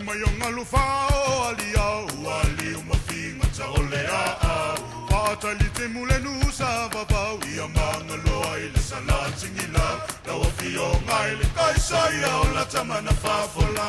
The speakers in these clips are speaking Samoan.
mai o galu fao aliao ua liu ma figata o le aau faatali timu le nusa vavau ia magaloa i le salatigilau lau afioga i le Kaisaia o la tamana fafola.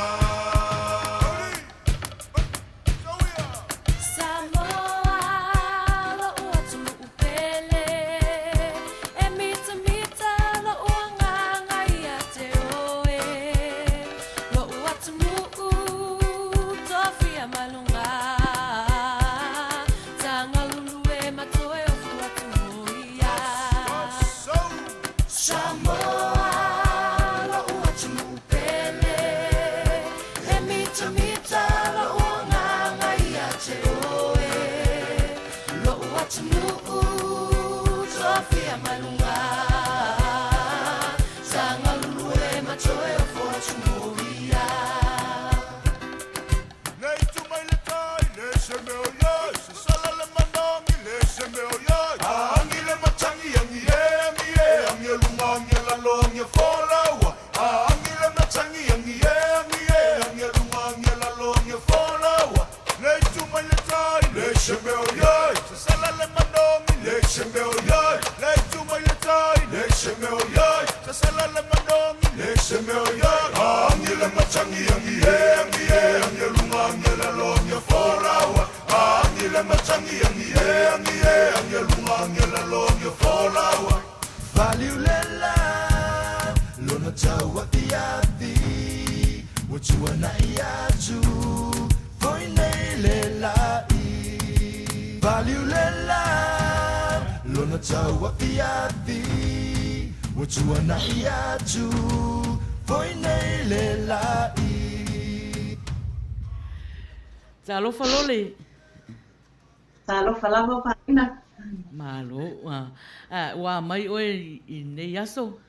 Nei tu mai le tai, le se meo iai, se sala le manangi, le se meo iai. Angi le matangi, angi e, angi e, angi e lunga, angi e lalo, angi e folaua. Angi le matangi, angi e, angi e, angi e lunga, angi e lalo, angi e folaua. Le tu mai le tai, le se meo iai, se sala le manangi, le se meo iai. Le tu mai le tai, le se meo iai, se sala le manangi, le se meo iai. Angi le matangi, angi e, angi e, angi e lunga, angi e lalo, angi e folaua. Angi le matangi, angi e, angi e, angi e lunga, angi e lalo, angi e folaua. Valiulela lona tauafiafi ua tuanai atu foi nei le la'i. Valiulela lona tauafiafi ua tuanai atu foi nei le la'i. Talofa Lole. Talofa lava Paina. Malo. Ua mai oe i lenei aso?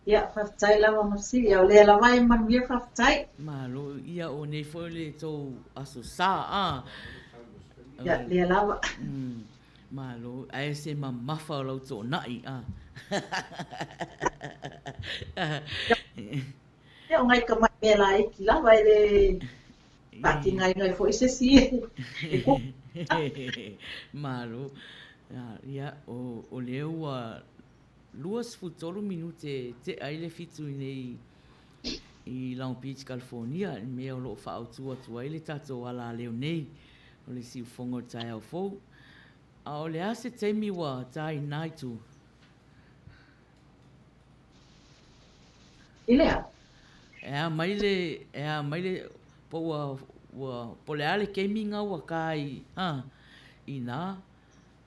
Ia, faafetai lava Mercy. Ia, o lea lava e manuia faafetai. Malo. Ia, o nei foi le tou aso sa, a? Ia, lea lava. Malo. Ae se mamafa o lau toonai, a? Ia, o ngai tamai mea laiti lava e le faatigaina ai foi se isi e koko. Malo. Ia, o lea ua 23 minute e tea ai le fitu i nei i Long Beach, California, i le mea o lo o faaautu atu ai le tatou alaleo nei o le siufogo i le taeao fou. A o le a se taimi ua ta i nā itu? I le a? E a mai le, e a mai le, po ua, ua, po o le a le kemiga ua ka i, ha, i nā,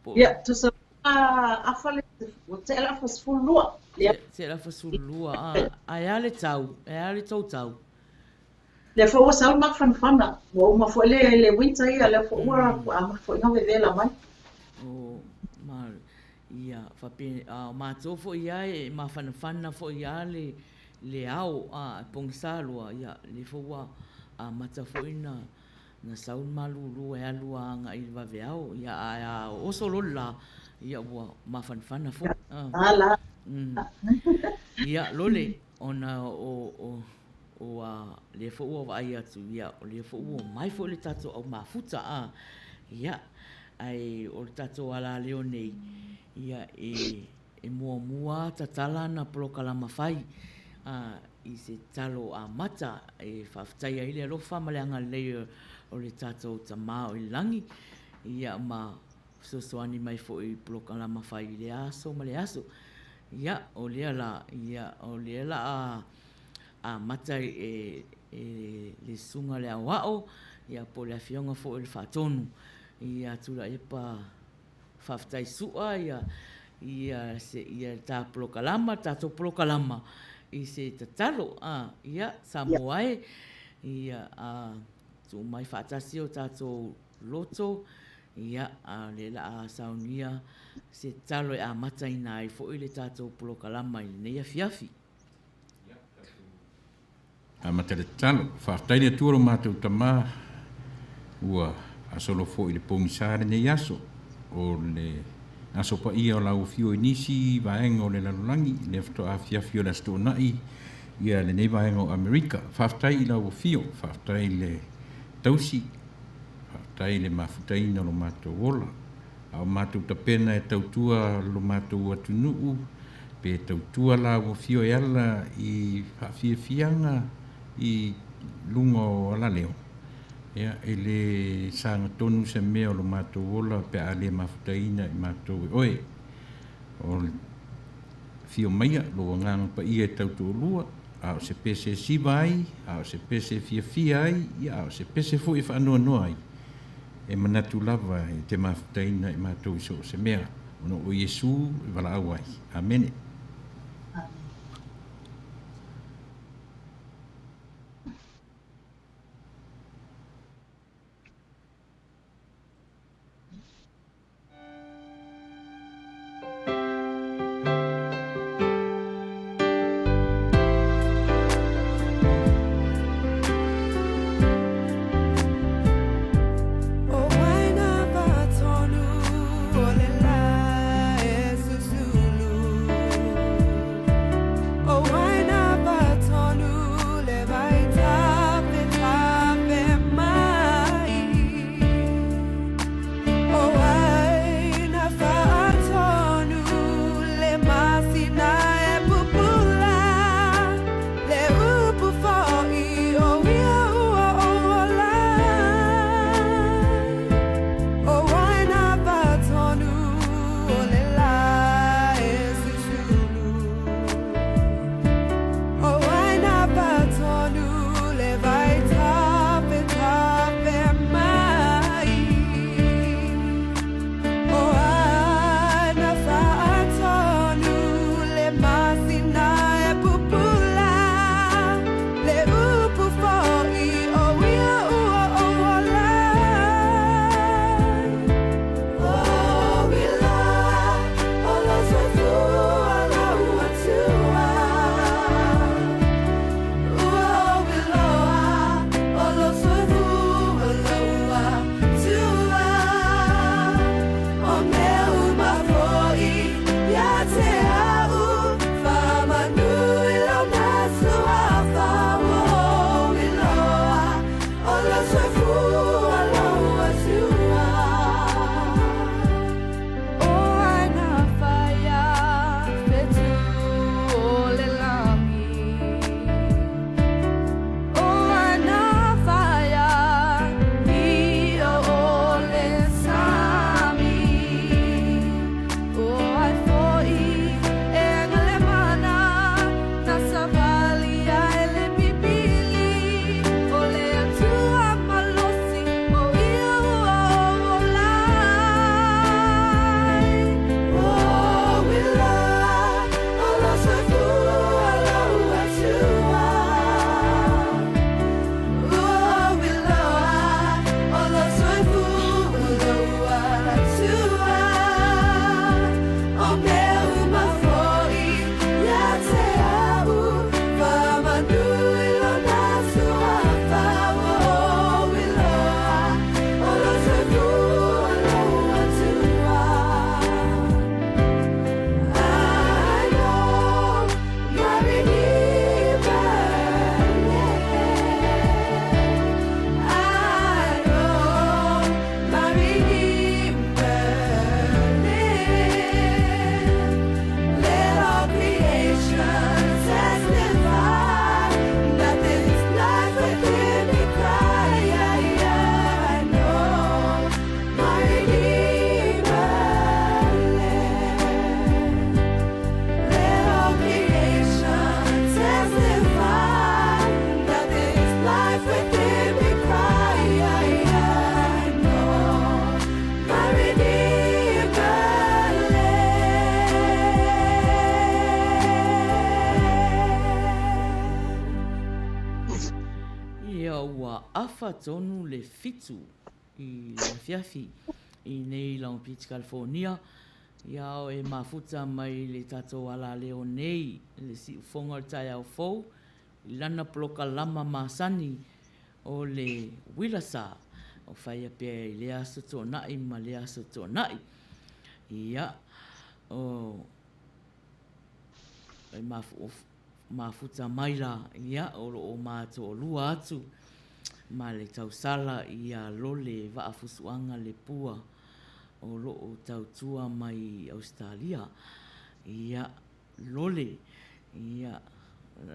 po. Ia, tusa afa le, ua tea le afa 12. Ia. Tea le afa 12, a, a e a le tau, e a le tou tau? Lea foi ua sau le mafanafana, ua uma foi le, le winter ia, lea foi ua amata foi ona vevela mai. Oh, ma, ia, faapea, a o matou foi ia e mafanafana foi ia le, le ao, a, e pogisa loa, ia, lea foi ua amata foi na, na sau le malulu e alu a agai i le vaveao, ia, ae a oso loa le la, ia ua mafanafana foi. A, la. Ia, lole, ona o, o, Ua, lea foi ua vaai atu, ia, o lea foi ua omai foi le tatou au mafuta, a, ia, ae o le tatou alaleo nei, ia, e, e muamua tatala ana polokalama fai, a, i se talo amata e faafetai ai le alofa ma le agalelei o le tatou Tama o i le lagi, ia, ma fesoasoani mai foi i polokalama fai i lea aso ma lea aso. Ia, o lea la, ia, o lea la a amata e le Susuga le Aoao, ia po o le Afioga foi o le Faatonu ia Tuilaepa Faafetai Su'a ia ia se ia le ta polokalama, le tatou polokalama i se tatalo a ia Samoa e ia a tuu mai faatasi o tatou loto ia a o lea la a saunia se tatalo e amataina ai foi le tatou polokalama i lenei afiafi. Amata le tatalo. Faafetai le Atua lo matou Tama ua asolo foi i le pogisa lenei aso. O le aso paia o lau afio i nisi vaega o le lalolagi, lea faatoa afiafi o le Aso Toonai ia lenei vaega o Amerika. Faafetai i lau afio, faafetai i le tausi, faafetai i le mafutaina o lo matou ola. A o matou tapena e tautua lo matou atunuu, pe tautua lau afio e ala i faafiafiaga i luga o alaleo, ia, e le sagatonu se mea o lo matou ola pe a le mafutaina i matou e oe. O le afio maia, lou Agaga Paia e tautoalua, a o se pese e siva ai, a o se pese e fiafia ai, ia, a o se pese foi e faanoanoa ai, e manatu lava e te mafutaina i matou i so o se mea, ona o Iesu e valaau ai. Amene. Ia ua afa tonu le fitu i le afiafi i nei Long Beach, California, ia e mafuta mai le tatou alaleo nei i le siufoga o le taeao fou i lana polokalama masani o le uila sa o faia pea i lea aso tuanai ma lea aso tuanai. Ia, o, e mafu, mafuta mai la, ia, o lo o ma toalua atu ma le tausala ia Lole Vaafusuaga Lepua o lo o tautua mai i Ausetalia. Ia, Lole, ia,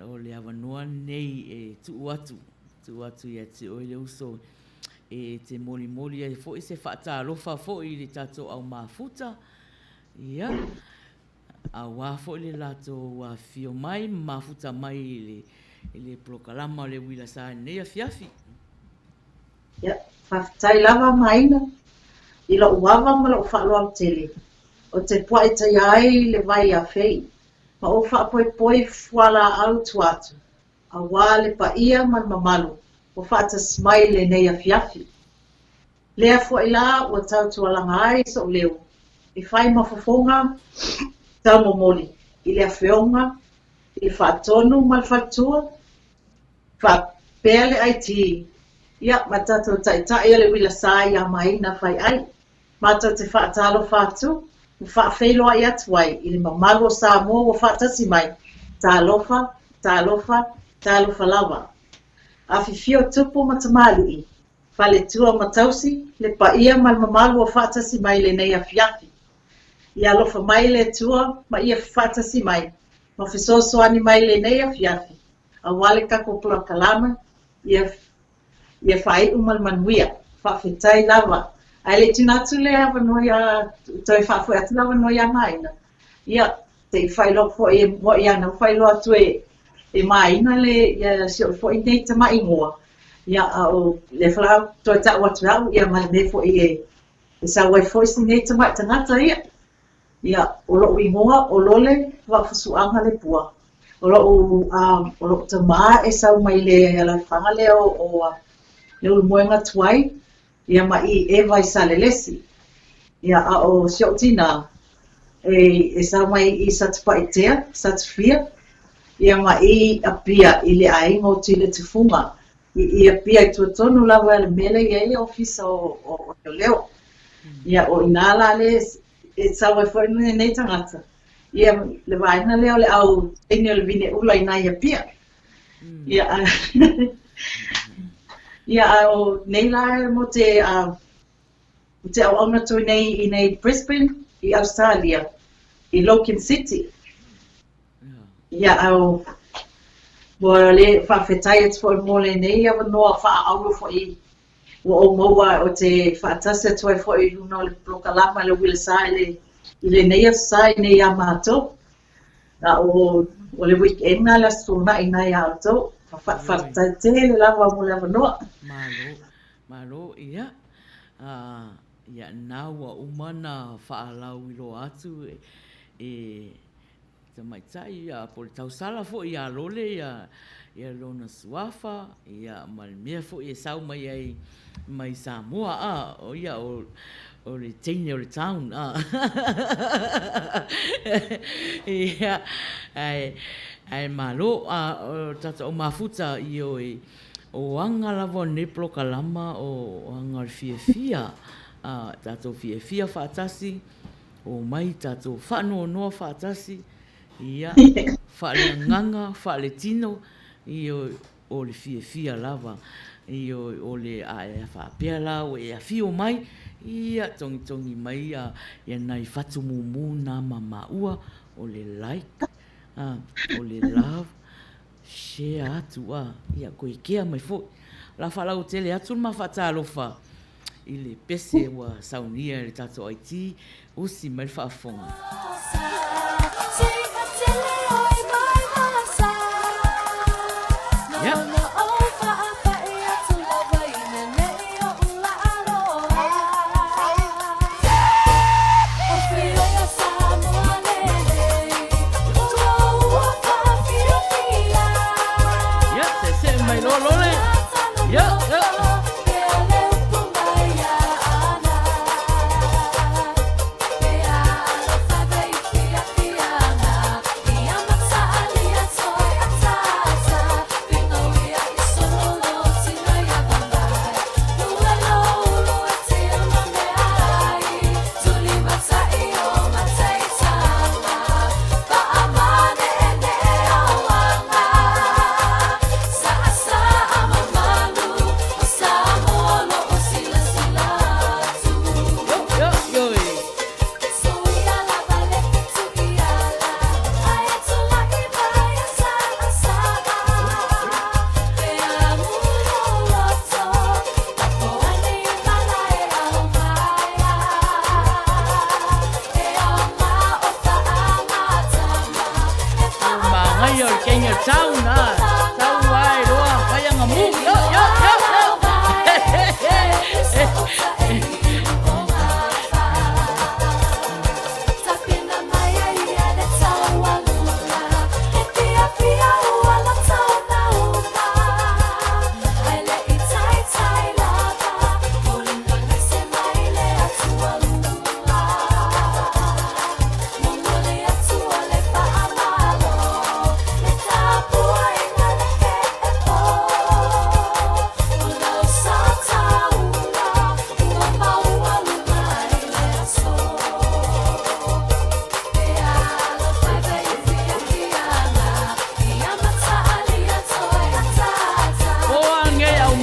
o le avanoa lenei e tuu atu, tuu atu ia te oe le uso e te molimoli ai foi se faatalofa foi i le tatou au mafuta, ia, aua foi le latou afifio mai ma mafuta mai i le, i le polokalama o le Uila Sa i lenei afiafi. Ia, faafetai lava Maina i lou ava ma lou faaaloalo tele. Ou te puaetaia ai le vai a Fei ma ou faapoipoi fualaau tua atu, aua le paia ma le mamalu ua faatasi mai i lenei afiafi. Lea foi la ua tautualaga ai sou leo e fai ma fofoga taumomoli i le afioga i le Faatonu ma le Faletua, faapea le IT, ia ma tatou Taitai o le Uila Sa ia Maina Faiai. Matou te faatalofa atu ma faafeiloai atu ai i le mamalu o Samoa ua faatasi mai, talofa, talofa, talofa lava. Afifio tupu ma tamalii, faletua ma tausi, le paia ma le mamalu ua faatasi mai i lenei afiafi. Ia alofa mai le Atua ma ia faatasi mai ma fesoasoani mai i lenei afiafi aua le tatou polokalame, ia Ia faaiu ma le manuia. Faafetai lava. Ae le i tuuina atu le avanoa ia, toe faafoi atu le avanoa ia Maina, ia, se i faailoa foi e mua ia na faailoa atu e, e Maina le, ia si ou foi nei tamai igoa. Ia, a o lea foi la toe ta'u atu e au, ia ma le mea foi e, e sau ai foi si nei tamai tagata ia. Ia, o lo'u igoa o Lole Vaafasuaga Lepua. O lo'u, o lo'u tamā e sau mai le alaalafaga lea o, o Leulumoega Tuai, ia ma i Eva i Salelesi. Ia, a o si o'u tinā, e, e sau mai i Satupaitea, Satufia, ia ma i Apia i le aiga o Tuiletufuga. I, i Apia i tua tonu lava i le mea lea e i ai le ofisa o, o, o Leoleo. Ia, o inā la le e sau ai foi lenei tagata, ia le vaega lea o le au teine o le vine ʻula i nā i Apia. Ia, ia, a o nei la mo te, uh, mo te auauna atu nei i nei Brisbane, i Australia, i Logan City. Ia, a o, ua le faafetai atu foi mo lenei avanoa faaauro foi Ua ou maua ou te faatasi atu ai foi i luna o le polokalama i le uila sa i le, i lenei aso sa i nei iā matou. A o, o le weekend na le aso Tuanai na iā outou. Faafetai tele lava mo le avanoa. Malo, malo, ia. Uh, ia, na ua uma na faalauiloa atu e, e Tamaitai, ia, po o le tausala foi ia Lole, ia, ia lona suafa, ia, ma le mea foi e sau mai ai mai Samoa, a, o ia, o, o le teine o le town, a. Ia, ae, ae malo, a, o le tatou au mafuta, ioe, o aga lava o lenei polokalama, o, o aga o le fiafia, a, tatou fiafia faatasi, Omai tatou faanoanoa faatasi, ia, faaleagaga, faaletino, ioe, o le fiafia lava, ioe, o le a e faapea la ua e afio mai, ia, togitogi mai ia, ia nai fatu mumu na ma maua, o le like, a, o le love, share atu, a, ia, koe kea mai foi. O le a faalauaitele atu le ma faatalofa. I le pese ua saunia e le tatou IT, usi mai le faafofoga. Yeah. Yeah, se'ese'e mai loa Lole. Yeah, yeah.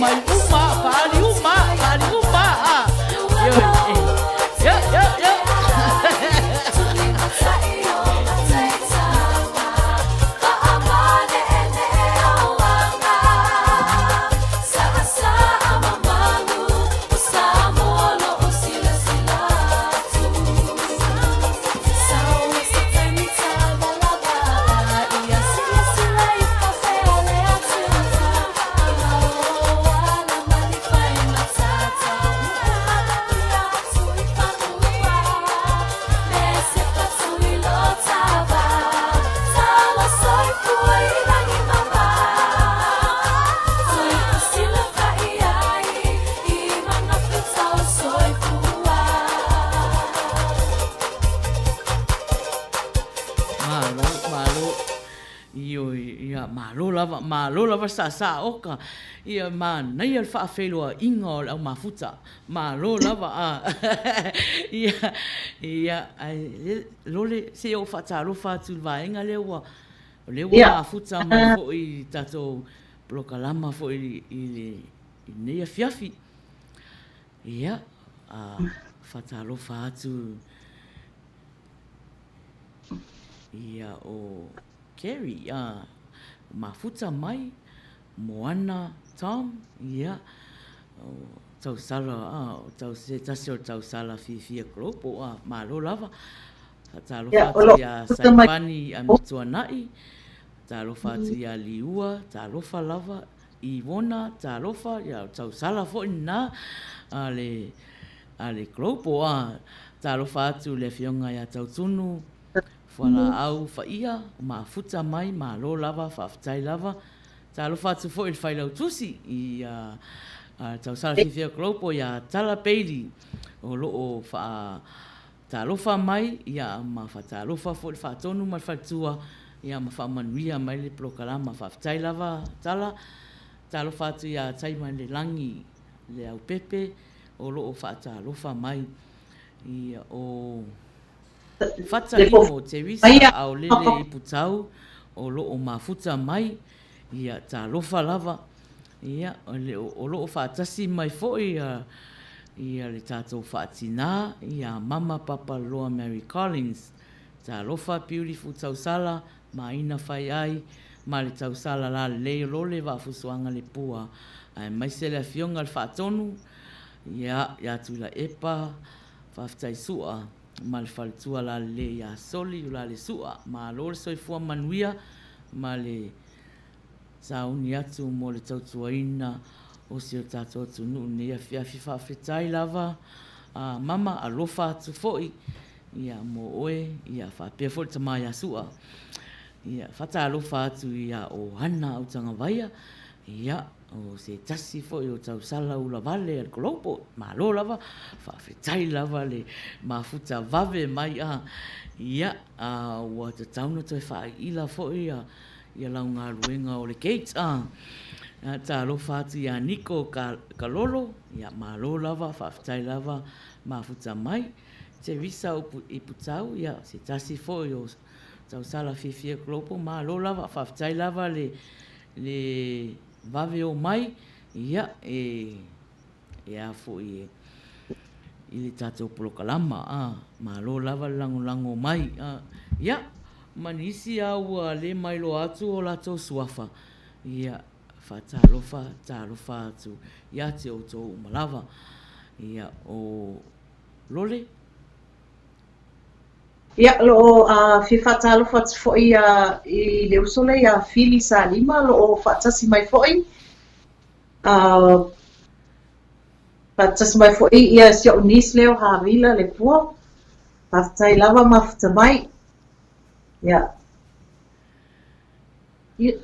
mai uma, faaali uma, faaali uma, a. Ioe, ia, ia, ia. Malo, malo. Ioe, ia, malo lava, malo lava saasaa oka. Ia, manaia le faafeiloaiga o le au mafuta. Malo lava, a. Ia, ia, ae, lole, se i ou faatalofa atu i le vaega lea ua, o lea ua mafuta mai foi i le tatou polokalama foi i lenei afiafi. Ia, a, faatalofa atu ia o Kerry, a, mafuta mai, Moana Tom, ia, o Tausala, a, o tau, se tasi o Tausala Fiafia Global, a, malo lava. Faatalofa atu iā Saipani Amituanai, talofa atu iā Liua, talofa lava, Ivona, talofa, ia o Tausala foi lena a le, a le Global, a, talofa atu i le Afioga ia Tautunu, Fualaau Faia, mafuta mai, malo lava, faafetai lava. Talofa atu foi i le Failautusi i a Tausala Fiafia Global ia Tala Bailey o lo o faa Talofa mai, ia, ma faatalofa foi le faatonu ma le faletua, ia, ma faamanuia mai le polokalama. Faafetai lava Tala. Talofa atu ia Taimalelagi Leaupepe o lo o faatalofa mai. Ia, o Fata Imo Teresa Aolele Iputau o lo o mafuta mai. Ia, talofa lava. Ia, o lo o faatasi mai foi ia le tatou faatinā ia Mama Papaloa Mary Collins. Talofa Beautiful Tausala, Maina Faiai, ma le Tausala lalelei o Lole Vaafusuaga Lepua, aemaise le Afioga i le Faatonu, ia, ia Tuilaepa, Faafetai Sua, ma le Faletua lalelei ia Soli Ulalesua. Malo le soifua manuia ma le. Sauni atu mo le tautuaina o si o tatou atunuu nei afiafi. Faafetai lava a Mama, alofa atu foi ia mo oe ia faapea foi le tama ia Sua. Ia faatalofa atu ia Ohana Autagavaia, ia o se tasi foi o tausala ulavale a le Global. Malo lava, faafetai lava le mafuta vave mai a ia a ua tatau ona toe faaiila foi ia Ia lau galuega o le gate a. Talofa atu ia Niko Kalolo, ia malo lava, faafetai lava mafuta mai. Teresa Iputau, ia se tasi foi o tausala fiafia global, malo lava, faafetai lava le le vave o mai, ia e E a foi e i le tatou polokalama, a, malo lava le lagolago mai, a, ia, ma nisi a ua le mailoa atu o latou suafa, ia, faatalofa, talofa atu ia te outou uma lava. Ia, o Lole. Ia, o lo o fia faatalofa atu foi i le uso lea ia Fili Salima, o lo o faatasi mai foi. Faatasi mai foi ia si o'u niece lea o Havila Lepua. Faafetai lava mafuta mai. Ia. Ia,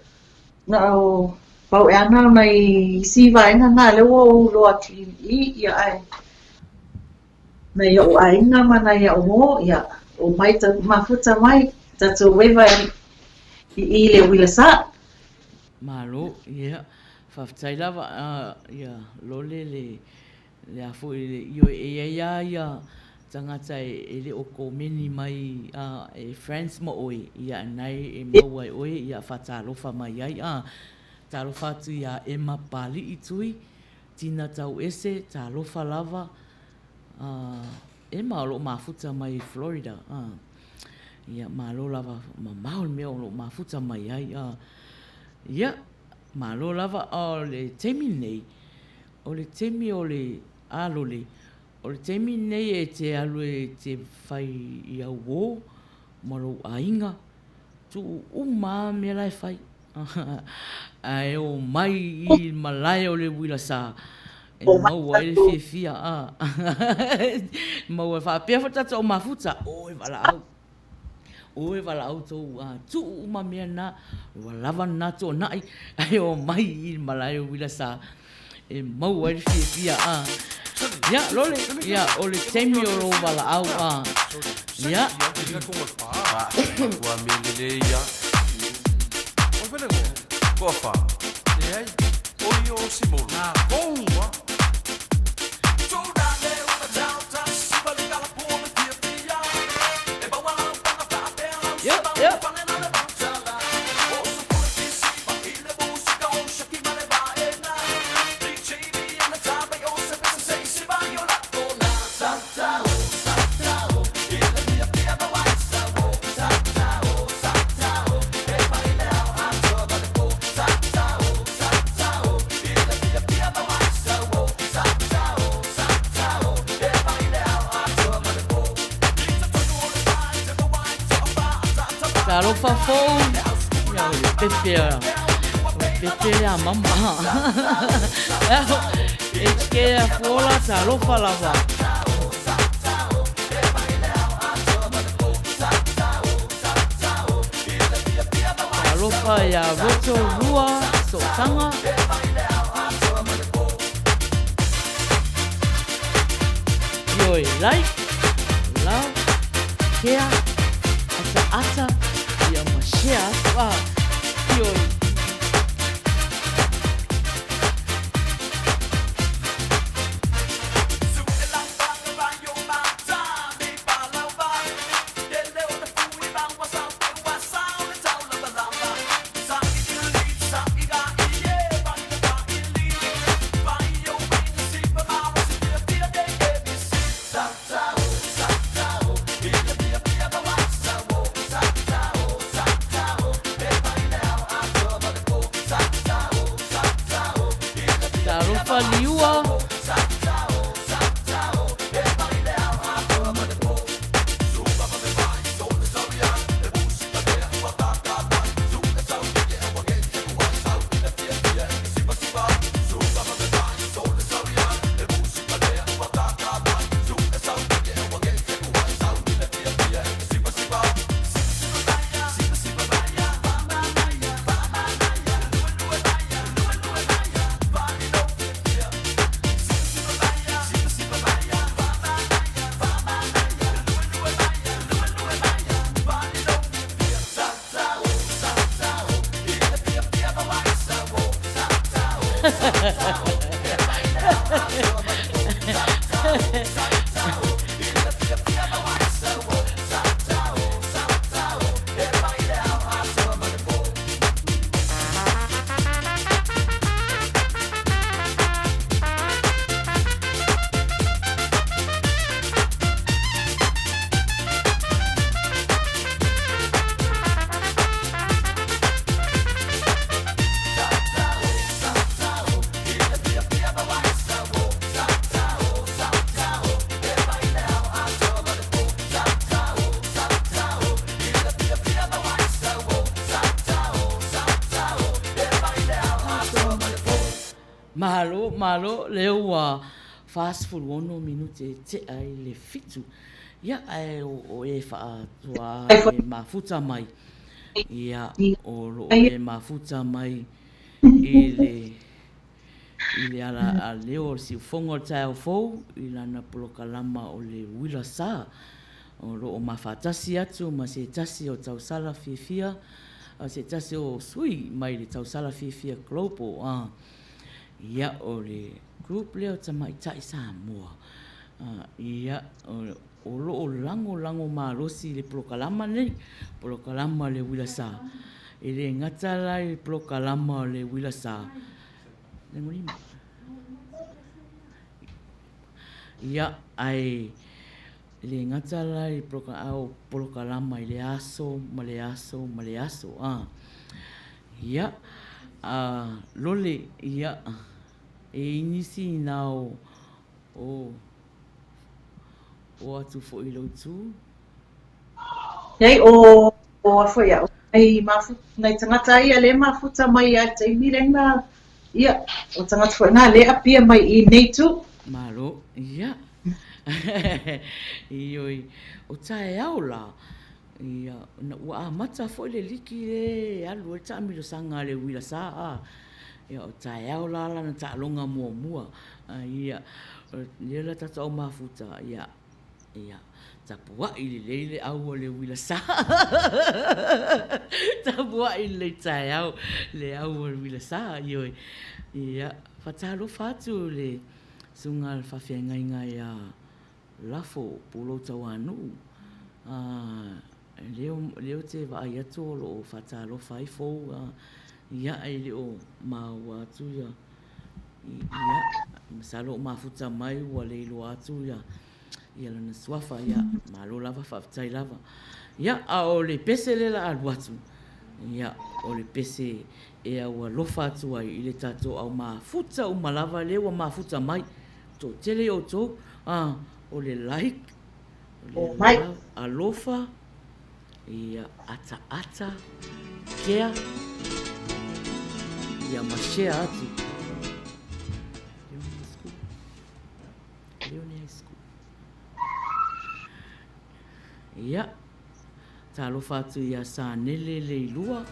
na o pau e ana o nai isi vaega na lea ua ou iloa atu i i, ia ae nai o'u aiga ma nai a'u uo, ia, omai ta mafuta mai, tatou ueva i i le uila sa. Malo, ia, faafetai lava, ia, lole le, le a foi le, ioe, e i ai lava ia tagata e le o komeni mai, a, e friends ma oe, ia, na e maua e oe, ia, faatalofa mai ai, a. Talofa atu iā Emma Pali'i Tui, Tina Tauese, talofa lava, ā, Emma o lo o mafuta mai i Florida, ā, ia, malo lava, mamao le mea o lo o mafuta mai ai, ā, ia, malo lava, a o le taimi lenei, o le taimi o le, a Lole, o le taimi lenei e te alu e te fai i au uō ma lou aiga, Tuu uma lava mea la e fai. Ae o mai i malae o le uila sa e maua ai le fiafia. Maua faapea foi tatou mafuta, o e valaau. O e valaau tou tuu uma mea na, ua lava na tuanai, ae o mai i malae o uila sa e maua ai le fiafia a. Ia, Lole, ia, o le taimi o lou valaau a. Ia. Ia, ia. Talofa fou. Ia o le pepe a. O le pepe le a mama. HK a fuola talofa lava. Talofa ia Rotorua Sotanga. Ioe, like, love, care, ataata, ia ma share atu a. Ioe. Talofa Liua. Malo, malo, lea ua 46 minute e tea i le fitu. Ia, ae o e faatoa e mafuta mai. Ia, o lo o e mafuta mai i le i le ala a leo o le siufogo o le taeao fou i lana polokalama o le uila sa. O lo o mafaatasi atu ma se tasi o tausala fiafia, se tasi o sui mai le tausala fiafia global. A, ia, o le group lea o tamaitai Samoa. A, ia, o lo o lagolago malosi i le polokalama lenei, polokalama le uila sa. E le gata la i le polokalama o le uila sa, Ia, ae le gata la i a o polokalama i le aso ma le aso ma le aso, a. Ia, a, lole, ia, e i ai nisi inā o, o, o atu foi i lou itu. Nei, o, o a foi au, nei mafuta, nai tagata ia le mafuta mai ia taimi lena, ia, o tagata foi na le apia mai i nei tu. Malo, ia. Ioi, o taeao la, ia, na ua amata foi le liki le e alu ai le taamilosaga a le uila sa, a. Ia, o taeao la lana taaloga muamua, ia, lea la tatou au mafuta, ia, Ia, tapuai lelei le au o le uila sa. Tapuai lelei taeao le au o le uila sa, ioe. Ia, faatalofa atu le susuga a le faafeagaiga ia Lafo Pulou Tauanuu. Lea ou te vaai atu o lo o faatalofa ai fou, ia, e le o maua atu ia Ia, masalo o mafuta mai ua le iloa atu ia ia lana suafa, ia, malo lava, faafetai lava. Ia, a o le pese lea la a alu atu, ia, o le pese e aualofa atu ai i le tatou au mafuta uma lava lea ua mafuta mai. Toatele i outou, a, o le like, o le love, alofa, Ia ataata kea ia ma share atu. Leone High School. Ia, talofa atu ia Sanele Leilua.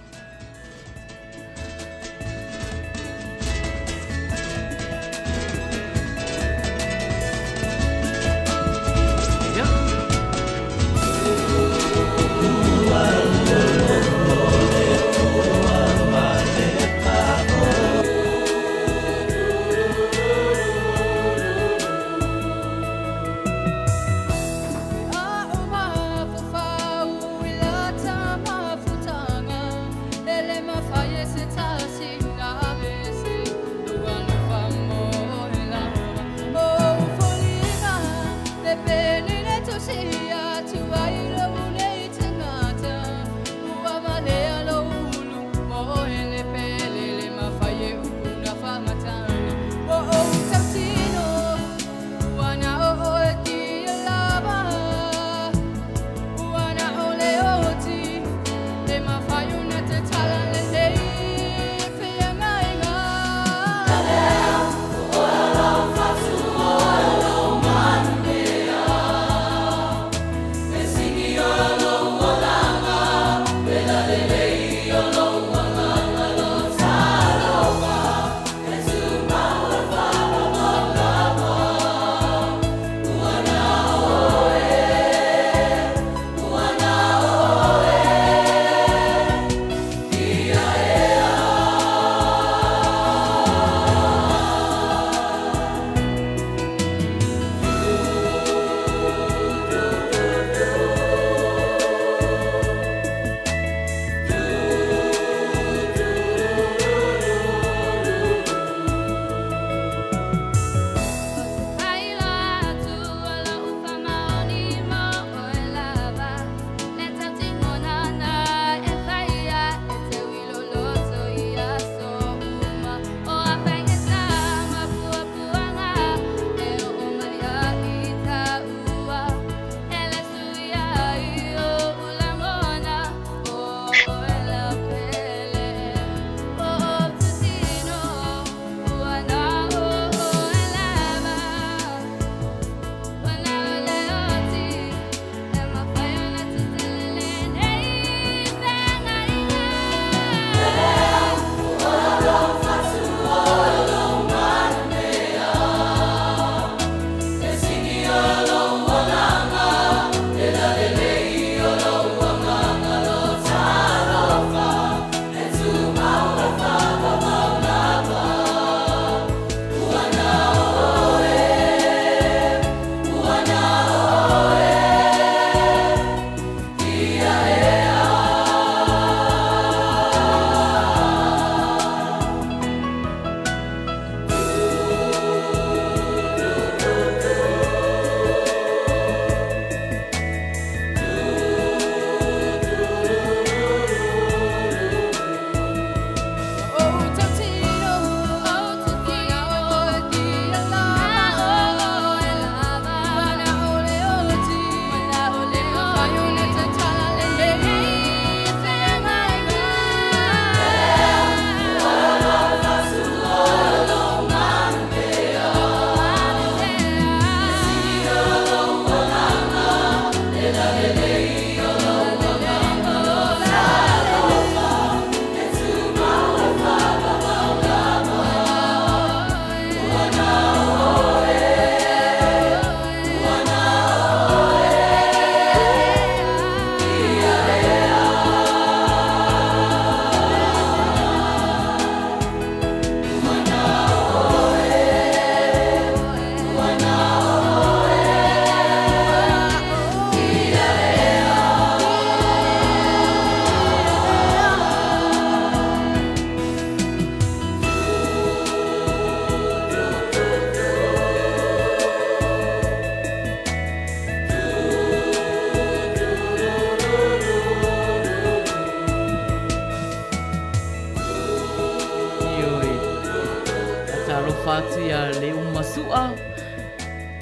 Talofa atu iā Leuma Su'a,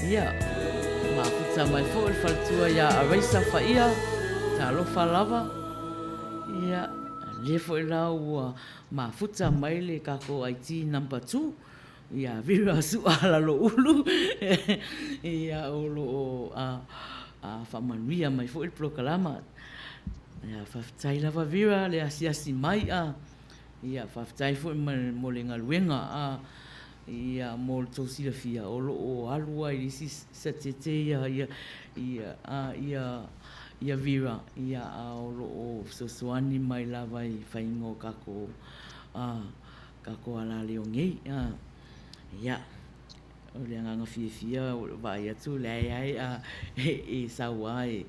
ia, mafuta mai foi le faletua iā Araisa Faia, talofa lava, ia, lea foi la ua mafuta mai le tatou IT number 2, ia Vera Su'a Laloulu, ia, o lo o faamanuia mai foi le polokalama. Ia, faafetai lava Vera le asiasi mai a. Ia, faafetai foi mo le galuega a, ia, mo le tou silafia, o lo o alu lava i le isi satete ia, ia, ia, a, ia, ia Vera, ia, a o lo o fesoasoani mai lava i faiga o tatou, a, tatou alaleo nei, a. Ia. O le agaga fiafia o le vaai atu leai a e sau a e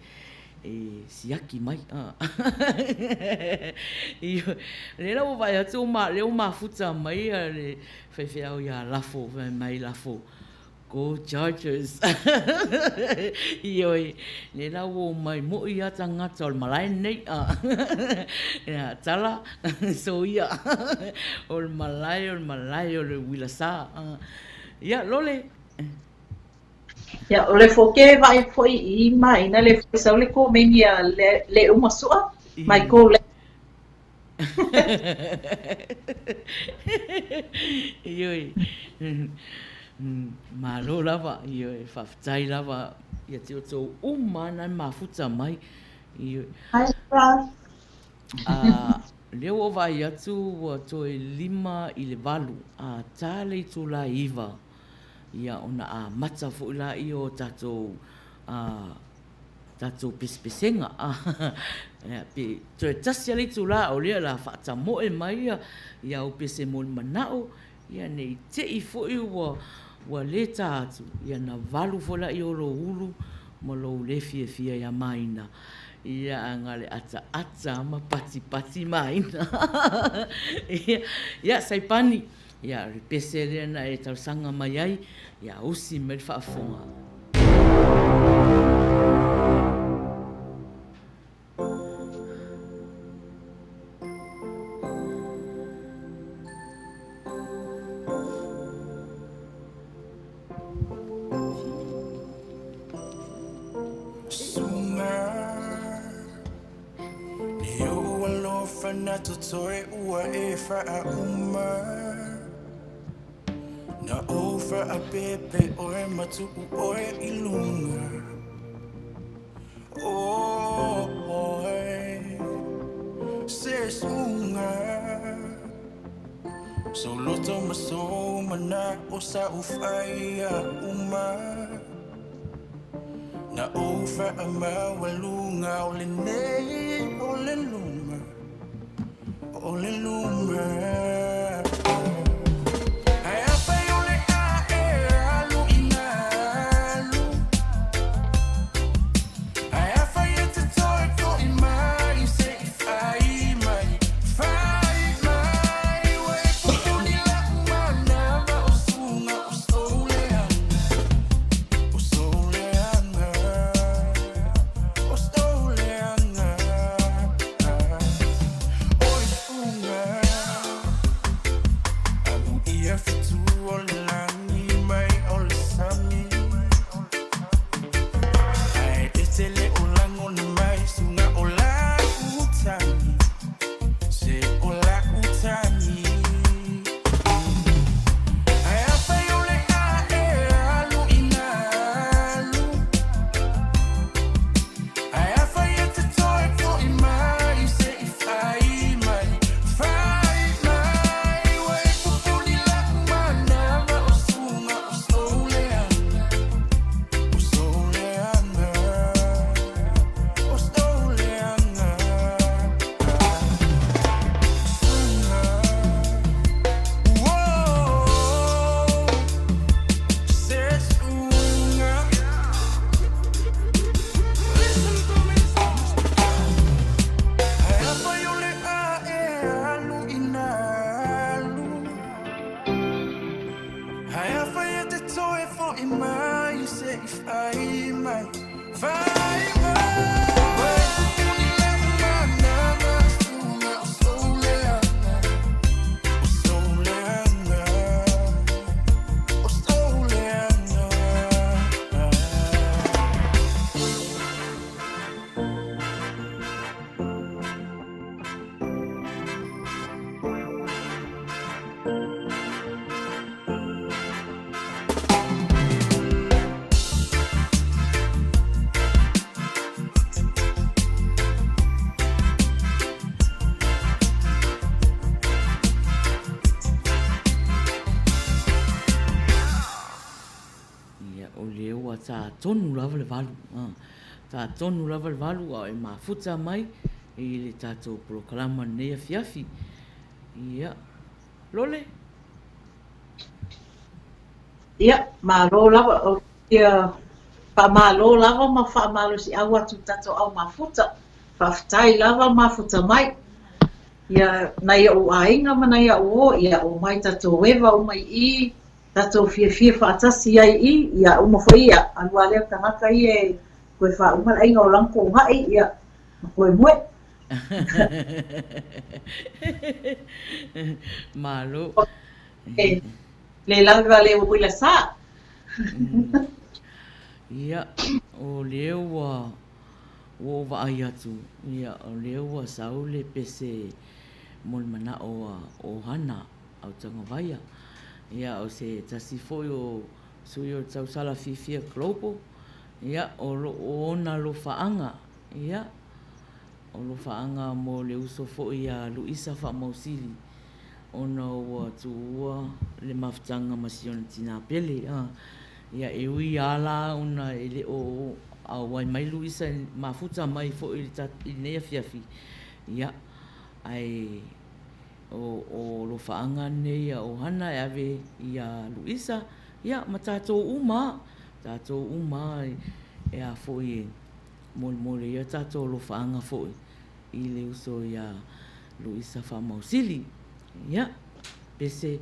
siaki mai. Lea la ua vaai atu lea ua mafuta mai le faifeau ia Lafo, fai mai Lafo, go Chargers. Ioe, lea la ua omai moi lava tagata o le malae lenei. Ia, tala, soia, o le malae, o le malae o le uila sa. Ia, Lole. Ia, o le foke vaai foi i maina le foi sau le komeni a le, le uma sua, mai ko le. Ioe, malo lava, ioe, faafetai lava ia te outou uma na mafuta mai. Ioe. Hi, Ross. A, lea ua vaai atu ua toe 7:55 a ta le itula 9, ia ona amata foi laia o tatou, a, tatou pesepesega. A, pe toe tasi lava le itula o lea o le a faatamoe mai ia au pese mo le manao, Ia ne i te i foi ua ua le ta atu, ia na valu foi laia o lou ulu ma lou le fiafia ia Maina, ia a na le ataata ma patipati Maina. Ia, ia Saipani, ia o le pese lea na e talosaga mai ai, ia usi mai le faafofoga. o lea ua tā tonu lava le 8, tā tonu lava le 8 a o e mafuta mai i le tatou polokalama i lenei afiafi. Ia, Lole? Ia, malo lava. Ou te fia faamalo lava ma faamalosiau atu i tatou au mafuta. Faafetai lava mafuta mai. Ia, nai ou aiga ma nai au uo, ia omai tatou eva uma i i, tatou fiafia faatasi ai i i, ia uma foi ia, alu a lea tagata ia e toe faauma le aiga o lana kōgaʻi, ia, ma toe moe. Malo. E le lava le uila sa. Ia, o lea ua ua ou vaai atu, ia, o lea ua sau le pese mo le manaʻo a ʻOhana Autagavaia. Ia, o se tasi foi o sui o le tausala fiafia Global, ia, o lo o ona alofaaga, ia, o alofaaga mo le uso foi ia Luisa Faamausili, ona ua tuua le mafutaga ma si ona tinā pele. Ia, e ui lava la ona e le o auai mai Luisa e mafuta mai foi i lenei afiafi, ia, ae o alofaaga nei a ʻOhana e ave iā Luisa, ia, ma tatou uma lava, tatou uma lava e a foi e molemole ai a tatou alofaaga foi i le uso iā Luisa Faamausili. Ia, pese.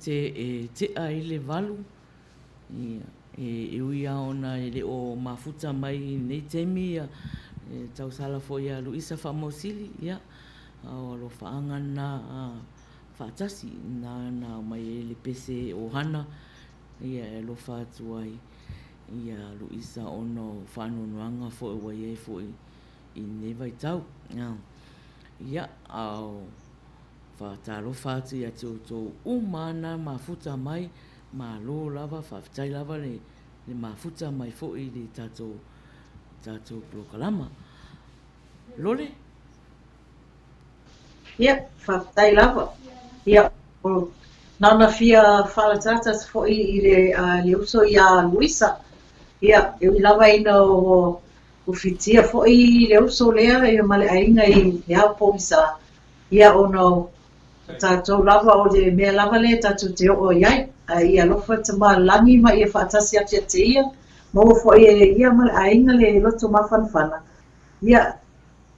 minute e tea ai le 8. Ia, e ui lava ona e le o mafuta mai i lenei taimi ia le tausala foi a Luisa Faamausili, ia, a o alofaaga lena faatasi, lena na aumai ai le pese ʻohana, ia, e alofa atu ai ia Luisa ona o faanoanoaga foi ua i ai foi i lenei vaitau. Ia, a o faatalofa atu ia te outou uma na mafuta mai, malo lava, faafetai lava le mafuta mai foi i le tatou, tatou polokalama. Lole? Ia, faafetai lava. Ia, na ona fia faalatata atu foi i le, le uso ia Luisa. Ia, e ui lava ina ua fitia foi le uso lea ia ma le aiga i le ao pogisa, ia ona o tatou lava o le mea lava lea tatou te oo i ai. Ae ia alofa Tama Lagi ma ia faatasi atu ia te ia, maua foi e ia ma le aiga le loto mafanafana. Ia,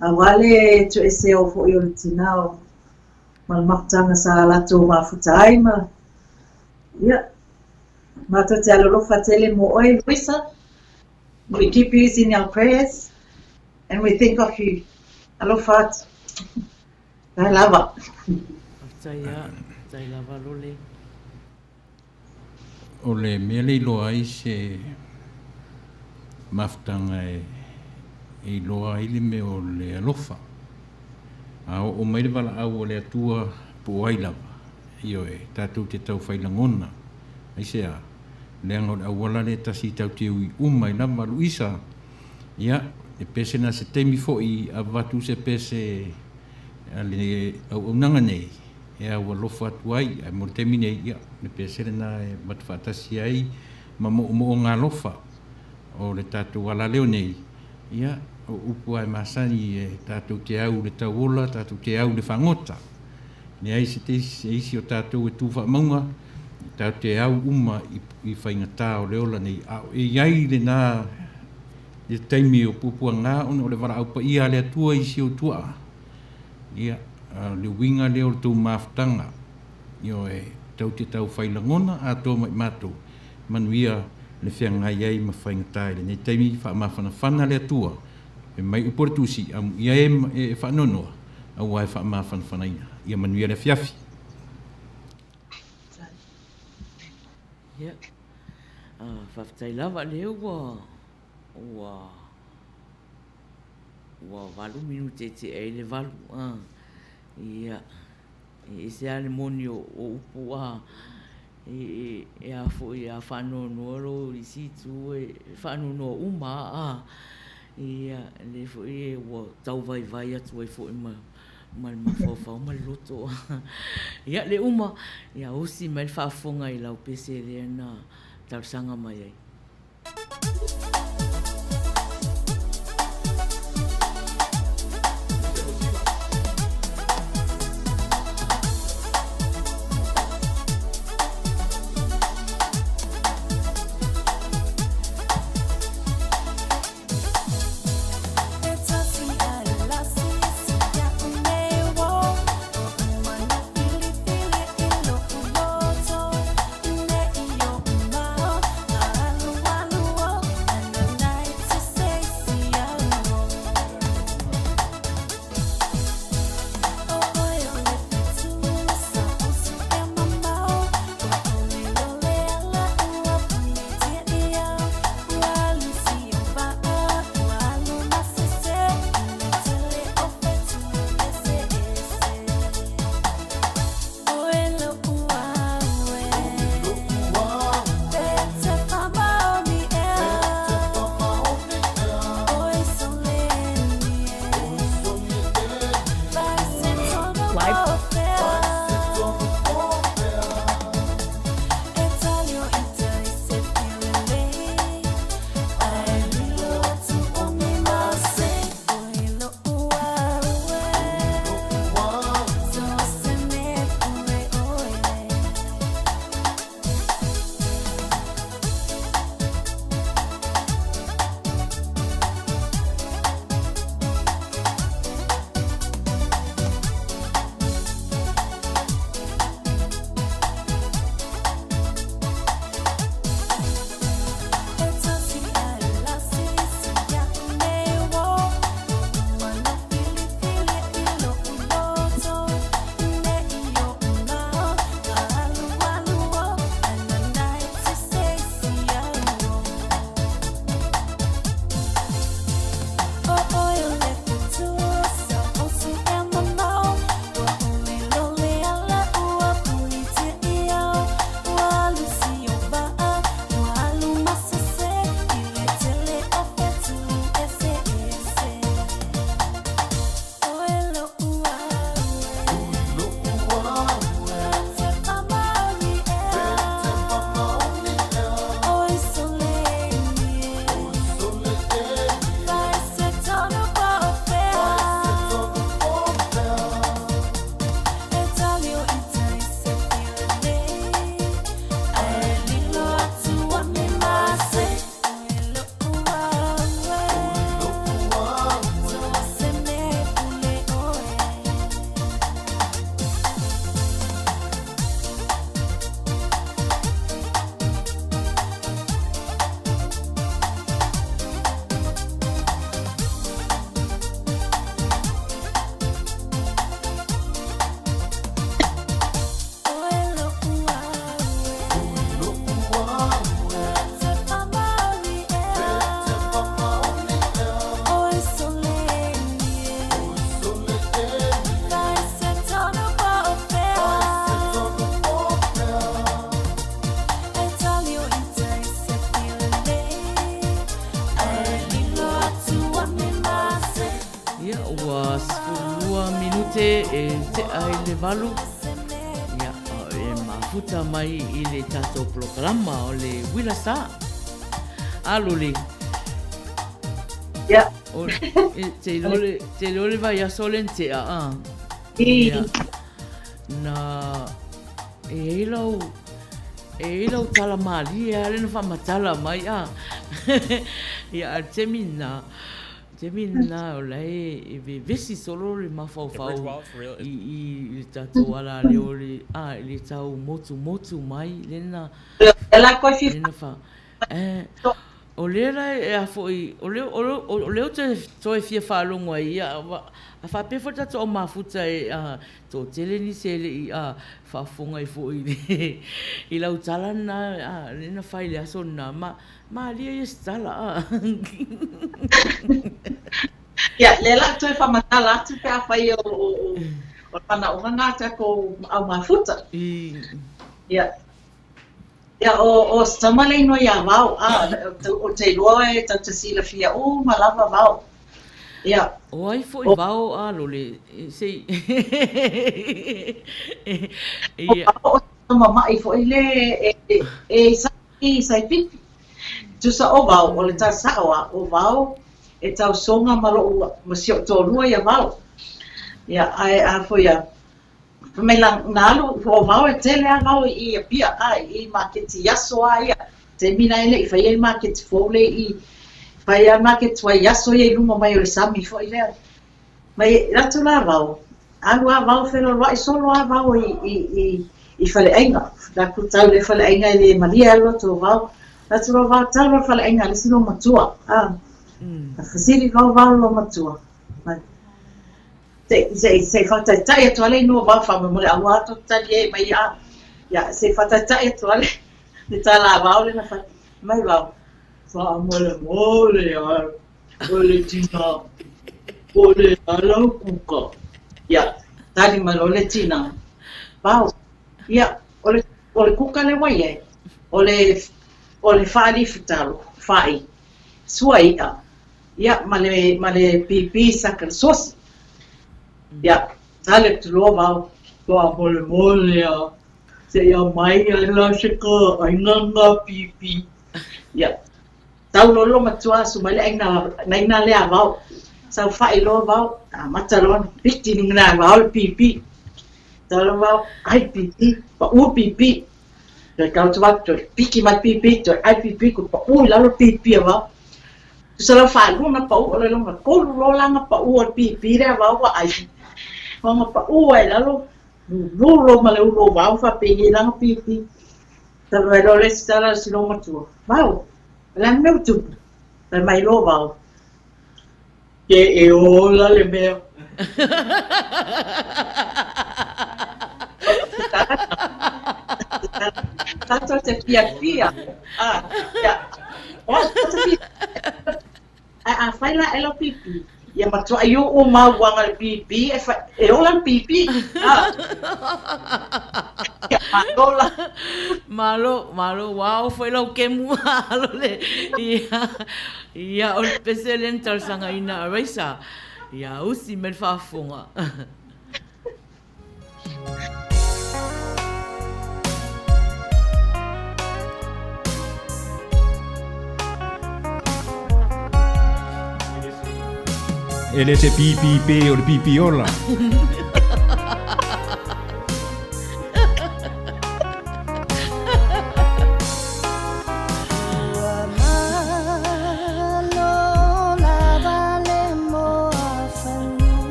aua le toesea foi o le tina o ma le mafutaga sa latou mafuta ai ma ia matou te alolofa tele mo oe Luisa. We keep you in our prayers and we think of you. Alofa atu. Faafetai lava. Faafetai a, faafetai lava Lole. O le mea le iloa ai se mafutaga e iloa ai le mea o le alofa. A oo mai le valaau a le Atua po o ai lava, ioe, tatou te taufai lagona. Aisea? Leaga o le auala lea e tasi tatou te ui uma ai lava. Luisa, ia, e pese na se taimi foi avatu se pese a le auaunaga nei, e au alofa atu ai, ae mo le taimi nei, ia, le pese lena e avatu faatasi ai ma moomooga alofa o le tatou alaleo nei, ia, o upu lava e masani e tatou te au i le tauola, tatou te au i le fagota. Leai se se isi o tatou e tu faamauga, tatou te au uma i, i faigata o le ola nei, a o e i ai lena le taimi o puapuaga ona o le valaau paia a le Atua i si ou tuaa. Ia, a o le uiga lea o le tou mafutaga, ioe, tou te tau fai lagona atoa ma i matou, manuia le feagai ai ma faigata i lenei taimi, faamafanafana le Atua, fai mai upu a le Tusi, amuia e e faanoanoa, aua e faamafanafanaina. Ia manuia le afiafi. Ia, faafetai lava lea ua, ua Ua 8 minute e tea ai le 8, a. Ia, e ese lava le moni o upu, a. E, e a foi, a faanoanoa lou i isi itu, e faanoanoa uma lava, a. Ia, lea foi ua tau vaivai atu ai foi ma, ma le mafaufau ma le loto. Ia, le uma, ia osi mai le faafofoga i lau pese lea na talosaga mai ai. Ia, ua 12 minute e tea i le 8. Ia, e mafuta mai i le tatou polokalama o le Uila Sa. A Lole. Ia. O, e, te iloa le, te iloa le vaiaso le na tea, a. Ia. Na, e i ai lau, e i ai lau tala malie lava lea na faamatala mai, a. Ia, a o le taimi lena, taimi lena o la e vevesi solo le mafaufau i, i le tatou alaleo le, a, i le tau motumotu mai lea na, lea na fa, eh, o lea la e a foi, o lea, o lea ou te toe fia faalogo ai, ia, a faapea foi le tatou au mafuta e, a, toatele nisi e le i, a, faafofoga ai foi i le, i lau tala lena, a, lea na fai i le aso lena, ma, Malie ia se tala a. Ia, lea la toe faamatala atu pe afai o o o o le manaoga na a tatou au mafuta. Ia. Ia o o se tama le inoa ia Vao, a o te iloa e tou te silafia uma lava Vao. Ia. O ai foi Vao a Lole se i. Ia. O Vao o se tama ma'i foi le e e i Saipipi. Tusa o Vao, o le tala sa'o a o Vao e tausoga ma lo'u ma si o'u toalua ia Vao. Ia, ae a foi a, fai mai la, na alu o Vao e tele a Vao i Apia, a i maketi i aso a ia, taimi la e le i faia le maketi fou le i, fai a le maketi tuai i aso ia i luma mai o le sami foi lea. Mai atu la Vao, alu a Vao feloloaʻi solo a Vao i, i, i, i faleaiga. La ku tau le faleaiga e le malie a le loto o Vao. La atu loa Vao tau loa faleaiga a le isi loomatua. A, mm. Fesili Vao Vao loomatua. Mai. Se se se whakataitai atu ale inoa Vao faamolemole aua atu tali e mai a. Ia se whakataitai atu ale le tala a Vao le na whai. Mai Vao. Faamolemole a O le tina, o le a lau kuka. Ia, tali mai loa le tina, Pau, ia, o le, o le kuka le ua i ai, o le, o le faalifu talo, fai, sua i'a, ia, ma le, ma le pīpī saka le sosi. Ia, tali atu loa wau, Faamolemole a, se i aumai ai la se ka ʻaiga ngā pīpī. Ia, Tau loa loomatua asu mai le aina naina lea a Vao. Saofai loa Vao, amata loa ona piki i luga a Vao le pīpī. Tau loa Vao, ai pīpī, paʻu pīpī. Toe tau atu Vao, toe piki mai pīpī, toe ai pīpī, toe paʻu i lalo pīpī a Vao. Tusa loa faalua ona paʻu, o le lona tolu loa la ona paʻu o le pīpī lea a Vao ua ai. Ona paʻu ai i lalo, lulu loa ma le ulu o Vao faapei lana pīpī. Tau mai loa le isi tala a si loomatua, Vao, o le a le mea ua tupu? Fai mai loa Vao, Ke e ola le mea. Tātou te fiafia. Ah, ia. Oh, te fiafia. Ae afai la e lau pīpī, ia matuaʻi oʻu mauaga le pīpī e fai, e ola le pīpī. Ah. Ia, malo la. Malo, malo, ua ao foi lau kemu alo le, ia, ia, o le pese lea na talosagaina a Raisa, ia usi mai le faafofoga. E le se pīpī pē o le pīpī ola.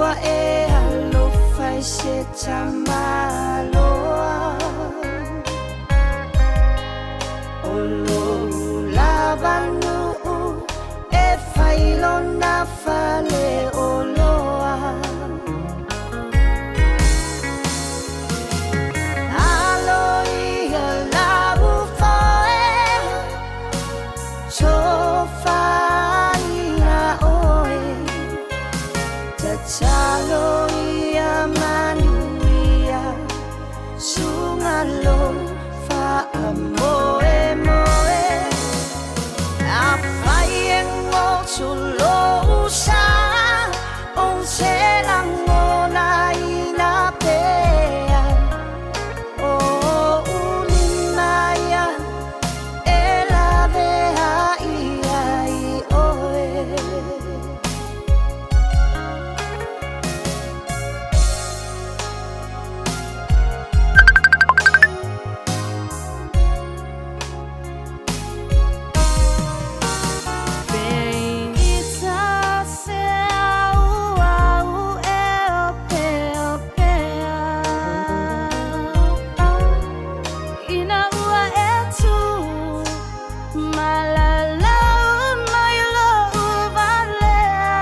Ua e alofa i se tamaloa O lou lava nuu e fai lona faleoloa Alo ia lau foe Tofaina oe Tatalo ia manuia Suga lou faamoemoe Afai e goto lou sa Ou te lagonaina pea O ou lima ia E laveai ai oe. Ina ua e tū malalau mai loʻu walea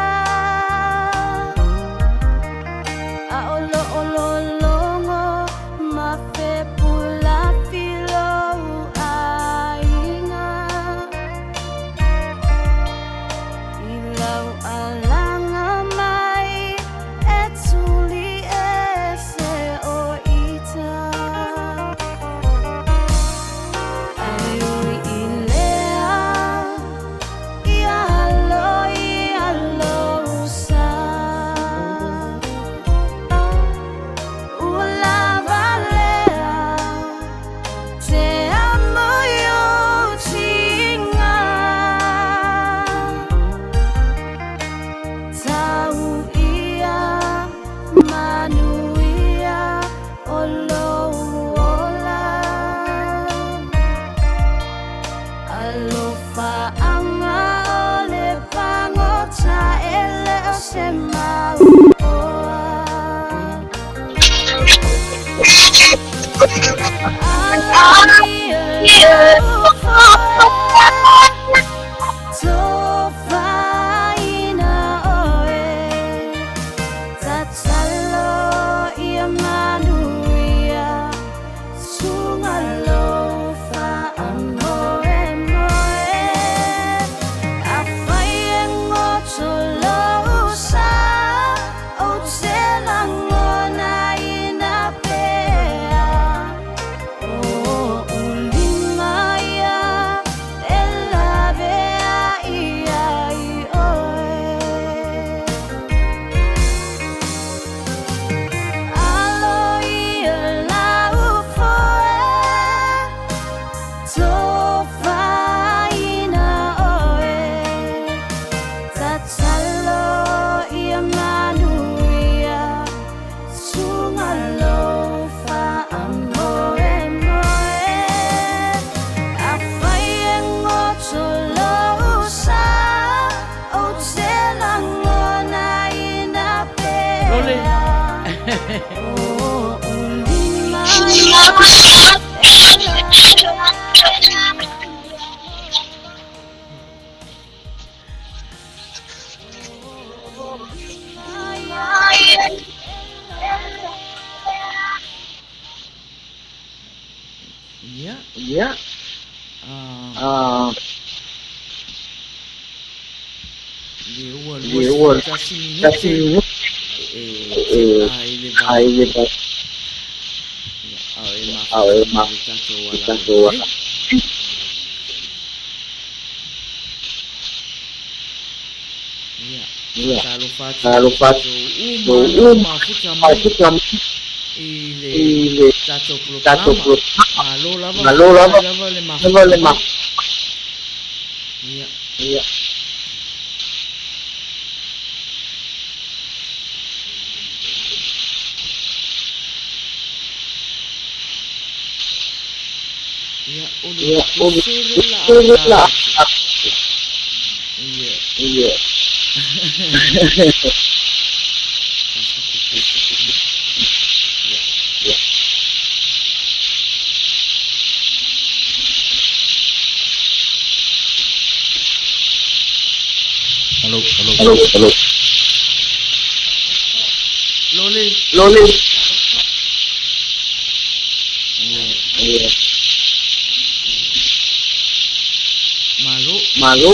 A o loʻu lologo ma Fepulafi lou ʻaiga I lau alaga mai e tuli ese o ita Ai ui i lea ia alo ia lou sa Ua lava lea te amo i ou tiga Tau ia manuia o lou ola Alofa anga o le pagota e le o se mau oa Alo ia lau foe Tofaina oe Tatalo ia manuia Suga lou faamoemoe Afai e goto lou sa Ou te lagonaina pea O ou lima ia e laveai ai oe Alo ia lau foe Tofaina oe Tatalo ia manuia Suga lou faamoemoe Afai e goto lou sa Ou te lagonaina Lole. pea O ou lima ia e laveai Ia. Ia. Ah, Ah, le ua le ua 21 tasi minute minute e e a i le a 8. i le Ia, a o e a o mafuta e mai le tatou le ala tatou lelei. Ia, Ia, faatalofa atu ia talofa atu tatou uma na uma mafuta mai mafuta i le i le tatou tatou polokalama. Malo lava, Malo faafetai lava, lava le lava mafuta le mai. Ia. Ia. Ia, o le Ia, o le pese le la a le ta la atu. Ia. Ia. Hello. Hello. Lole. Lole. Yeah. Yeah. Malo. Malo.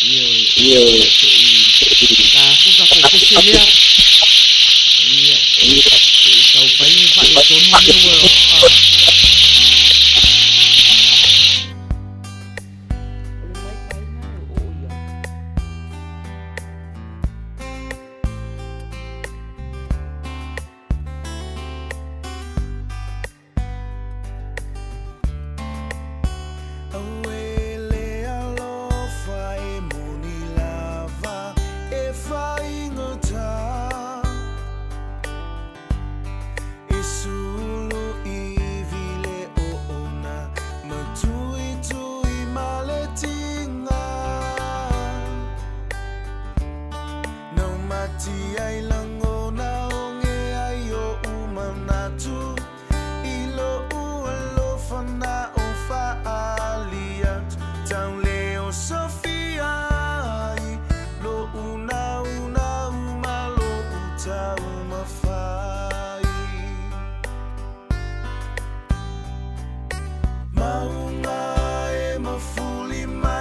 Ioe. Ioe. Se i tatou tatou pese lea. Ia. Se i tau fai ni faaletonu mea ua O le mic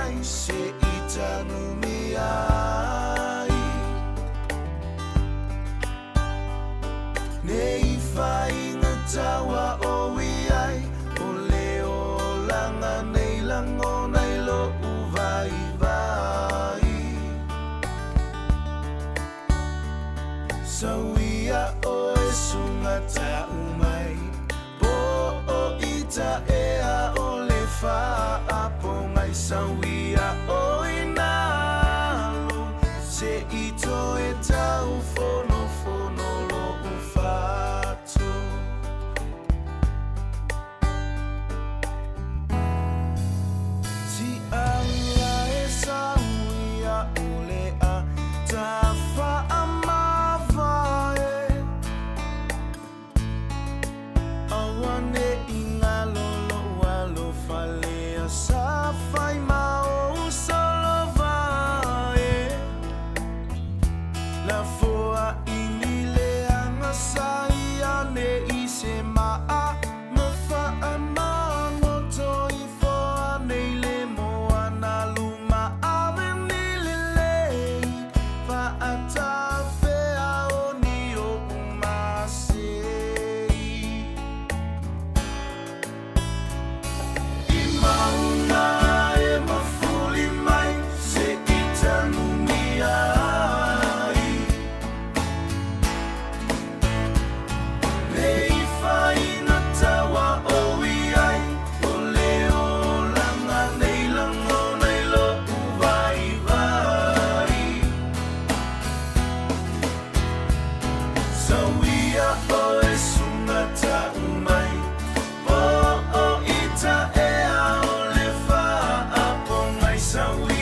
ai na e o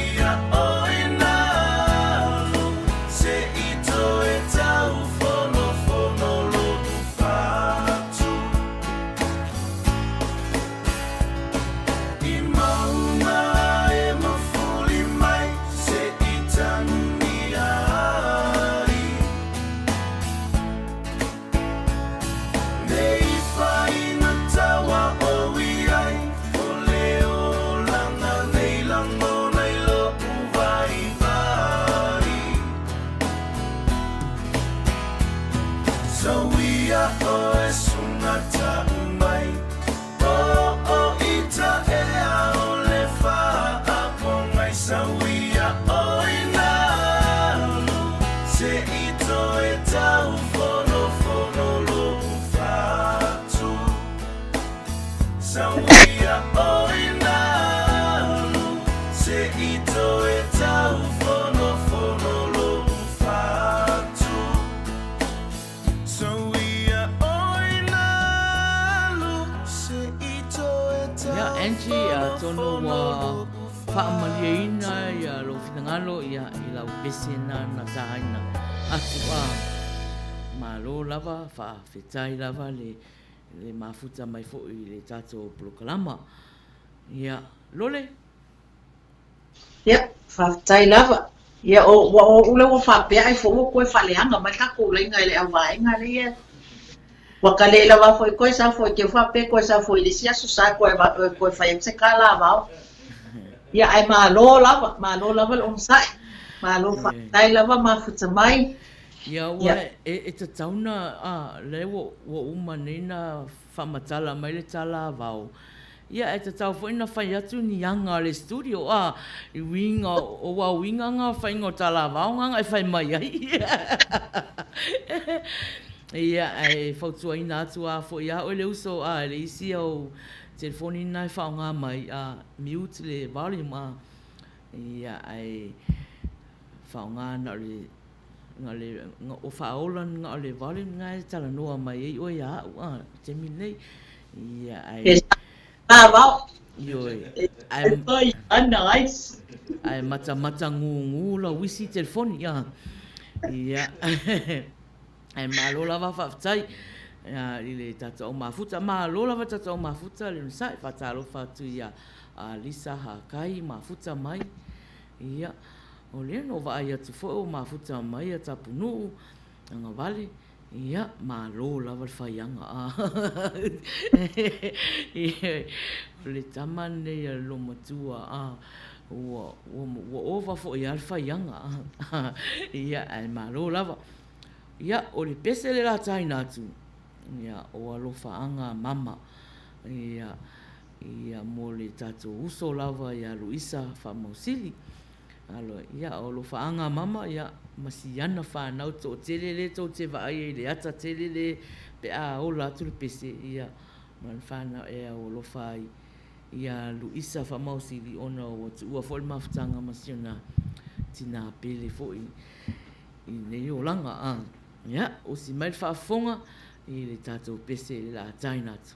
ia. Ia Angie, atonu ua faamalieina ia lou finagalo ia i lau pese na na taina atu a. malo lava, faafetai lava le le mafuta mai foi i le tatou polokalama. Ia, Lole? Ia, faafetai lava. Ia, o, ua o ule ua faapea ai foi ua koe faaleaga mai takou laina i le auvaega lea ia. Ua ka le lava foi koe sa foi ke faapea koe sa foi i le isi aso sa koe koe fai atu se kala vao. Ia, ae malo lava, malo lava le onosai. Malo faafetai lava mafuta mai. Ia, ua e, e tatau na, a, lea ua, ua uma nei na faamatala mai le tala vao. Ia, e tatau foi na fai atu ni aga a le studio, a, i uiga, aua o uiga na o faiga o tala vao na e fai mai ai. Ia, ae fautuaina atu a foi ia oe le uso, a, e le isi au telefoni na e faaaoga mai, a, mute le volume, a, ia, ae faaaoga na o le Na o le, o faaola na o le volume na e talanoa mai ai oe ia au a, le taimi lenei. Ia, ae... E sa vao. Ioe. Ae, Ae, nice. Ae matamata gūgū lau isi telefoni, a. Ia, ae malo lava faafetai i le tatou au mafuta. Malo lava le tatou au mafuta le onosai. Faatalofa atu ia Lisa Hakai mafuta mai. Ia, o lea na ou vaai atu foi ua mafuta mai a Tapunuu, Agavale, ia, malo lava le faiaga. O le tama lenei a le loomatua, a, ua, ua, ua ova foi lava le faiaga. Ia, ae malo lava. Ia, o le pese le la taina atu, ia, o alofaaga mama. Ia, Ia, mo le tatou uso lava ia Luisa Faamausili. Alo, ia, o alofaaga mama, ia, ma si ana whanau toatele le tou te vaai ai i le ata tele le pe a ola atu le pese, ia, ma lana whanau e au alofa ai ia Luisa Faamausili ona ua tuua foi le mafutaga ma si ona tinā pele foi i nei olaga. A, ia, usi mai le faafofoga i le tatou pese i le la taina atu.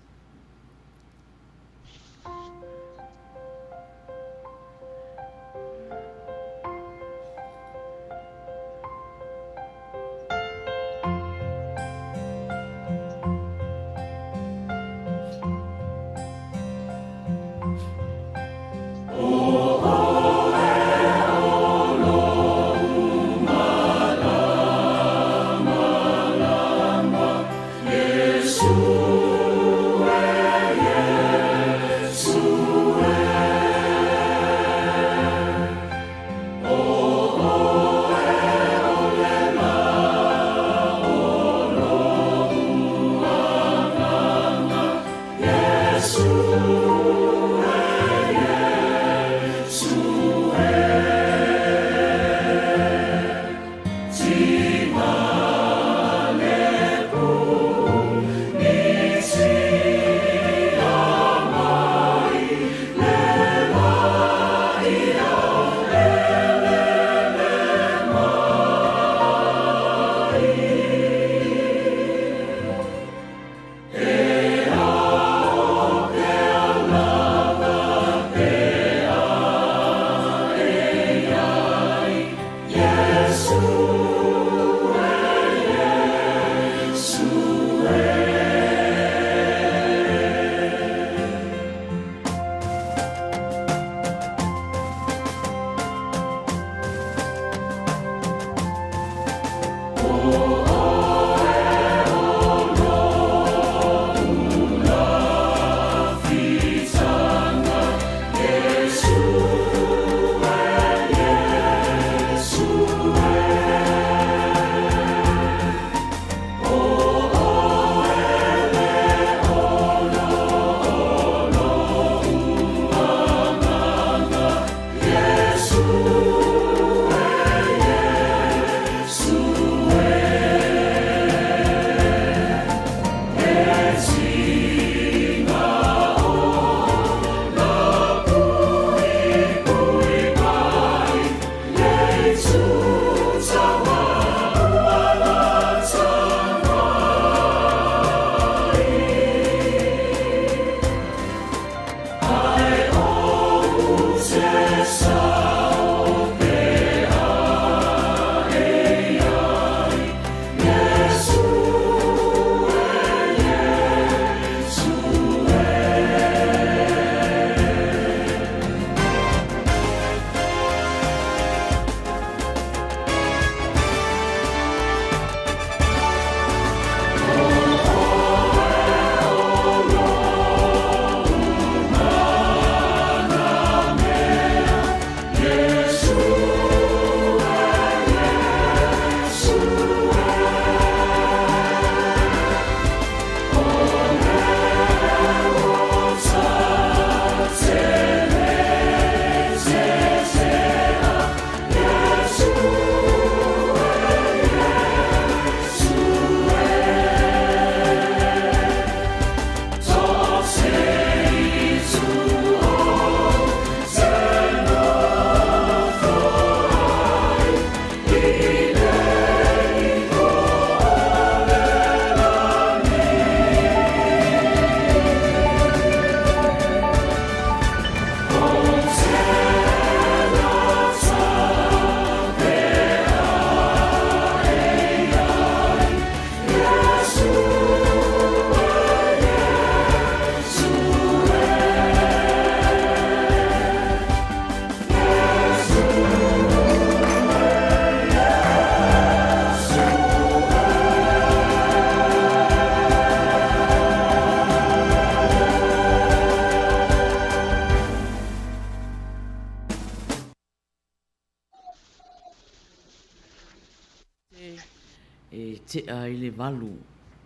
tea ai le 8,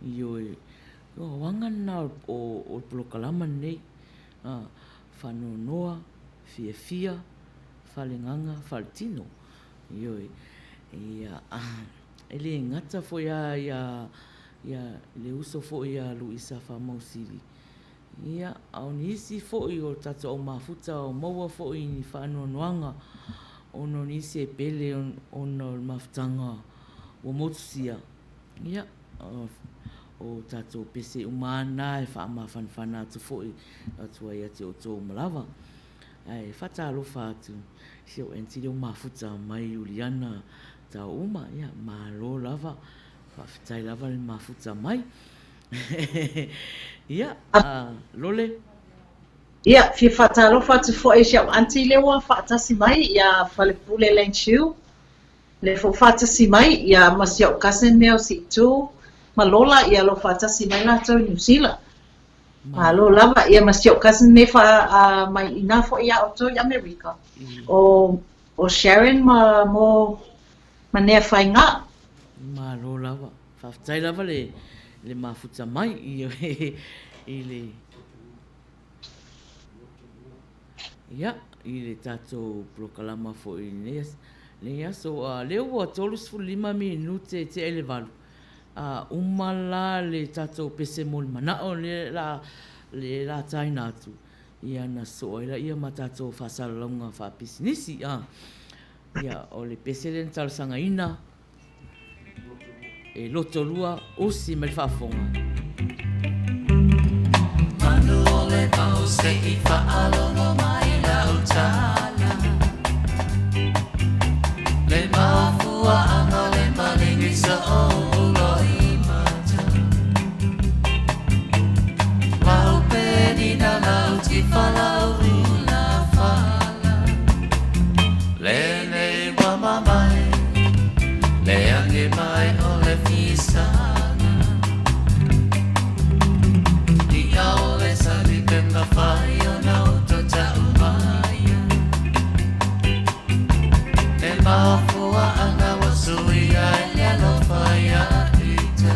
ioe, o auaga lena o le polokalama lenei, faanoanoa, fiafia, faaleagaga, faaletino, ioe. Ia, e le gata foi lava ia, ia le uso foi ia Luisa Faamausili, ia, a o nisi foi o tatou au mafuta o maua foi i ni faanoanoaga ona o nisi e pele ona o le mafutaga ua motusia, ia, o tatou pese uma lava na e faamafanafana atu foi atu ai ia te outou uma lava. Ae faatalofa atu i si ou aunty lea ua mafuta mai Iuliana Tauuma, ia malo lava, faafetai lava le mafuta mai. Ia, Lole. Ia, fia faatalofa atu foi i si au aunty lea ua faatasi mai ia Falepule Lanchiu, lea foi ua faatasi mai ia ma si au cousin lea o Siitu ma Lola, ia o lo o faatasi mai latou i Niu Sila. Malo lava, ia ma si ou cousin nei fa, mai ina foi ia outou i Amerika. O, o Sharon ma mo ma Nea Faiga. Malo lava. Faafetai lava le, le mafuta mai i, i le, ia, i le tatou polokalama foi i lenei, lenei aso. O lea ua 35 minute tea i le 8. A uma la le tatou pese mo le manao lea la le la taina atu, ia na sosoo ai laia ma tatou faasalalauga faapisinisi. A, ia, o le pese lea na talosagaina e Lotorua usi mai le faafofoga. Manu o le vao se i faalogo mai lau tala Le mafuaaga le maligi sa ou loimata Lau penina lau tifa lau hula fala Lenei ua mamai Le age mai o le fisaga Ia o le sali pe mafai ona uto ta'u maia E mafuaaga ua suia ai le alofa ia ita.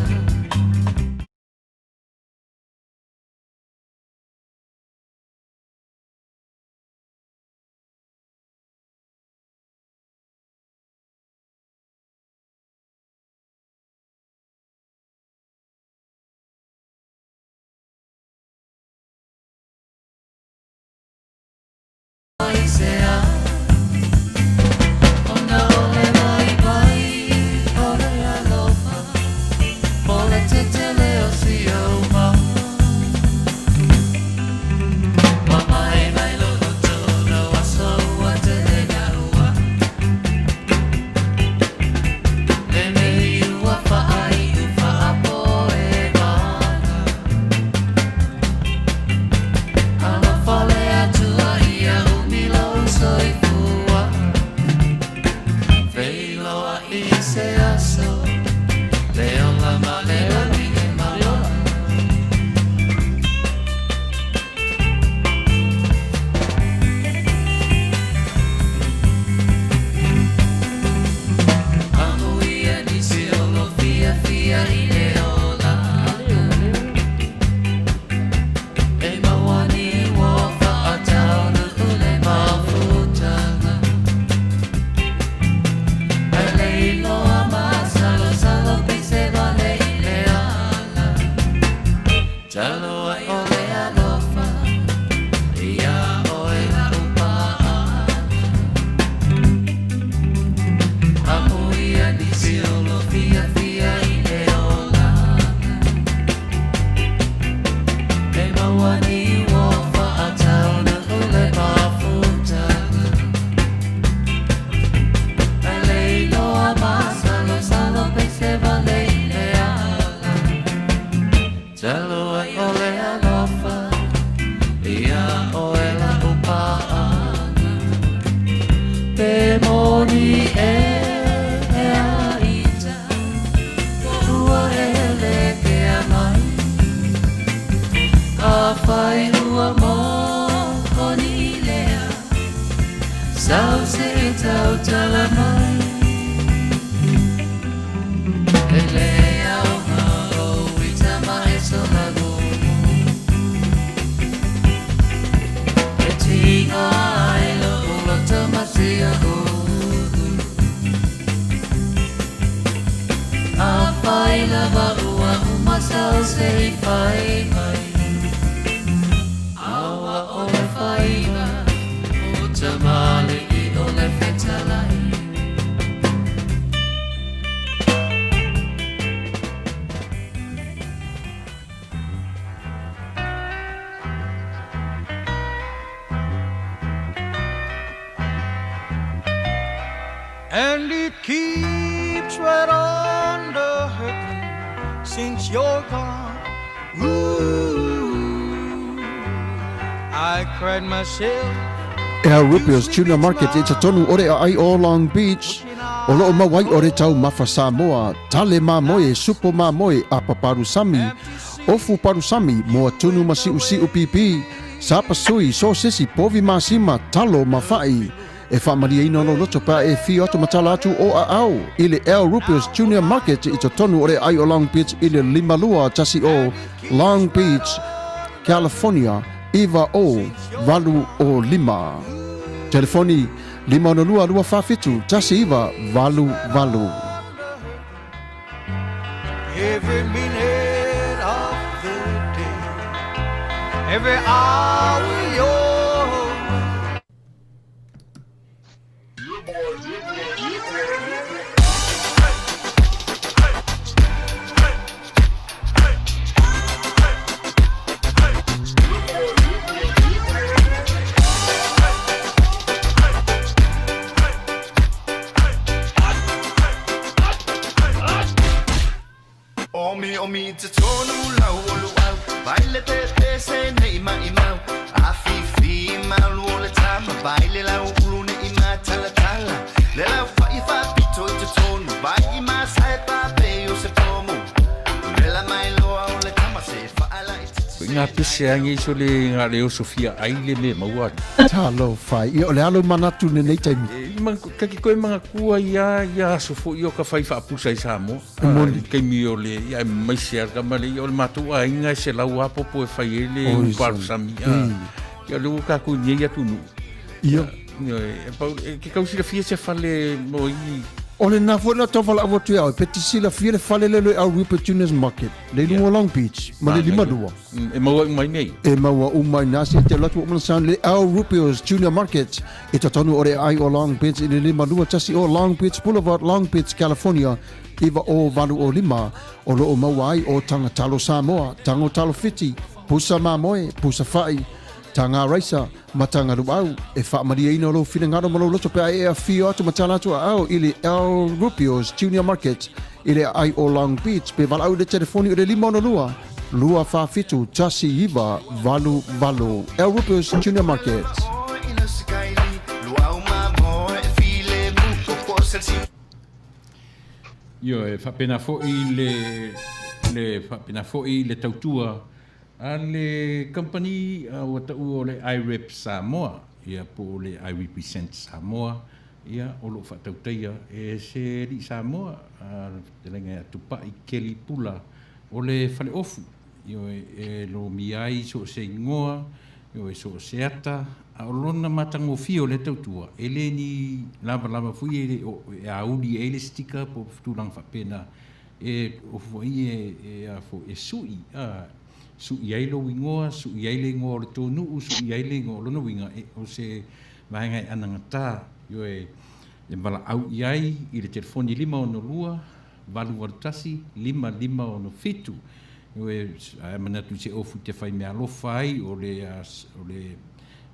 se i fai mai. Aua o le faiva o Tamalii o le fetalai. And it keeps right on the hurting since you're gone. Ooh, I cried myself. El Rubio's Tuna Market i totonu o le aai o Long Beach, o loo mau ai o le taumafa Samoa, tale mamoe, supo mamoe, apa palusami, ofu palusami, moa tunu ma siusiu pipi, sapasui, sosesi, povi masima, talo ma fa'i. E faamalieina lou loto pe a e afio atu ma tala atu o aao i le El Rubios Junior Market i totonu o le aai o Long Beach i le 5210 Long Beach, California 90805. Telefoni 562 247 1988. Every minute of the day, every hour you're Omi omi te tonu lau o luau Vai le te te se nei mai mau A fi fi malu o le tama Vai le lau ulu ne i ma tala tala Le lau fa i fa pito i te tonu Vai i ma sai pa pe o se pomu Vela mai loa o le tama se fa ala i te Ko ngā pese angi so le ngā leo Sofia ai le me maua. Talofa, ia o le alo manatu lenei taimi. E, ma, kaki koe mangakua ia, ia aso foi o ka whai whaapusa i Samoa. E moni. I kaimi o le, ia e maise a ka male, ia o le mātou aiga e se lau apopo e whai e le uparusami. Ia le ua kākou nei atu nuu. Ia. E, pau, e, ke kau silafia se fale mo i... O le na foi la tau whalaau atu ia oe, pe te silafia le fale le le au Rupert Junior's Market, le lunga o Long Beach, ma le 52. E maua uma i nei. E maua uma i nā se te alu atu o mana sound le Al Rupio's Junior Market i totonu o le aai o Long Beach i le 51 o Long Beach Boulevard, Long Beach, California, 90805, o loo maua ai o Taga Talo Samoa, Tago Talo Fiti, Pusa Mamoe, Pusa Fa'i, Taga Raisa, ma Taga Luau. E faamalieina lou finagalo ma lou loto pe a e afio atu ma tala atu aao i le Al Rupio's Junior Market i le aai o Long Beach pe valaau i le telefoni o le 562 247 1988. Al Rupio's Junior Market. Ioe, faapena foi le, le faapena foi le tautua a le kamupani ua taua o le IREP Samoa, ia po o le I Represent Samoa, ia o lo o faatautaia e se alii Samoa, a le fetalaiga ia Tupai Kelly Pula o le Faleofu, ioe, e lomia ai so o se igoa, ioe, so o se ata, a o lona matagofie o lea tautua, e le ni lavalava foi e le o e auli ai le sticker po o tulaga faapena, E ofu foi e, e, a foi, e suʻi, a, suʻi ai lou igoa, suʻi ai le igoa o le tou nuu, suʻi ai le igoa o lona uiga, e, o se vaega e anagatā, ioe, e valaau i ai i le telefoni 562 881 5567. Ioe, ae manatu i se ofu te whai mea alofa ai, o le, o le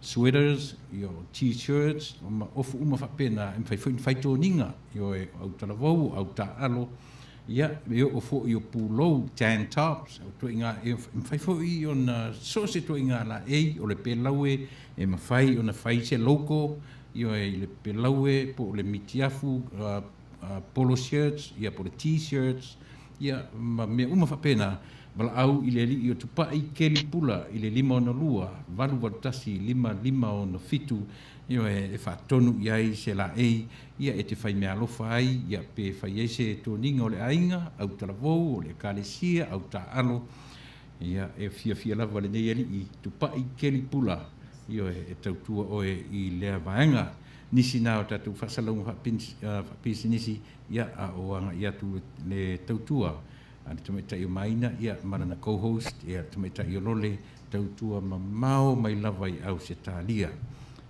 sweaters, ia, o t-shirts, o ma ofu uma faapena, e mawhai foi ni whai tōninga, ioe, o au talavou, o au tāalo, ia, e oo foi o pulou, tan tops, o tuaiga, e mawhai foi ona so o se tuaiga laei, o le pelaue, e mawhai ona whai se logo, ioe, i le pelaue, po o le mitiafu, polo shirts, ia, po o le t-shirts, ia, ma mea uma faapena, valaau i le alii o Tupai, Keli Pula, i le 562 881 5567, ioe, e faatonu i ai se laei, ia, e te fai meaalofa ai, ia, pe fai ai se toniga o le aiga, au talavou, o le ekalesia, au taaalo, ia, e fiafia lava lenei alii, Tupai, Keli Pula, ioe, e tautua oe i lea vaega. Nisi na o tatou faasalauga faapisinisi, ia, a o agai atu le tautua. A le tamaitai o Maina, ia, ma lana co-host, ia, le tamaitai o Lole, tautua mamao mai lava i Ausetalia.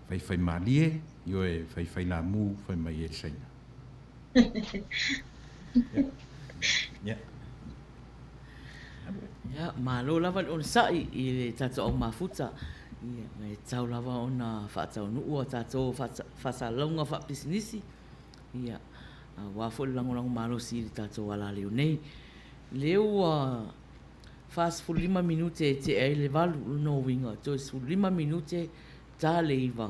Faifaimalie, ioe, faifailamu, fai mai ai le Saina. Ia. Ia. Ia, malo lava le onosai i le tatou au mafuta. Ia, e tatau lava ona faataunuu a tatou faasalalauga faapisinisi. Ia, aua foi le lagolago malosi i le tatou alaleo nei. Lea ua 45 minute e tea ai le 8, o lona uiga, toe 15 minute ta le 9,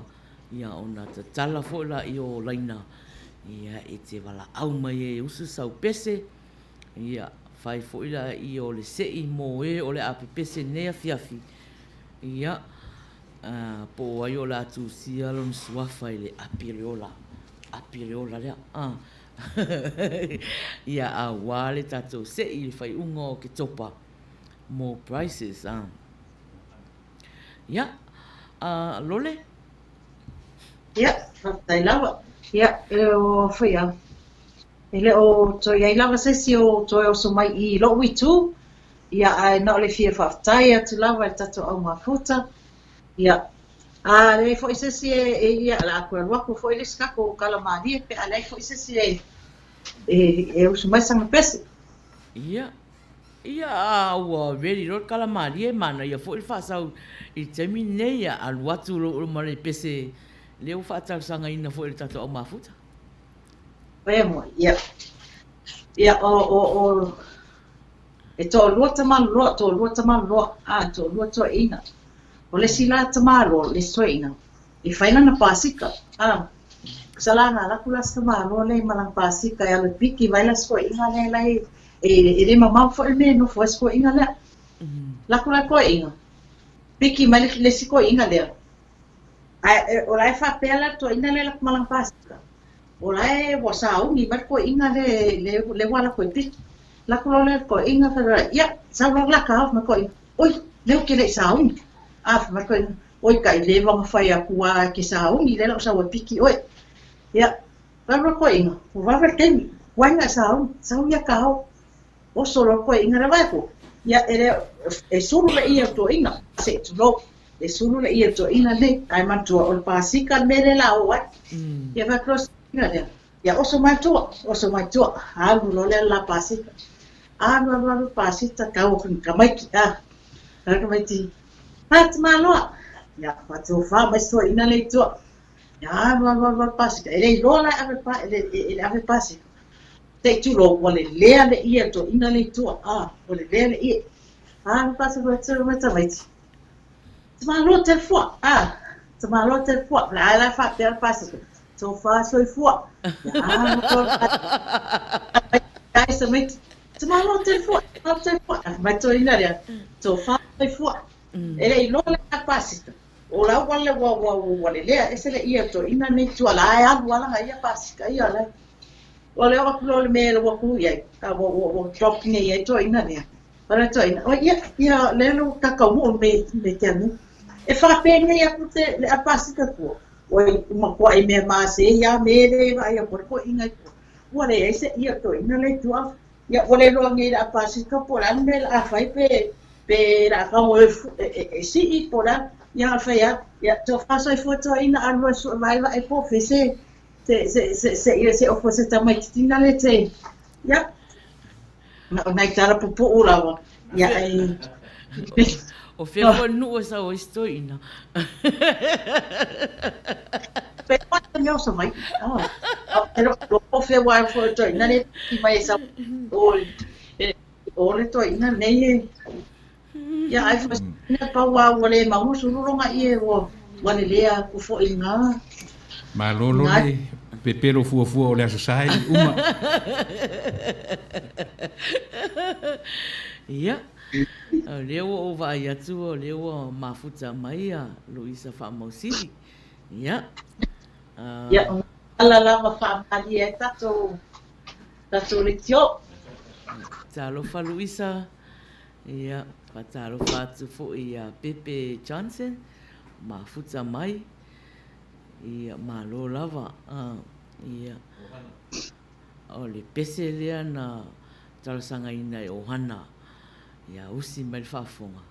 ia ona tatala foi laia o laina, ia e te valaau mai ai e usu sau pese, ia fai foi laia o le sei mo e o le a pepese nei afiafi, ia po o ai o le a tusia lona suafa i le api o le ola, api o le ola lea, a. Ia, aua le tatou sei i le faaiuga o Oketopa mo prizes, a. Ia, a, Lole? Ia, faafetai lava. Ia, e o foi a. E le o toe i ai lava se isi o toe oso mai i lo'u itu, ia, ae na o le fia faafetai atu lava i le tatou au mafuta, ia, a leai foi se isi e, e ia, o le a toe alu atu foi le isi tatou tala malie pe a leai foi se isi e, e, e usu mai sana pese. Ia, ia, a ua ready loa le tala malie, manaia foi le faasau i le taimi lenei, ia, alu atu loa ma le pese lea ua faatalosagaina foi e le tatou au mafuta. Ia, ia o, o, o, e toalua tamaloa, toalua tamaloa, a, toalua toeaina. O le isi la tamaloa, le isi toeaina, e fai lana pasika, a. Sa la na alu atu la si tamaloa lea i ma lana pasika e alu e piki mai la si toeaina lea la e, e, e le mamao foi le mea e nofo ai si toeaina lea. Alu atu la le toeaina, piki mai le, le isi toeaina lea. Ae o la e faapea la le toeaina lea e alu atu ma lana pasika, O la e ua sauni mai le toeaina le, le, le ua alu atu e piki. Alu atu loa lea i le toeaina, fai mai, ia, sau loa la ka fai mai le toeaina, oi, lea ou te le i sauni. A, fai mai le toeaina, oi, kai leva ona fai atu lava e te sauni, lea la ou sau e piki oe. Ia, alu loa le toeaina, ua vave le taimi, tuai ona e sauni, sau ia ka o. Oso loa le toeaina lea, vaai atu, ia, e le, e sulu le ie o le toeaina, se i tulou. E sulu le ie o le toeaina nei, ae manatua o le pasika le mea lea o le a oo ai. Ia fai atu loa si toeaina lea, ia oso mai tua, oso mai tua, alu loa lea le la pasika. Alu, alu, alu le pasita, tau atu i tamaiti, a, fai atu tamaiti, a, tamaloa, ia, faatofa mai si toeaina lea i tua. Ia, alu, alu, alu, alu le pasika, e le iloa la e ave le, e, e ave le pasika. Te i tulou, ua lelea le ie o le toeaina lea i tua, a, ua lelea le ie. Alu pasika, mai tamaiti, Tamaloa te fua, a, tamaloa te fua, la la faapea le pasika, tofa soifua. Ai sa mai, tamaloa te fua, tamaloa te fua, mai toeaina lea, tofa soifua. E le iloa le pasika, o la ua le ua ua ua lelea ese le ie o toeaina nei tua la e alu lava lana ia pasika ia la. Ua le oo atu loa i le mea ua tu i ai, a ua ua ua drop nei ai toeaina lea. Ora toeaina, oi ia, ia lea lo tatou me me te anu. E whāpēnei aku te le a pasika tua. Oi matuaʻi mea mase ia me le vaai a koe inga i tua. Ua leai se ia toeaina le tua. Ia ua le iloa nei le a pasika po o le a le mea o le a fai pe pe le a tago e, e, e, e sii po o le a. Ia a fai a, ia tofa soifua toeaina alu e sue vaevae po fe se se se se se ia se ofo se tamaitiiti na le te. Ia Na o nai tala pupuu lava. Ia e... O fea foi le nuu e sau ai si toeaina. Pe koa te mea o Savaii. Ah. E lo o fea wa foi toeaina le ki mai e sau. O o le toeaina nei e Ia ai foi na pau a ua le maua sulu longa ie ua ua lelea aku foi i ngā Malolo le pepelo fuafua o le Aso Sa e uma. Ia, o lea ua ou vaai atu o lea ua mafuta mai a Luisa Faamausili. Ia. Ia, o ala lava faamalie ai tatou tatou leitio. Talofa Luisa. Ia, faatalofa atu foi ia Pepe Johnson, mafuta mai. Ia, malo lava. Ia, o le pese lea na. talosagaina e ʻohana ia usi mai le faafofoga.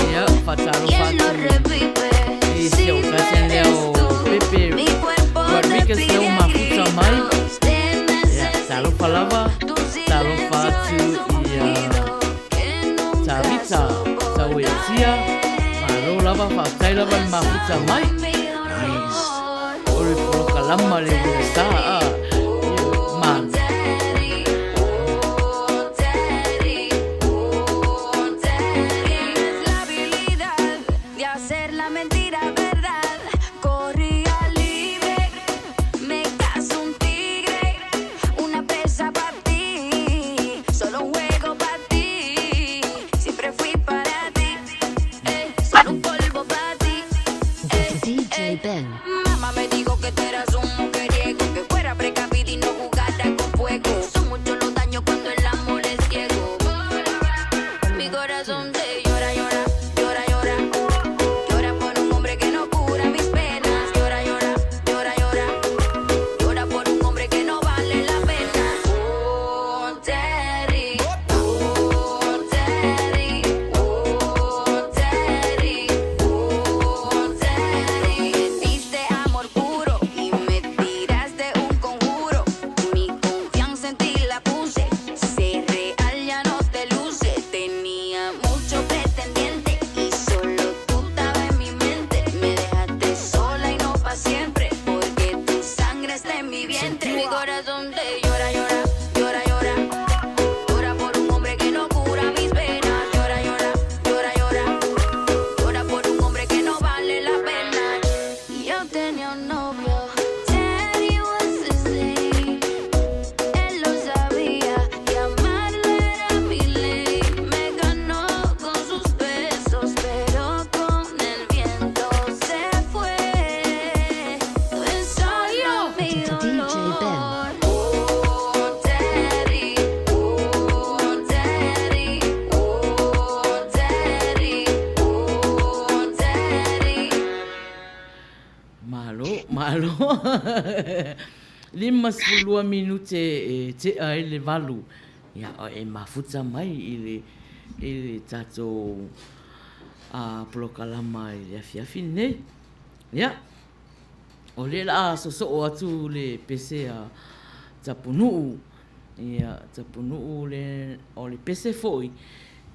Ia, faatalofa atu i si ou cousin lea o Pepe Rodriguez lea ua mafuta mai. Ia, talofa lava, talofa atu ia Tavita Tauetia. Malo lava, faafetai lava le mafuta mai. O le polokalama le uila sa a. Ia, malo. Malo, malo. 52 minute e tea ai le valu. Ia, e mafuta mai i le, i le tatou a, polokalama i le afiafi lenei. Ia, o lea la a sosoo atu le pese a Tapunuu. Ia, Tapunuu le, o le pese foi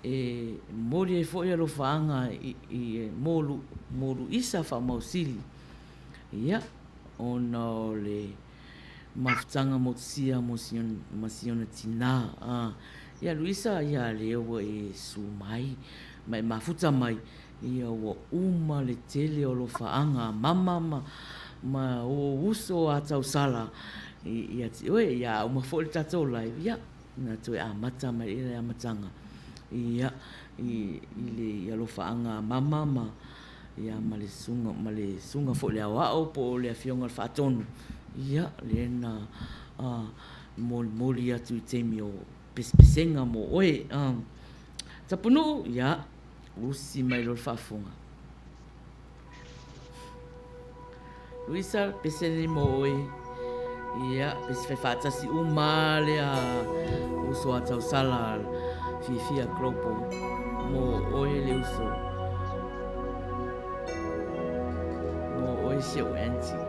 e momoli ai foi alofaaga i, i, mo, mo Luisa Faamausili. Ia, ona o le mafutaga motusia mo si ona, ma si ona tinā. A, ia Luisa, ia lea ua e susu mai ma e mafuta mai, ia ua uma le tele o alofaaga a mama ma, ma ou uso a tausala ia te oe. Ia, a uma foi le tatou live, ia, na toe amata mai i le amataga, ia, i, i le i alofaaga a mama ma, ia ma le susuga, ma le susuga foi i le aoao po o le afioga i le Faatonu, ia, lea na molimoli atu i taimi o pesepesega mo oe. Tapunuu, ia, usi mai loa le faafofoga. Luisa, pese nei mo oe. Ia, pese fai faatasi uma lea uso a tausala fiafia Global mo oe le uso. Mo oe si ou auntie.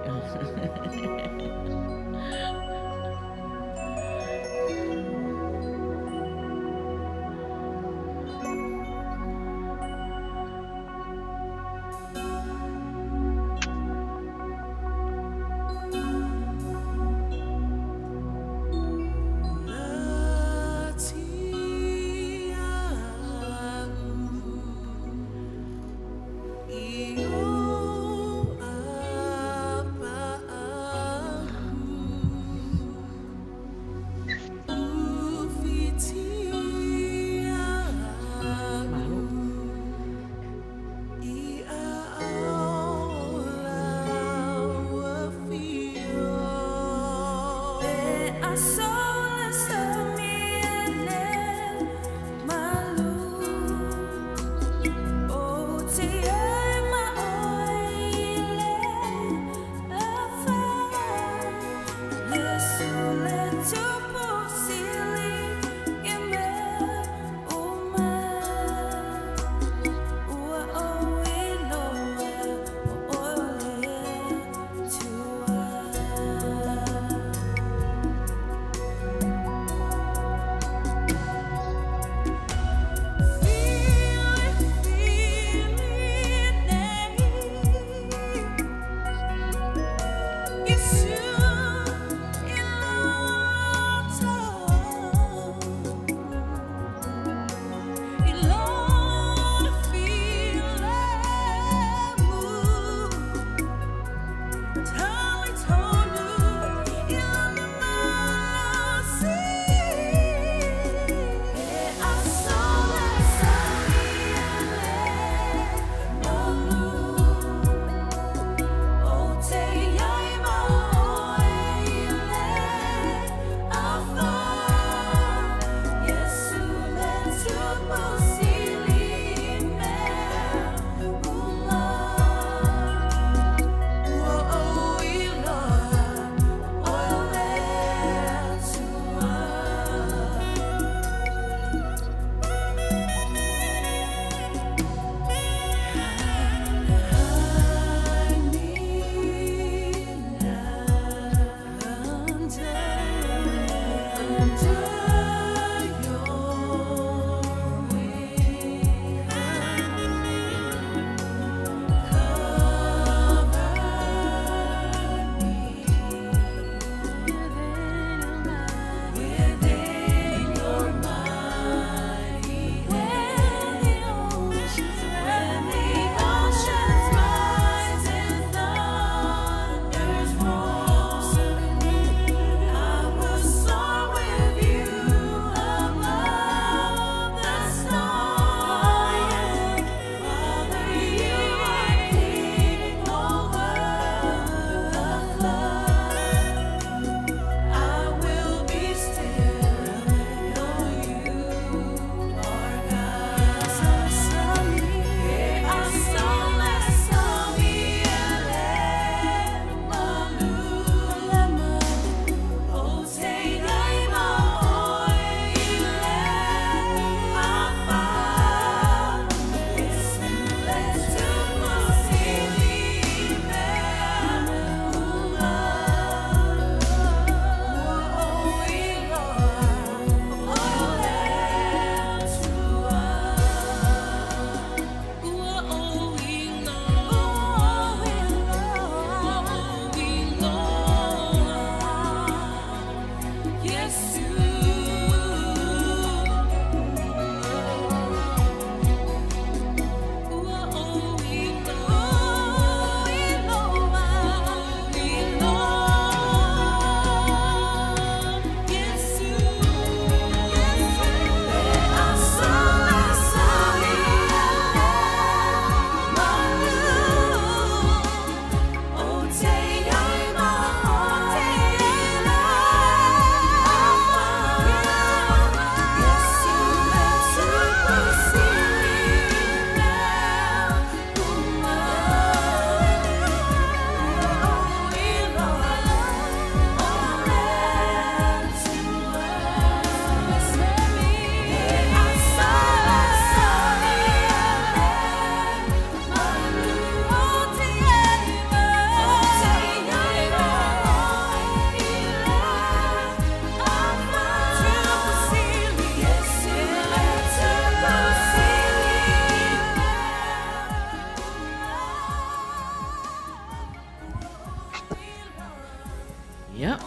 Ia.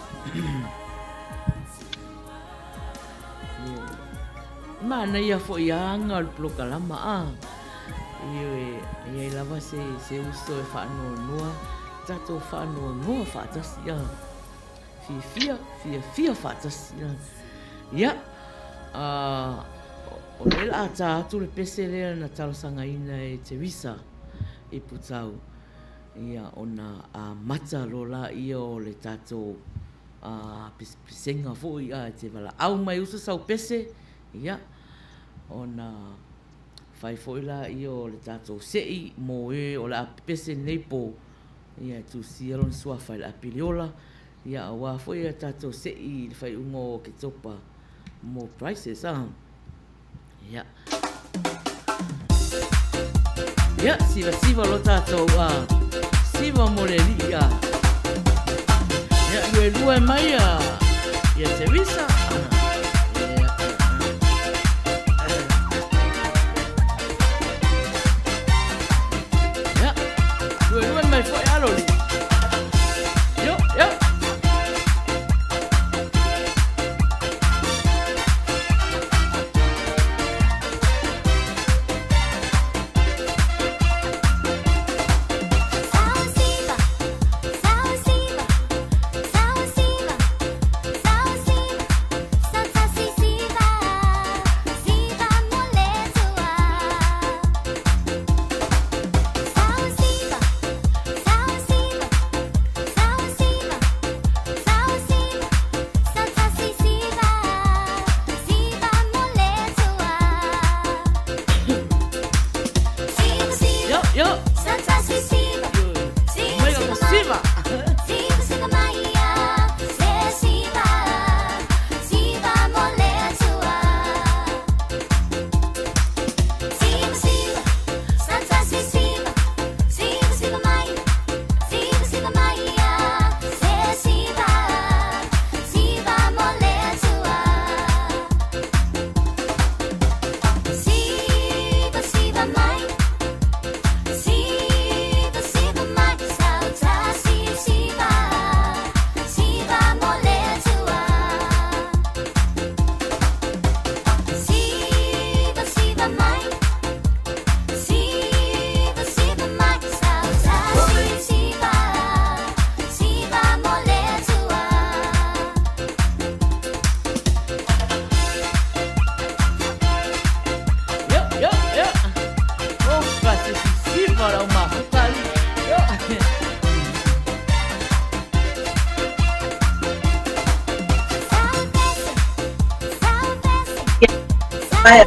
Manaia foi a aga o le polokalama a. Ioe, e i ai lava se, se uso e faanoanoa, tatou faanoanoa faatasi a. Fiafia, fiafia faatasi a. Ia, a, o lea la a tā atu le pese lea na talosagaina e Teresa i Putau. Ia, ona amata loa laia o le tatou pesega foi a e te valaau mai uso sau pese, ia, ona fai foi laia o le tatou se'i mo e o le a pepese lenei po, ia, e tusia lona suafa i le Apiliola, ia, aua foi a tatou se'i i le faaiuga o Oketopa mo prizes, a. Ia. Ia, sivasiva lo tatou a siva mo le alii a. Ia, luelue mai a ia Teresa. Ia. Ia, luelue mai foi Aloli. Io, io. Ae.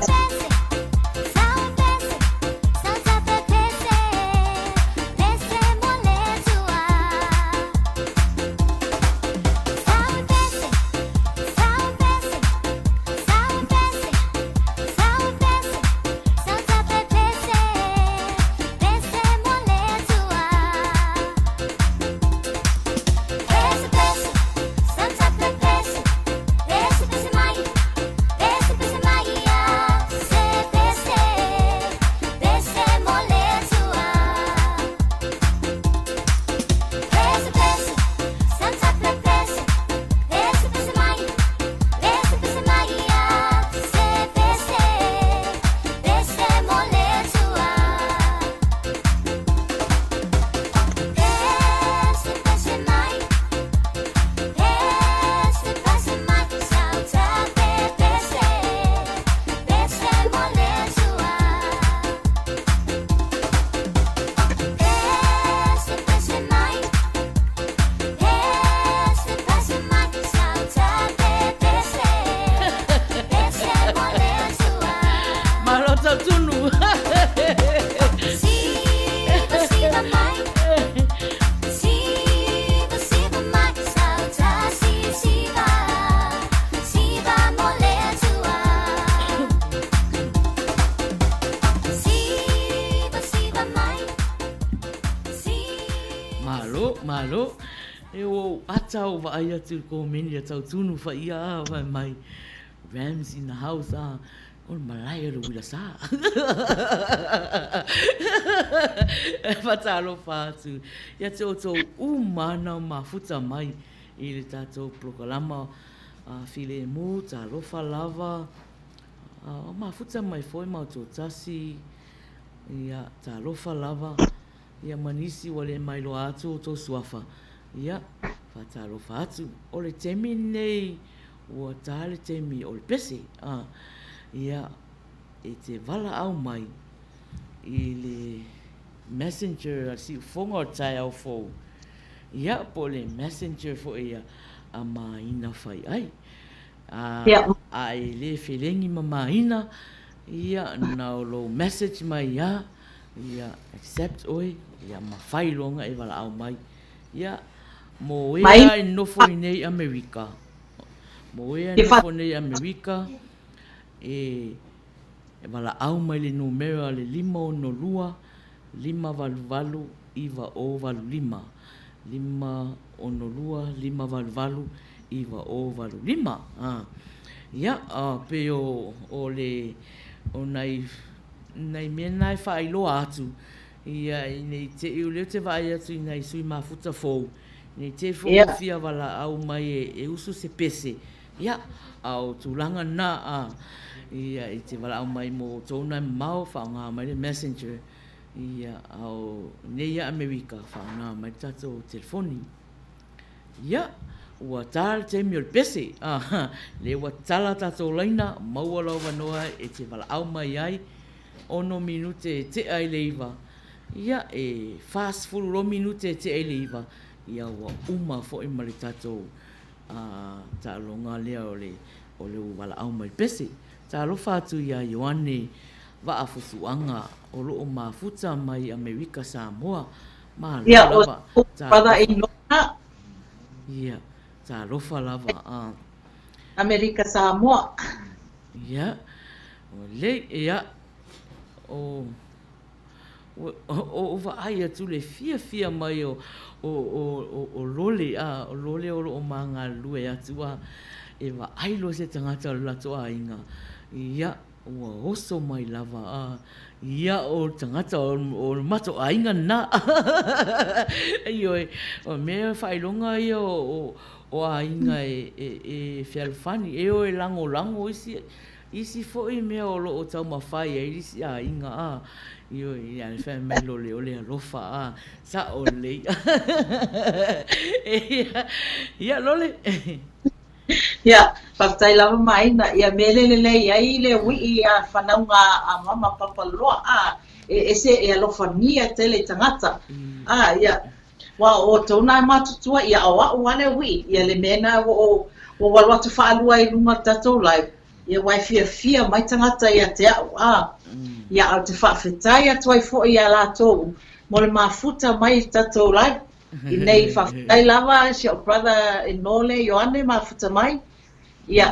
Malo tautunu. Malo, malo. E ua ou ata o vaai atu i le komeni a Tautunu faia a fai mai Rams in the house a o le malae o le uila sa. E faatalofa atu ia te outou uma ana o mafuta mai i le tatou polokalama filemu, talofa lava, o mafuta mai foi ma outou tasi, ia talofa lava. Ia ma nisi ua le mailoa atu outou suafa, ia, faatalofa atu. O le taimi lenei, ua ta le taimi o le pese, a, ia, e te valaau mai i le messenger a le siufofoga o le taeao fou, ia, po o le messenger foi a Maina Faiai. A, a e le felegi ma Maina, ia, na o lou message mai lava, Ia accept oe, ia ma whai loa e walaau mai. Ia, mo ea e nofo i nei Amerika, mo ea e nofo nei Amerika, e walaau mai le numera le 562 588 9085. 562 588 9085. Ia, pei o, o le, o nai nai mea na e faailoa atu, ia, nei te i o lea ou te vaai atu i nai sui mafuta fou, nei te i foi ua fia valaau mai e usu se pese, ia, a o tulaga na, a, ia, i te valaau mai mo outou na e mamao, faaaoga mai le messenger, ia, a o nei ia Amerika, faaaoga mai le tatou telefoni. Ia, ua ta le taimi o le pese, a, lea ua tala tatou laina, maua lou avanoa e te valaau mai ai, ono minute e tea i le iva, ia, e 40 loa minute e tea i le iva, ia ua uma foi ma le tatou a, taaloga lea o le, o le valaau mai pese. Talofa atu iā Ioane Vaafusuaga o loo mafuta mai Amerika Samoa, Malo Ia, o lava, brother talofa. in law Ia, talofa lava, a. Amerika Samoa. Ia, o lei, ia, o, o, o vaai atu le fiafia mai o, o, o, o, o Lole, a, o Lole o loo ma galulue atu, a, e vaai loa se tagata o le latou aiga, ia, Ua oso mai lava a ia o le tagata o le matou aiga lena. Ioe, o mea faailoga ia o aiga e fealofani, e o e lagolago isi isi foi mea o lo o taumafai ai isi aiga a. Ioe, ia le fai mai lole o le alofa a, sao lelei. Ia lole. Ia, faafetai lava Maina. Ia mele lelei ai le ui'i a whanaunga a mama papa loa, a, e ese e alofania tele i tagata. A, ia, ua o outou na e matutua, ia o a'u a le ui'i, ia le mea na ua o, ua alu atu faalua i luga o le tatou live. Ia aua e fiafia mai tagata ia te a'u, a, ia a ou te faafetai atu ai foi ia latou mo le mafuta mai i tatou live i nei faafetai lava si a'u brother Enole Ioane mafuta mai ia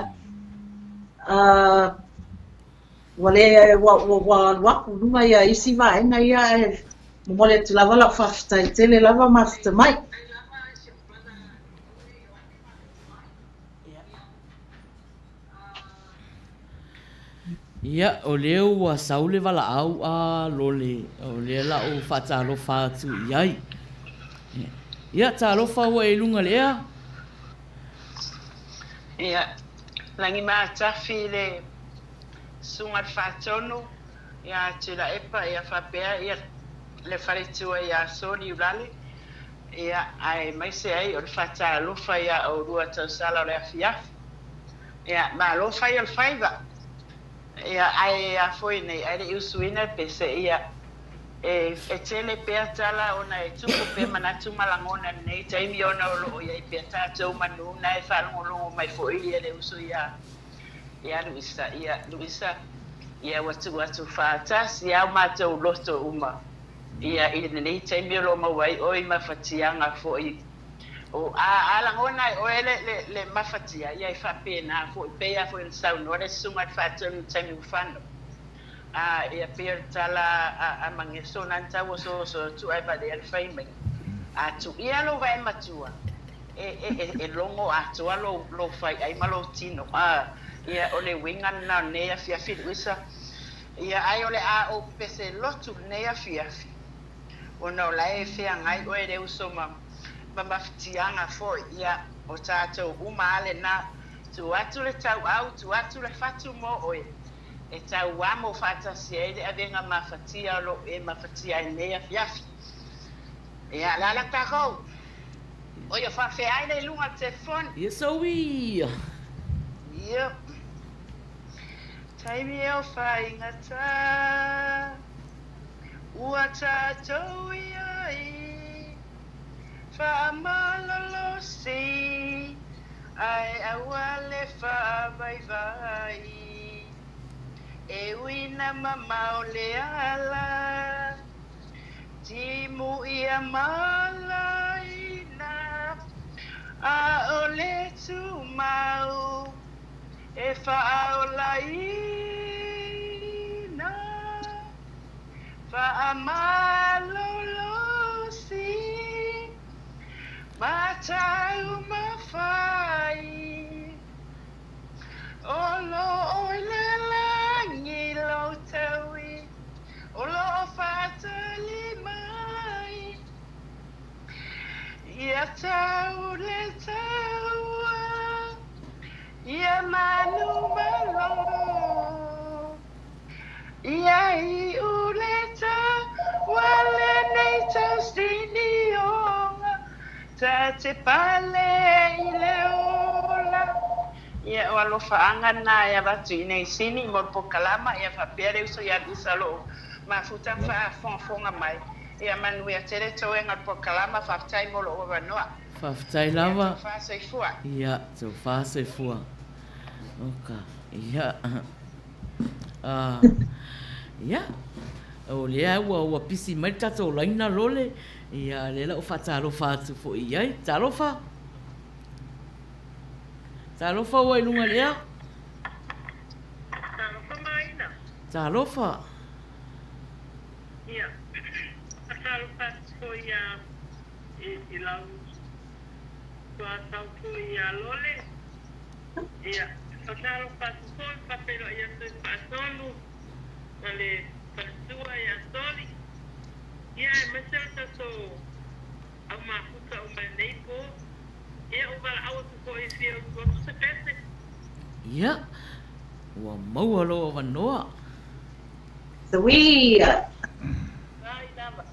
a ua le ua ua ua alu aku i luga ia isi vaega ia ae momoli atu lava la'u faafetai tele lava mafuta mai. Ia, o lea ua sau le valaau a Lole, o lea la ou faatalofa atu i ai. Ia, talofa ua e i luga i le ea. Ia, lagi matafi le Susuga i le Faatonu ia Tuilaepa ia faapea ia le faletua ia Soli Ulale, ia aemaise ai o le faatalofa ia oulua tausala o le afiafi. Ia, malo fai o le faiva. Ia, ae a foi nei, ae le i usuina le pese, ia, e, e tele pea tala ona e tupu pea manatu ma lagona i lenei taimi ona o lo o i ai pea tatou manu na e faalogologo mai foi ia le uso ia, ia Luisa. Ia, Luisa, ia ua tuu atu faatasi lava o matou loto uma, ia, i lenei taimi o lo o maua ai oe i mafatiaga foi O, a, a lagona e oe le, le, le mafatia, ia e faapena foi, pei lava foi ona saunoa le Susuga i le Faatonu i le taimi ua fano. A, ia pei o le tala a, a Mageso na na tau osooso atu ae valea le fai mai, A tuia lou vae matua, e, e, e, e logo atoa lou, lou faiai ma lou tino. A, ia o le uiga lena o lenei afiafi Luisa. Ia, ae o le a ou pese lotu i lenei afiafi. Ona o la e feagai oe le uso ma ma mafatiaga foi, ia, o tatou uma a lena, tuu atu le tauau, tuu atu le fatu mo oe, e tauamo faatasi ai le avega mafatia o lo o e mafatia ai nei afiafi. Ia, alaala takou. Oi, o faafeai le i luga o le telefoni. Ia Soui! Ia. Taimi o faigata. Ua tatou i ai faamalolosi ae aua le faavaivai E ui na mamao le ala Timu ia malaina Aʻole tumau e faaolaina Faamalolosi ma taumafai O lo o i le lagi lou taui O lo o faatali mai Ia tau le taua Ia manumalo Ia iu le taua lenei tausinioga Ta te pale i le ola. Ia o alofaaga lena e avatu i nei sini mo le polokalama ia faapea le uso ia Luisa o lo o mafuta ma faafogafoga mai. Ia manuia tele toega o le polokalama faafetai mo lou avanoa. Faafetai lava. Ia tofa soifua. Ia tofa soifua. Oka. Ia. Ah. Ia. O lea ua ua pisi mai le tatou laina lole. Ia lea la ua faatalofa atu foi i ai. Talofa. Talofa ua i luga i le ea. Talofa Maina. Talofa. Ia, faatalofa atu foi ia i lau tuatau foi ia Lole. Ia, faatalofa atu foi ma faafeiloai atu i le Faatonu ma le faletua ia Soli. Ia, aemaise o le tatou au mafuta uma i lenei po. Ia, ua valaau atu foi e fia usu atu se pese. Ia, ua maua lou avanoa. Sweet. Vai lava.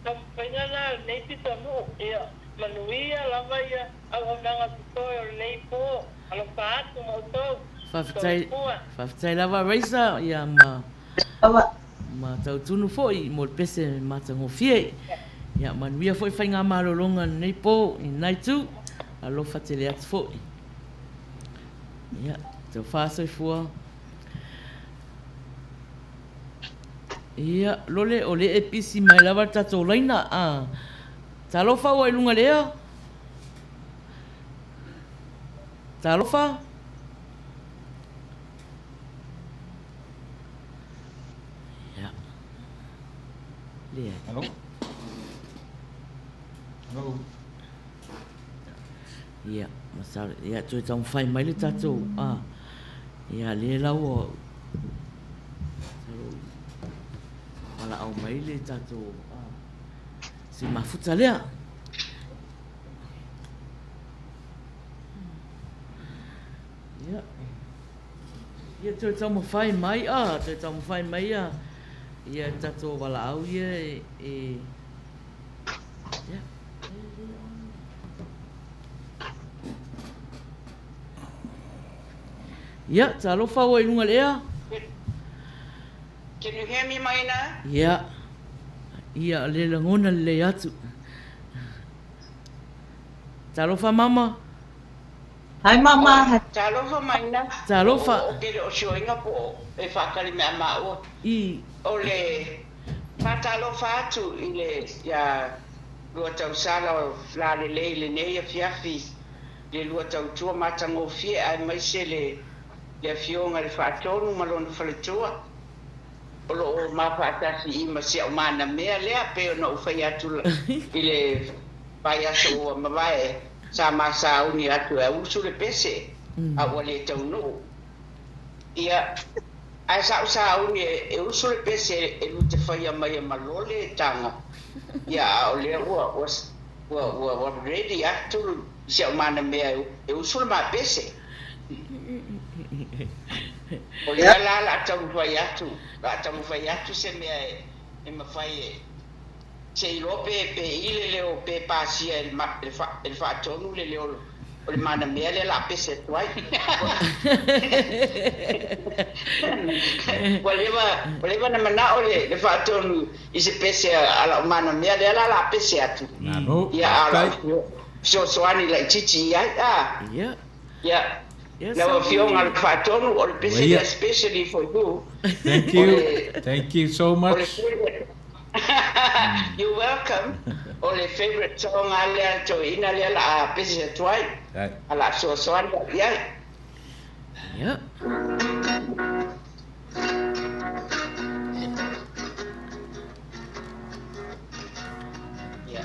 Taumafaiga la a lenei pitonuu, ia manuia lava ia auaunaga totoe o lenei po. Alofa atu ma outou. Faafetai, Soifua. faafetai lava Raisa, ia ma ma tautunu foi mo le pese matagofie. Ia manuia foi faigamalologa i lenei po i lena itu. Alofa tele atu foi. Ia, taufa soifua. Ia, lole o lea e pisi mai lava le tatou laina. Ah, talofa ua i luga le ea. Talofa. Ia. Lea. Hello. Hello. Ia, masalo, ia, toe taumafai mai le tatou, ah, ia, lea la ua, masalo, valaau mai le tatou, ah, si mafuta lea. Ia, ia toe taumafai mai, ah, toe taumafai mai ia, ia tatou valaau ia e, e ia. Ia, talofa ua i luga le ea. Can you hear me Maina? Ia, ia le lagona lelei atu. Talofa mama. Hi mama. Talofa Maina. Talofa. O ke le o sioinga po e whakali mea maua. I. O le whātalofa atu i le ia lua tausala o lalelei lenei afiafi le lua tautua matagofie aemaise le le afioga i le Faatonu ma lona faletua o lo o ma faatasi i ma si au manamea lea pei ona ou fai atu i le vaiaso ua mavae sa ma sauni atu e ausu le pese a ua le taunuu. Ia, ae sa ou sauni e usu le pese e lute faia mai e malole e taga, ia, a o lea ua, ua, ua, ua, ua ready atu si au manamea e usu le ma pese. O lea la la taumafai atu, la taumafai atu se mea e, e mafai e, se iloa pe, pe i le leo pe pasia e le, e le, e le faatonu le leo o le manamea lea la pese atu ai. Ua leva, ua leva na manao le, le faatonu i se pese a lau manamea lea la la pese atu. Malo, Ia, a o lau faafetai. fesoasoani laitiiti i ai, a. Ia. Ia, Yes, lau afioga le faatonu, o le pese Ua lea ia. specially for you. Thank O you. le, Thank you so o le much. You're welcome. O le favourite song lava lea a le toeaina lea la a pese atu ai. Ai. A la fesoasoani atu i ai. Ia. Ia.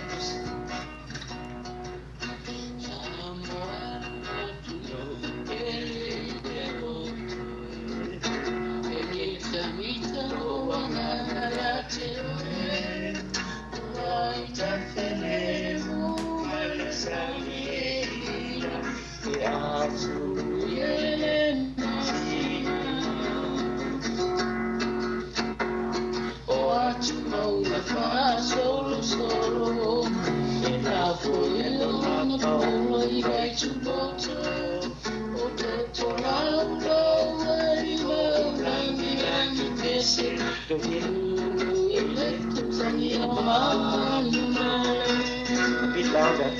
A bit louder.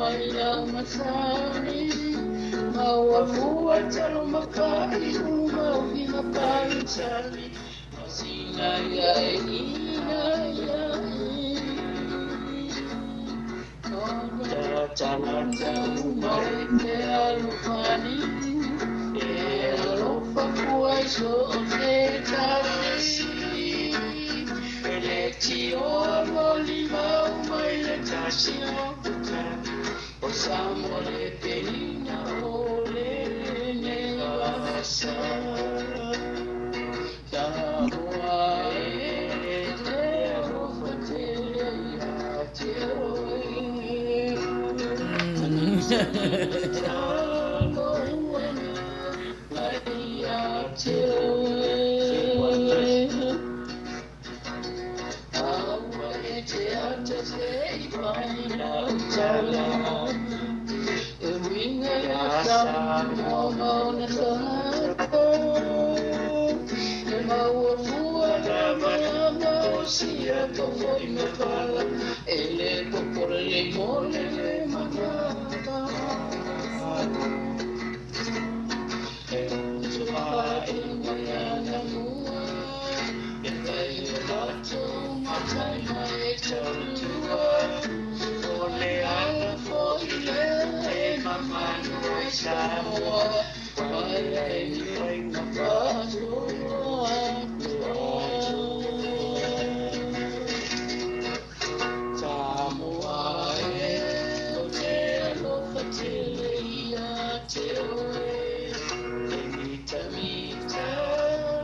mai lau masani Maua fua talo mapai uma uhi mapai tali Masina ia e ina ia e Ona tangata umai te alofani E alofa fua i so o te tasi E le tioa moli mau mai le tasi o tali O Samoa le penina o lenei vasa Samoa e te alofa tele ia te oe Ia te oe Aua e te ata te i pai lau tala E uiga ia Samoa ma ona tagata E maua fua lava o sia to foi me pala E le popole le mole le manata E utua e mai ana mua E fai o latou matai mai e tautua O le ala foi lea e mamanu ai Samoa Mai ai ni faiga faatoatoa Samoa e, o te alofa tele ia te oe E mitamita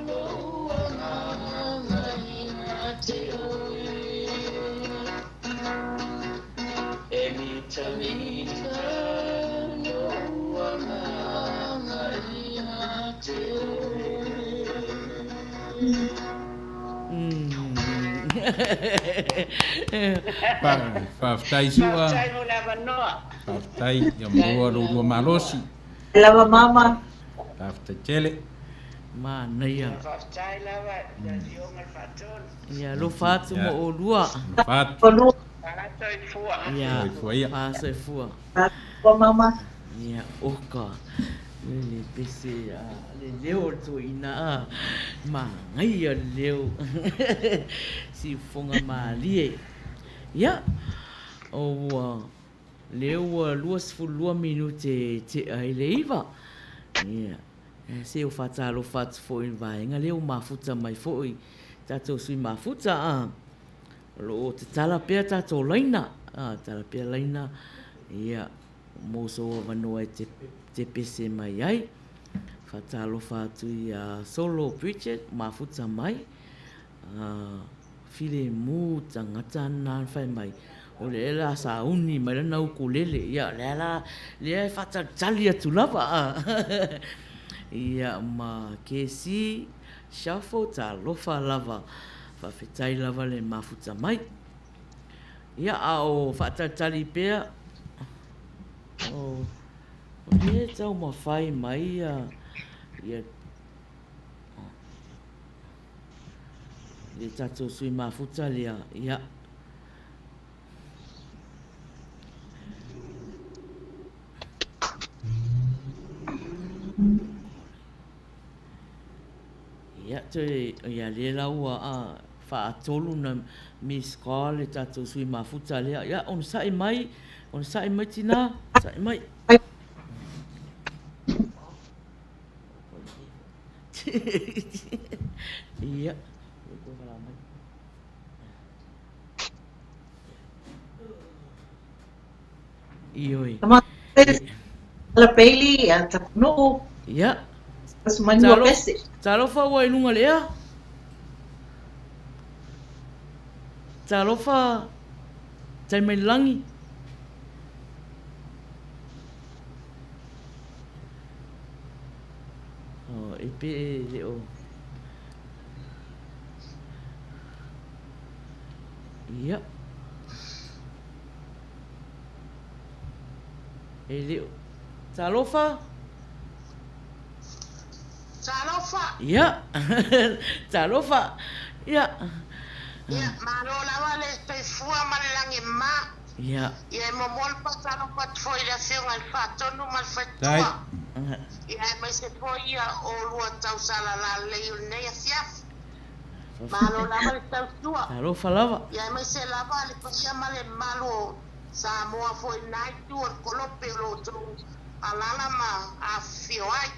lou agaga ia te oe E mitamita lou agaga ia te oe. Faafetai Sua. Faafetai mo le avanoa. Faafetai ia maua lo lua malosi. Lava mama. Faafetai tele. Manaia. Faafetai lava i le Afioga i le Faatonu. Ia alofa atu mo olua. Alofa atu. Faasoifua. Ia Soifua ia. faasoifua. Faasoifua mama. Ia oka le pese a le leo o le toeaina a manaia le leo siufofoga malie. Ia ua lea ua 22 minute e tea ai le 9. Ia se o faatalofa atu foi i le vaega lea ua mafuta mai foi tatou sui mafuta a. O lo o tatala pea tatou laina, tatala pea laina, ia, mo sou avanoa e te, te pese mai ai. Faatalofa atu ia Solo Bridget, mafuta mai, filemu tagata na fai mai, o lea la sauni mai lana ukulele, ia, lea la, lea e faatalitali atu lava, ia, ma KC Shuffle, talofa lava. Faafetai lava le mafuta mai. Ia, a o faatalitali pea, o lea e taumafai mai ia, ia le tatou sui mafuta lea, ia. Ia, toe, ia lea la ua faatolu na miss call le tatou sui mafuta lea. Ia, onosai mai, onosai mai tinā, onosai mai. Ia, Ioe. Tala Bailey, ia Tapunuu. Ia. Manua pese. Talofa ua i luga le ea. Talofa tai mai le lagi. Oh, e pe e le o. Ia. E le o. Talofa. Talofa. Ia. Talofa. Ia. Ia, malo lava le soifua ma le lagi mama. Ia. Ia e muamua le faatalofa atu foi i le Afioga i le Faatonu ma le Faletua. Ia aemaise foi ia oulua tausala lalelei o lenei afiafi. Malo lava le tautua. Talofa lava. Ia aemaise lava le paia ma le mamalu o Samoa foi i lena itu o le kolope o lo outou alala ma afifio ai.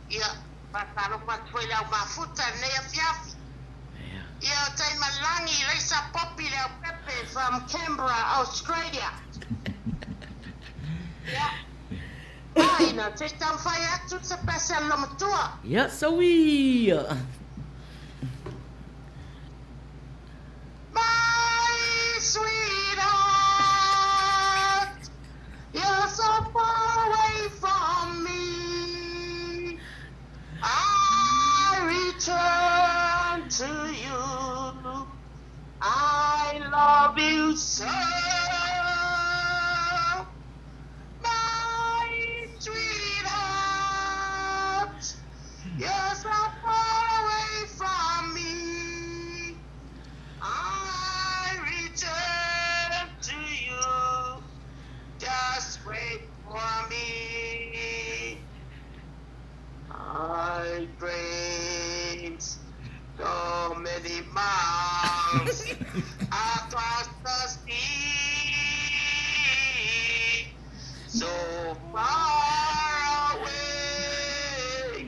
Ia, faatalofa atu foi i le au mafuta i lenei afiafi. Ia, o Taimalelagi, Leisa Popi Leaupepe from Canberra, Australia. Ia, Maina, se i taumafai atu se pese a le Lomatua. Ia, sauia! My sweetheart, you're so far away from me. I return to you. I love you so. My sweetheart, you're so far away from me. I return to you. Just wait for me. I dreamed so many miles across the sea, so far away,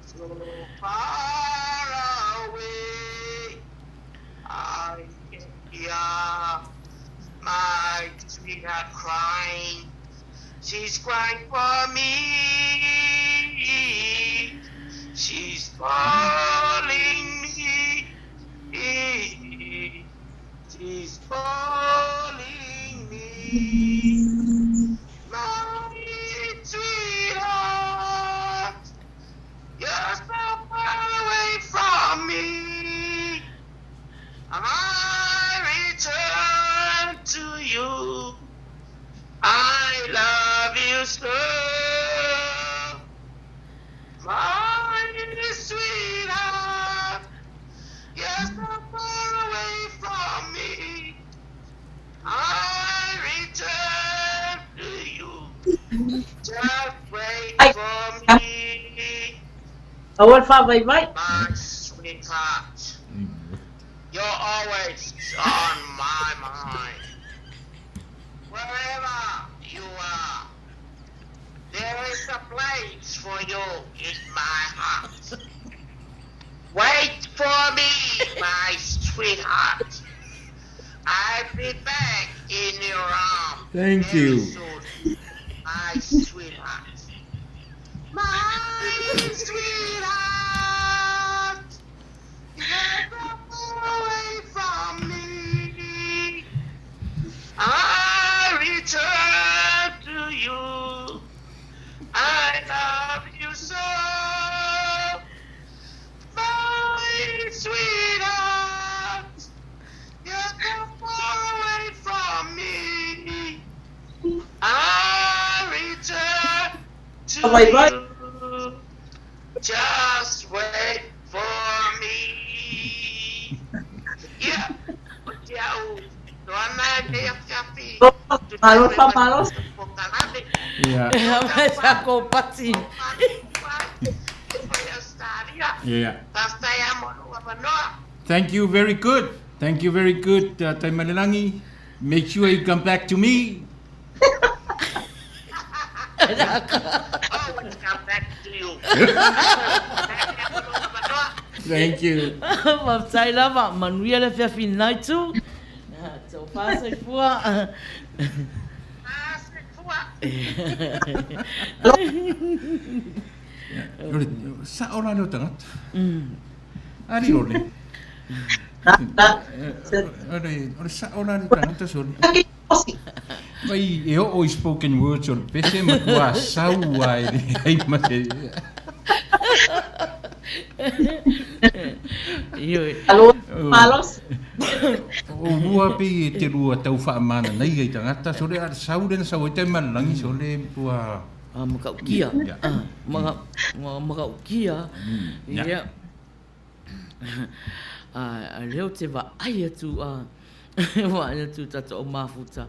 so far away. I can hear my sweetheart crying. She's crying for me. She's calling me. She's calling me. My sweetheart, you're so far away from me. I return to you. I love you so. My sweetheart, you're so far away from me. I return to you. Just wait for me. Aua le faavaivai. My sweetheart, you're always on my mind. Wherever you are, there is a place for you in my heart. Wait for me, my sweetheart. I'll be back in your arms Thank very you. soon, my sweetheart. My sweetheart, you're so far away from me. I return to you. I love you so. My sweetheart, you're so far away from me. I return to Faavaivai. you. Just wait for me. Ia, o te au, toana e nei afiafi, tu te Malo koe ma faamalo. te pokalame. Ia. Ma sa kopati. Ia. Faafetai lava mo lou avanoa. Thank you very good. Thank you very good, uh, Taimalelagi. Make sure you come back to me. Always come back to you. Thank you. Faafetai lava, manuia le afiafi i lena itu. Taufa soifua. Soifua. O le sao la lea o tagata. Ali o le. O le o le sao la lea o tagata sole. Vai e oo i spoken words o le pese matua sau a e leai ma se. Ioe. Alo, malosi. O lua pei e te lua tau whaamananai ai tagata sole a sau le na sau ai Taimalelagi sole ua A matautia. A matautia. Ia. A lea ou te vaai atu a. Vaai atu i tatou au mafuta,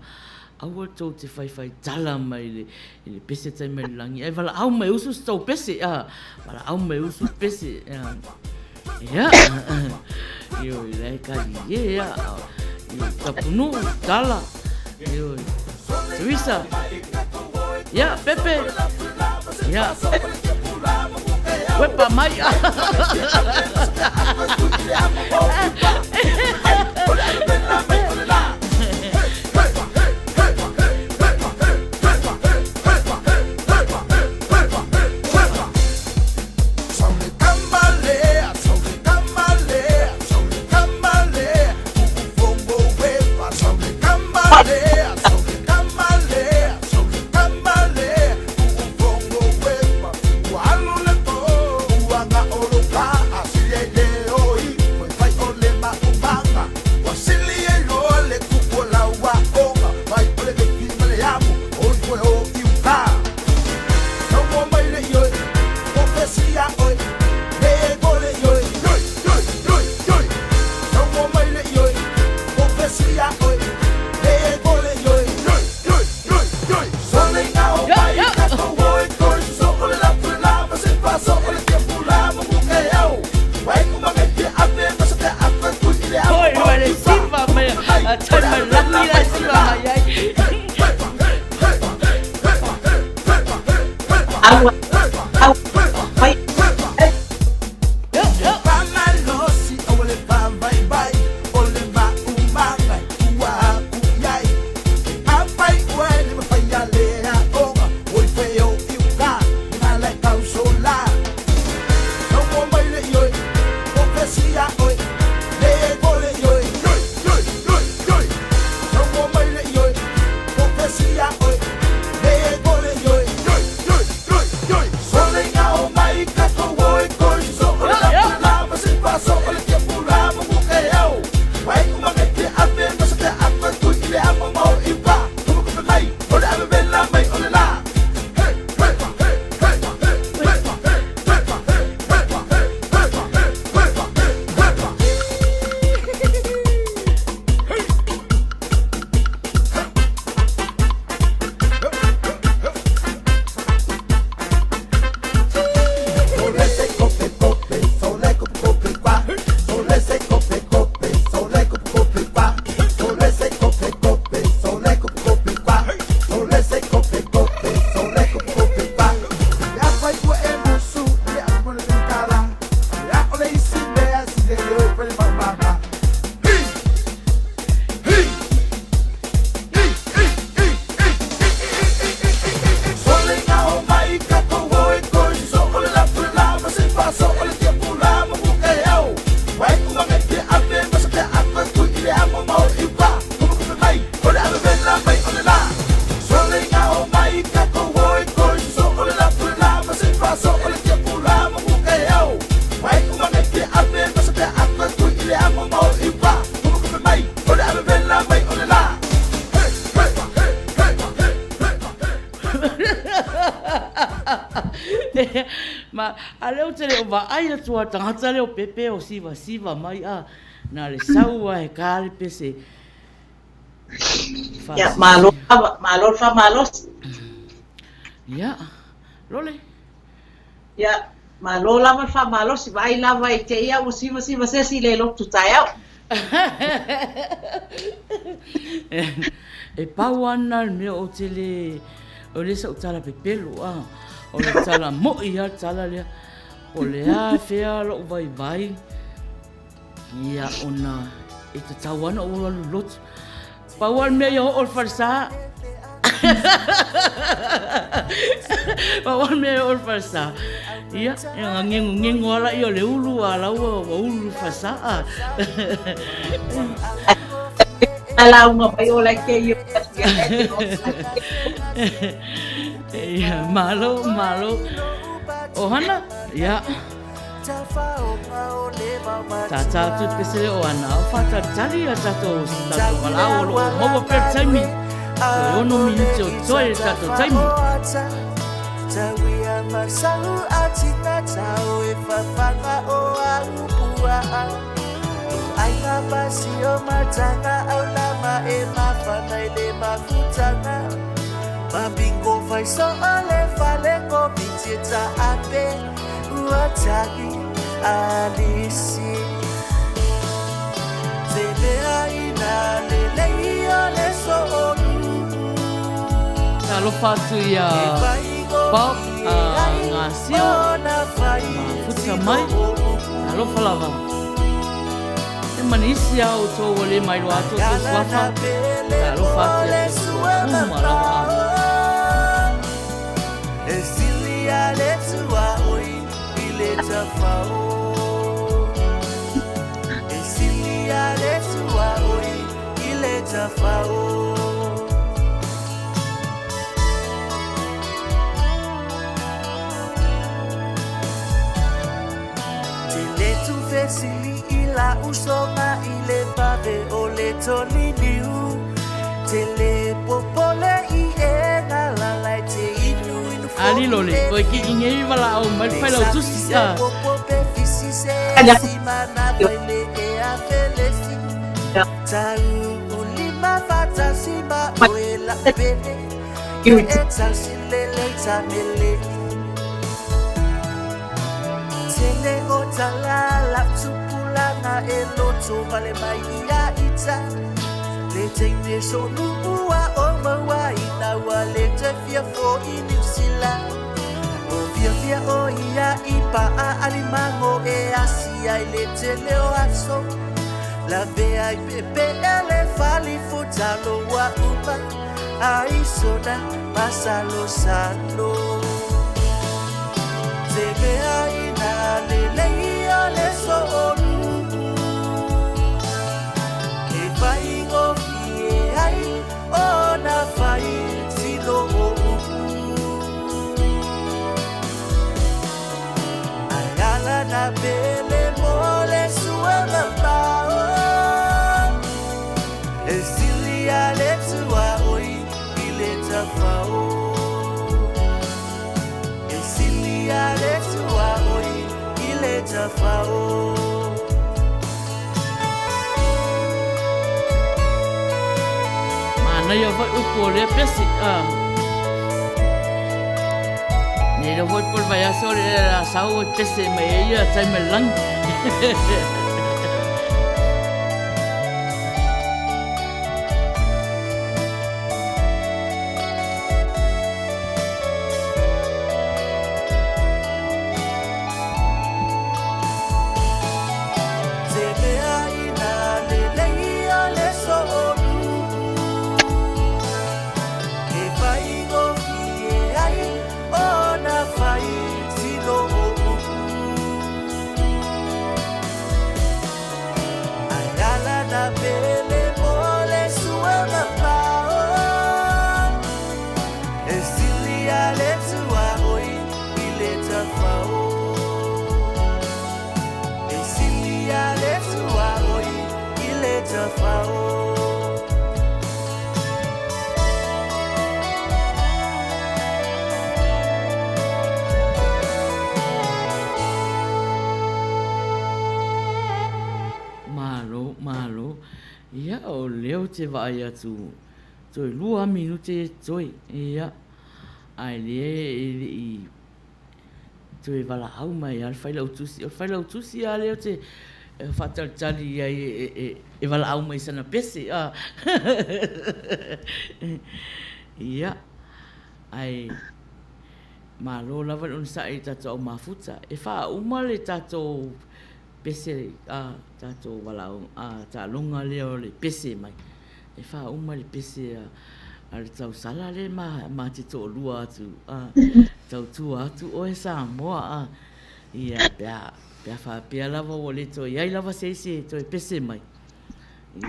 aua tou te whaiwhai tala mai le, i le pese tai mai le langi. Ai valaau mai usu se tou pese, a, valaau mai usu pese. A, ia, ioe, la e kali e, a, ioe, tapunuu, tala, ioe, Teresa, ia, Pepe, ia, Wepa mai. Ma, a lea ou te le o vaai atu a tagata lea o Pepe o sivasiva mai a, na le sau a he kā le pese. Ia, malo lava, malo le faamalosi. Ia, Lole. Ia, malo lava le faamalosi, vaai lava i te ia ua sivasiva se isi le lotu taeao. E pau ana le mea ou te le, o le sau tala pepelo, a, o le tala mo'i a le tala lea, o le a fea lou vaivai, Ia, ona e tatau ana ou alu lotu. Pau lava le mea ia oo i le falesa. Pau lava le mea ia oo i le falesa. Ia, ia ngengo ngengo ala ia o le ulu a la ua ua ulu le falesa. A lauga mai o lai ke ia. Ia, malo, malo. Ohana, ia. Tātā atu te pese o ana o whātaritari a tātou tātou walaau o loo maua pea le taimi. Toe ono minute o toe le tātou taimi. Talofa atu ia Bob Ngasio mafuta mai. Talofa lava. E manisi a outou ua le mailoa atu o tou suafa. Talofa atu ia te outou uma lava. Ali lole, koe ki i ngei walaau mai le failautusi. Ah. Manaia foi upu o lea pese. Ah. Nei lea foi po le vaiaso o le asau e pese mai ai ia tai mai le lagi. Malo, malo. Ia, o lea ou te vaai atu, toe lua minute e toe, ia, ae lea e le i toe valaau mai lava le Failautusi. O le Failautusi lava lea ou te faatalitali i ai e valaau mai i sana pese. Ia, ae malo lava le onosai i le tatou au mafuta. E faauma le tatou pese a tatou valaau a taaloga lea o le pese mai. E faauma le pese a le tausala lea ma ma te toalua atu a tautua atu oe Samoa a ia pe a pe a faapea lava ua le toe i ai lava se isi e toe pese mai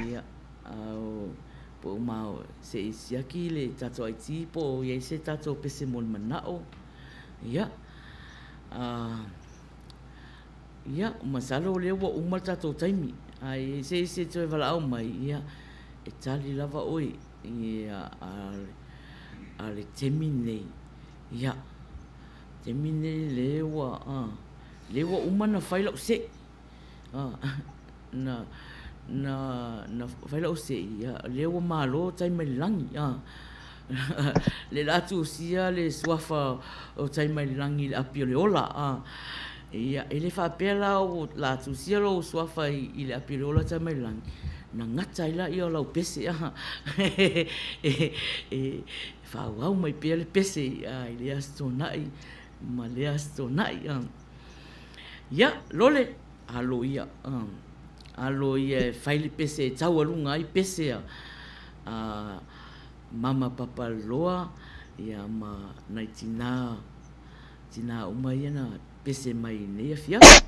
ia a o po o ma se i siaki le tatou IT po o i ai se tatou pese mo le manao ia a Ia, masalo o lea ua uma le tatou taimi, a i se isi e toe valaau mai, ia, e tali lava oe ia, a, a le taimi nei, ia, taimi nei lea ua, a, lea ua uma ona fai lau se'i, a, na, Na na fai lau se'i, ia, lea ua malo tai mai le lagi, a. Le la tusia le suafa o tai mai le lagi i le api o le ola, a. Ia, e le faapea la o la tusia lou suafa i, i le api o le ola tai mai le lagi, na gata ai laia o lau pese, a. E, e faaauau mai pea le pese, a, i lea Aso Toonai ma lea Aso Toonai, a. Ia, lole, alo ia, a. Alo ia e fai le pese e taualuga ai pese a a Mama Papaliloa ia ma nai tinā, tinā uma ia na pese mai i nei afiafi.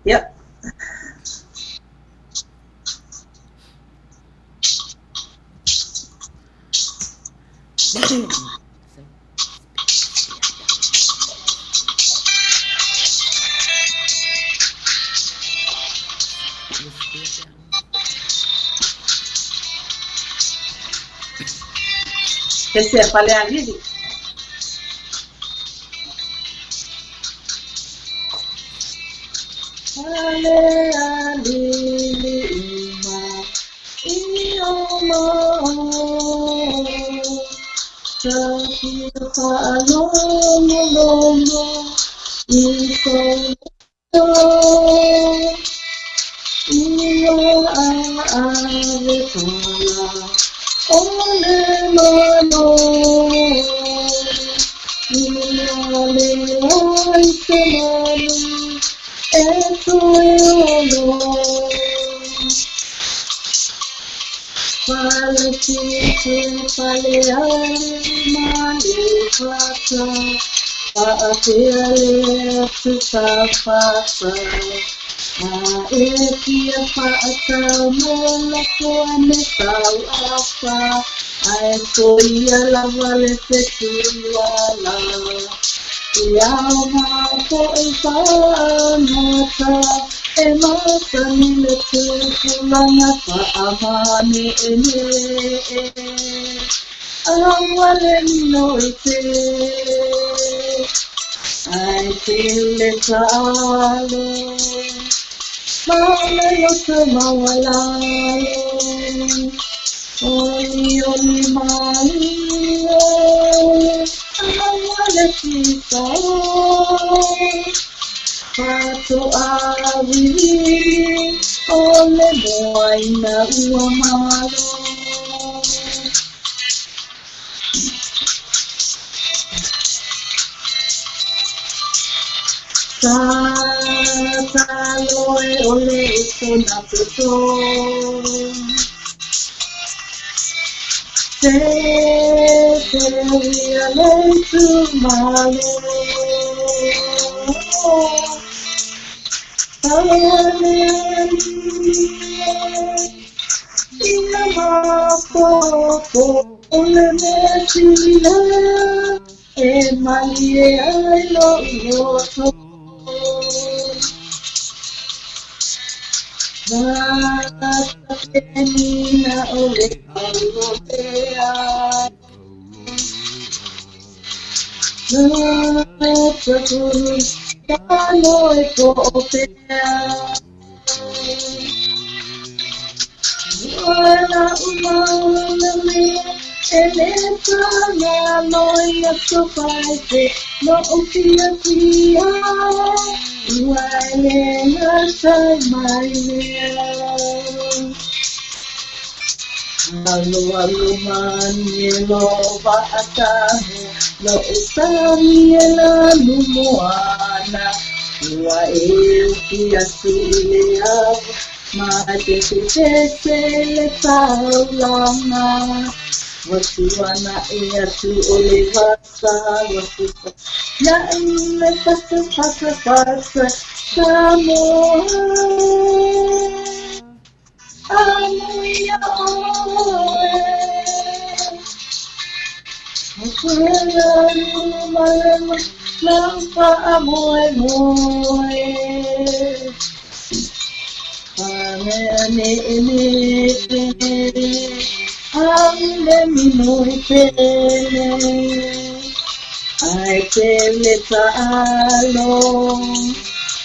Yep. Pese a Falealili. Falealili uma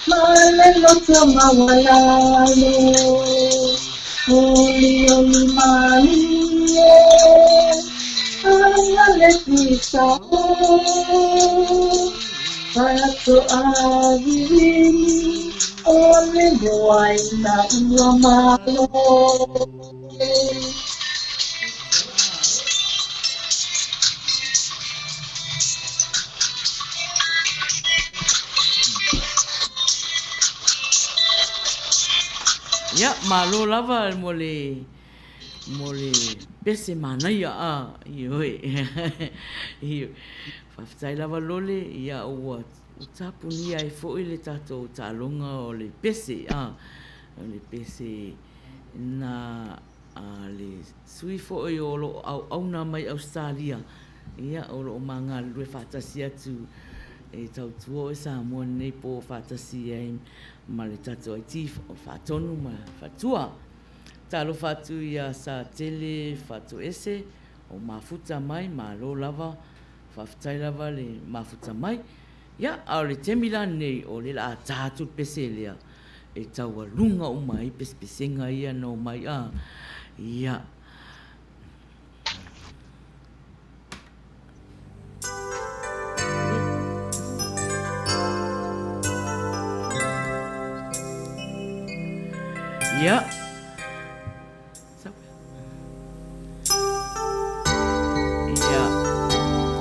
Ma le loto maualalo, Olioli malie, Ana le tuisao, Faatoa vivili, O le moaina ua malo. Ia, malo lava mo le mo le pese manaia a ioe. Ioe. Faafetai lava Lole, ia ua tapunia ai foi le tatou taaloga o le pese a o le pese na a le sui foi o lo o auauna mai Ausetalia, ia, o lo o ma galulue faatasi atu e tautua oe Samoa i lenei po faatasi ai ma le tatou IT o Faatonu ma Fatua. Talofa atu ia Satele Fatoese o mafuta mai, malo lava, faafetai lava le mafuta mai. Ia, a o le taimi la lenei, o lea o le a ta atu le pese lea e taualuga uma ai pesepesega ia na omai a. Ia. Ia. Ia,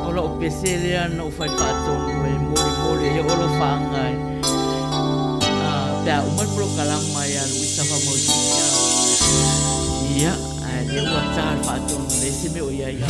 o lou pese lea na ou fai faatonu e molimoli ai o alofaaga e pe a uma le polokalama ia Luisa Faamausili. Ia, ae lea ua ta le faatonu leai se mea o i ai. Ia.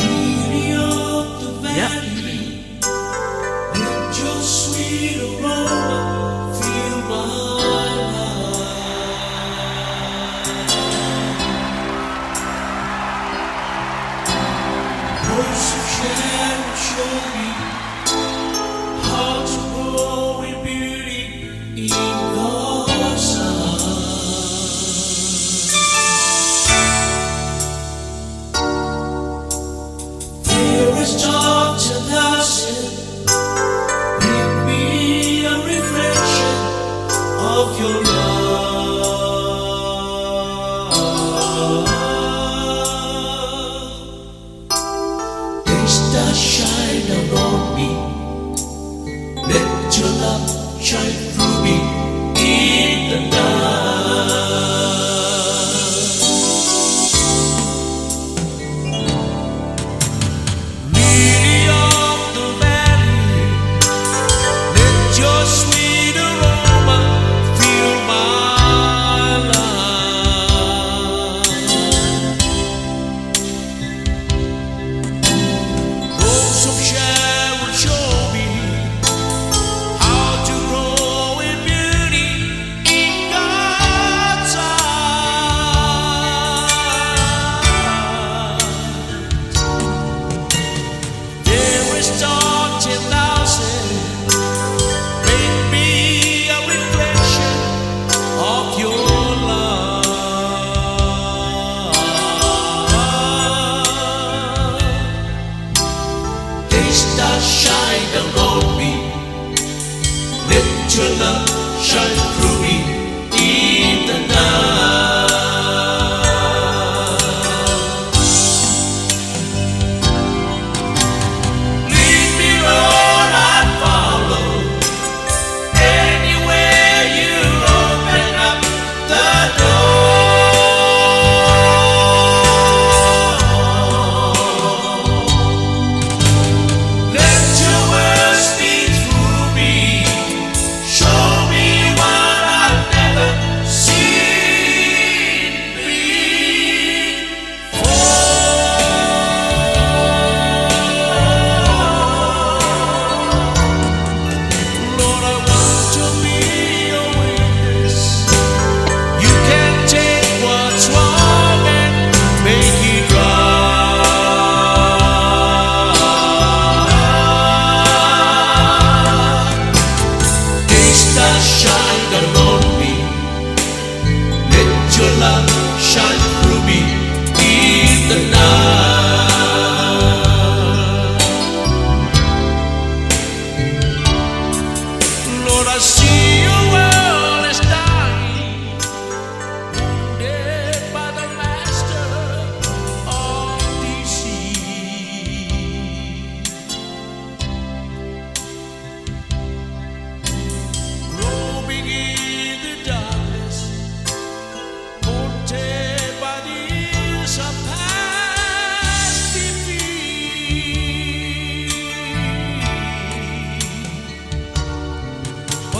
Lord, I see your world.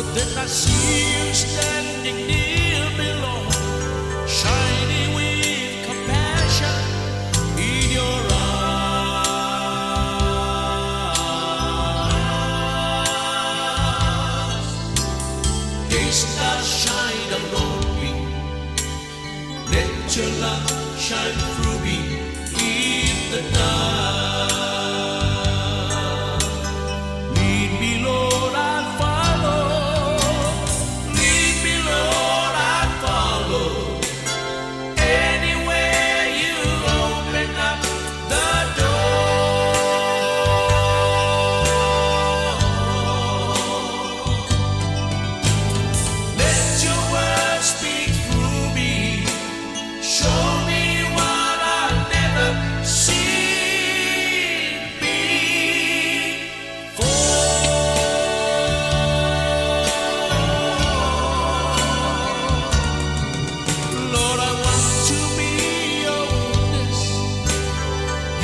But then I see you standing near me, Lord, shining with compassion in your eyes. Day stars shine down on me. Let your love shine through me in the night. Lead me, Lord, I'll follow. Lead me, Lord, I'll follow. Anywhere you open up the door. Let your word speak through me. Show me what I've never seen before. Lord, I want to be your witness.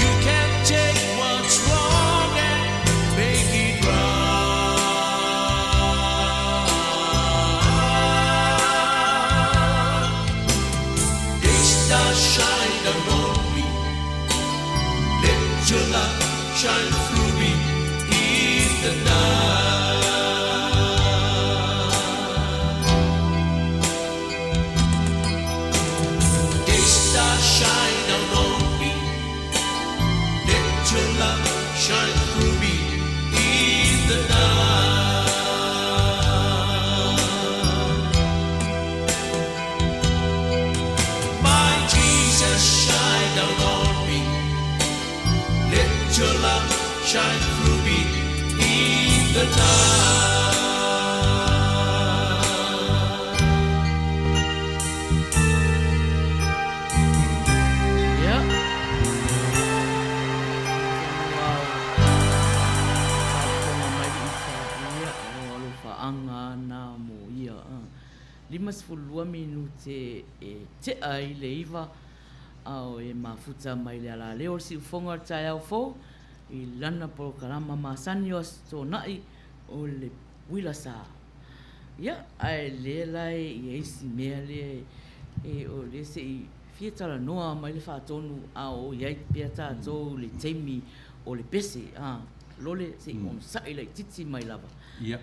You can take what's wrong and make it right. Day stars shine down on me. Let your love shine through me in the night. Day stars shine down on me. Let your love shine through me in the night. My Jesus, shine down on me. Let your love shine through me in the night. Ia. Atonu a o faafofoga mai Luisa, ia, o alofaaga na mo ia. 52 minute e tea ai le 9 a o e mafuta mai le alaleo o le siufoga o le taeao fou i lana polokalama masani o Aso Toonai o le Uila Sa. Ia, ae lea la e i ai si mea lea e o lea se i fia talanoa mai le faatonu a o i ai pea tatou le taimi o le pese, a Lole se i onosai laitiiti mai lava. Ia,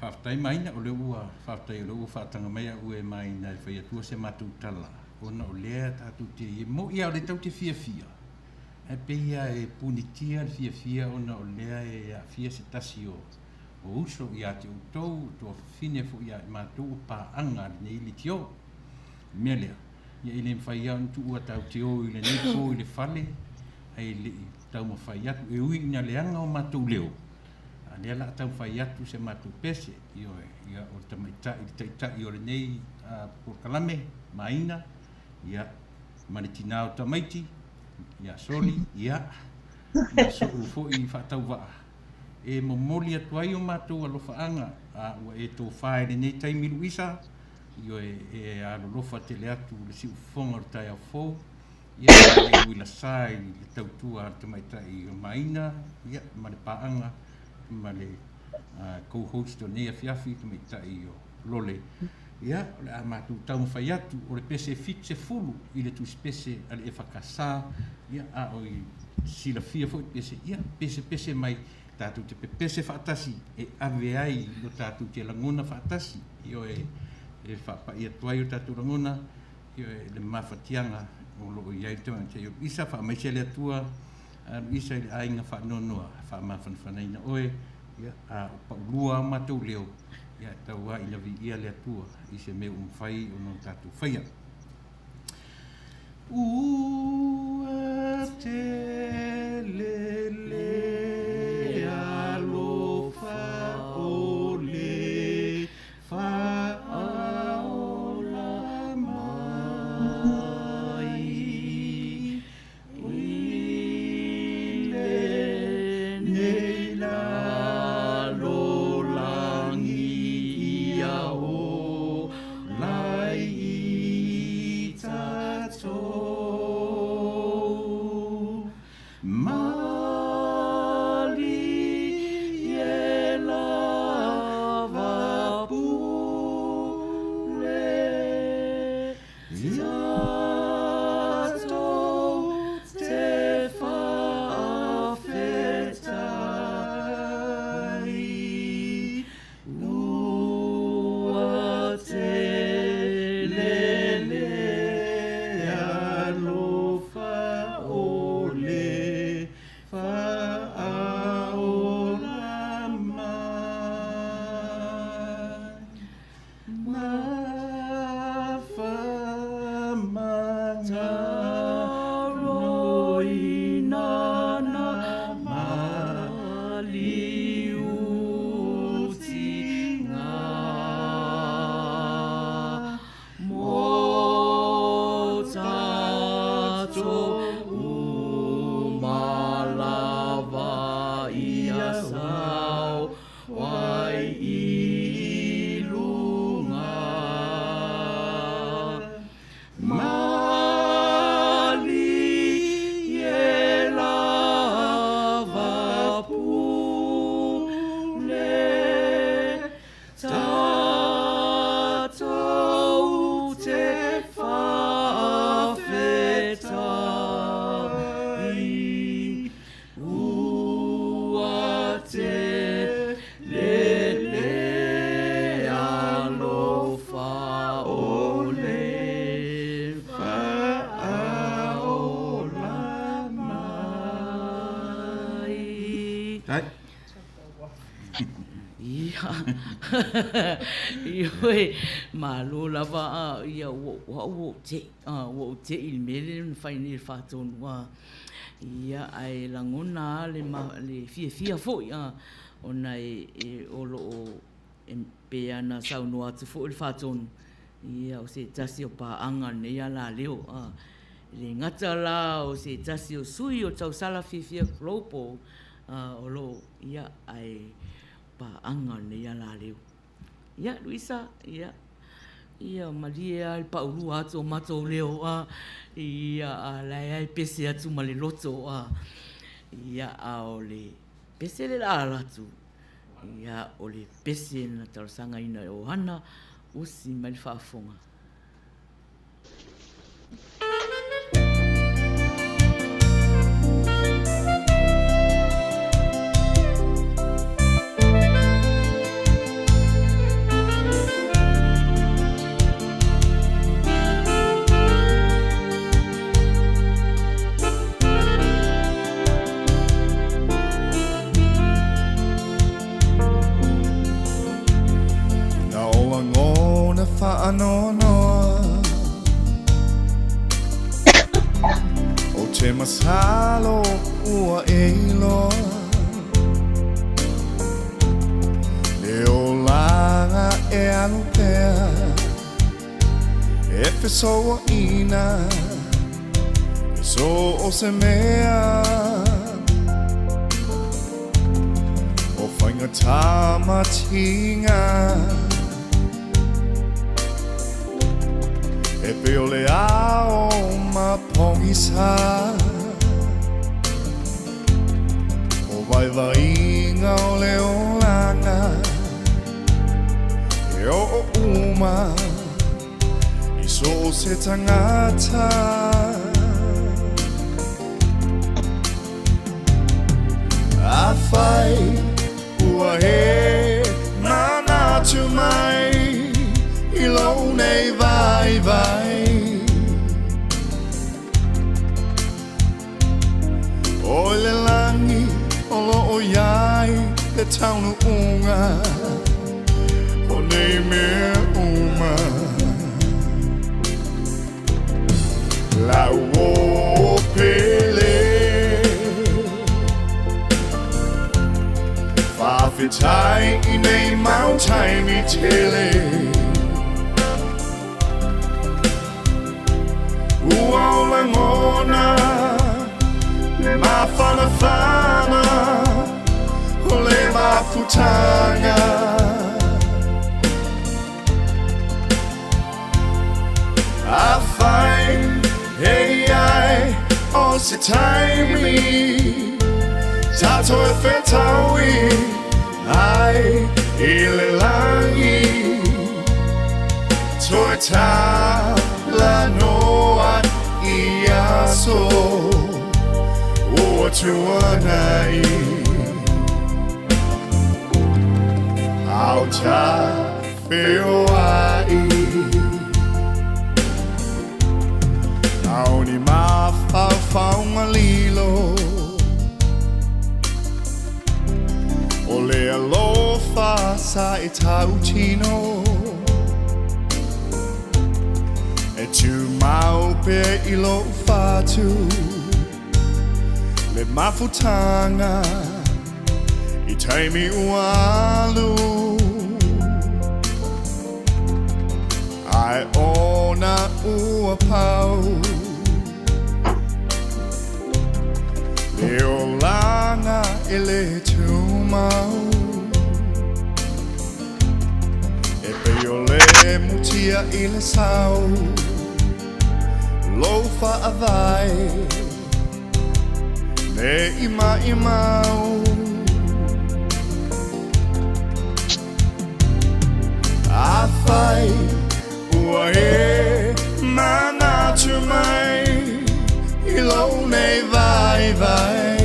faafetai Maina, o lea ua, faafetai o lea ua faataga mai au e Maina e fai atua se matou tala, ona o lea tatou te, e mo'i lava o lea tatou te fiafia, ae pei lava e punitia le fiafia ona o lea e aafia se tasi o, o uso ia te outou, o tuafafine foi ia i matou o paaga a lenei leitio. O le mea lea, ia e le mafai lava ona tuua tatou te o i lenei po i le fale, ae le i taumafai atu, e ui ina leaga o matou leo, a lea la a taumafai atu se matou pese, ioe, ia o le tamaitai, le taitai o lenei polokalame, Maina, ia, ma le tinā o tamaiti, ia Soli, ia, ma so'u foi faatauvaa, e momoli atu ai o matou alofaaga, a ua e tofa i lenei taimi Luisa, ioe, e alolofa tele atu le siufofoga o le taeao fou, ia, ma le uila sa i le tautua a le tamaitai o Maina, ia, ma le paaga ma le co-host o lenei afiafi, tamaitai o Lole. Ia, o le a matou taumafai atu, o le pese 70 i le tusipese a le EFKS, ia, a o i silafia foi pese, ia, pesepese mai, tatou te pepese faatasi e ave ai lo tatou te lagona faatasi, ioe, e faapai atu ai o tatou lagona, ioe, le mafatiaga o lo o i ai le tamaitai o Luisa, faamaise le Atua a Luisa i le aiga faanoanoa, faamafanafanaina oe, ia, a o paulua a matou leo, ia, e tau lava ina viia le Atua i se mea ua mafai ona o tatou faia. Ua tele le alofa o le faaola mai i lenei lalolagi ia ola ai i tatou. Ioe, malo lava a, ia ua o au ua ou te'i, a, ua ou te'i i le mea lea na fai nei e le Faatonu, a, ia, ae lagona lava le ma, le fiafia foi, a, ona e, e, o lo o, e pei lava ona saunoa atu foi le Faatonu, ia, o se tasi o paaga lenei alaleo, a, e le gata la o se tasi o sui o Tausala Fiafia Global, a, o lo o, ia, ae paaga lenei alaleo. Ia, Luisa, ia, ia, malie lava le paulua atu o matou leo, a, ia, a la e lava e pese atu ma le loto, a, ia, a o le pese le la ala atu, ia, o le pese na talosagaina e Ohana, usi mai le faafofoga. Na o lagona faanoanoa Ou te masalo ua e iloa Le olaga e alu pea E fesouaina E so o se mea O faigata ma tiga E pei o le ao ma pogisa O vaivaiga o le olaga E oo uma I so o se tangata Afai ua e manatu mai I lou nei vaivai Oi le lagi o lo o i ai le taunuuga o nei mea uma. Lau o pele Faafetai i nei mau taimi tele Ua o lagona le mafanafana o le mafutaga Afai e i ai o se taimi Tatou e fetaui ai i le lagi Toe talanoa i aso ua tuanai Ao ta feoai Ao ni mafaufauga lilo O le alofa sa e tautino E tumau pea i lou fatu Le mafutaga i taimi ua alu Ae ona ua pau Le olaga e le tumau E pei o le mutia i le sau Lou faavae Ne i maimau Afai ua e manatu mai i lou nei vaivai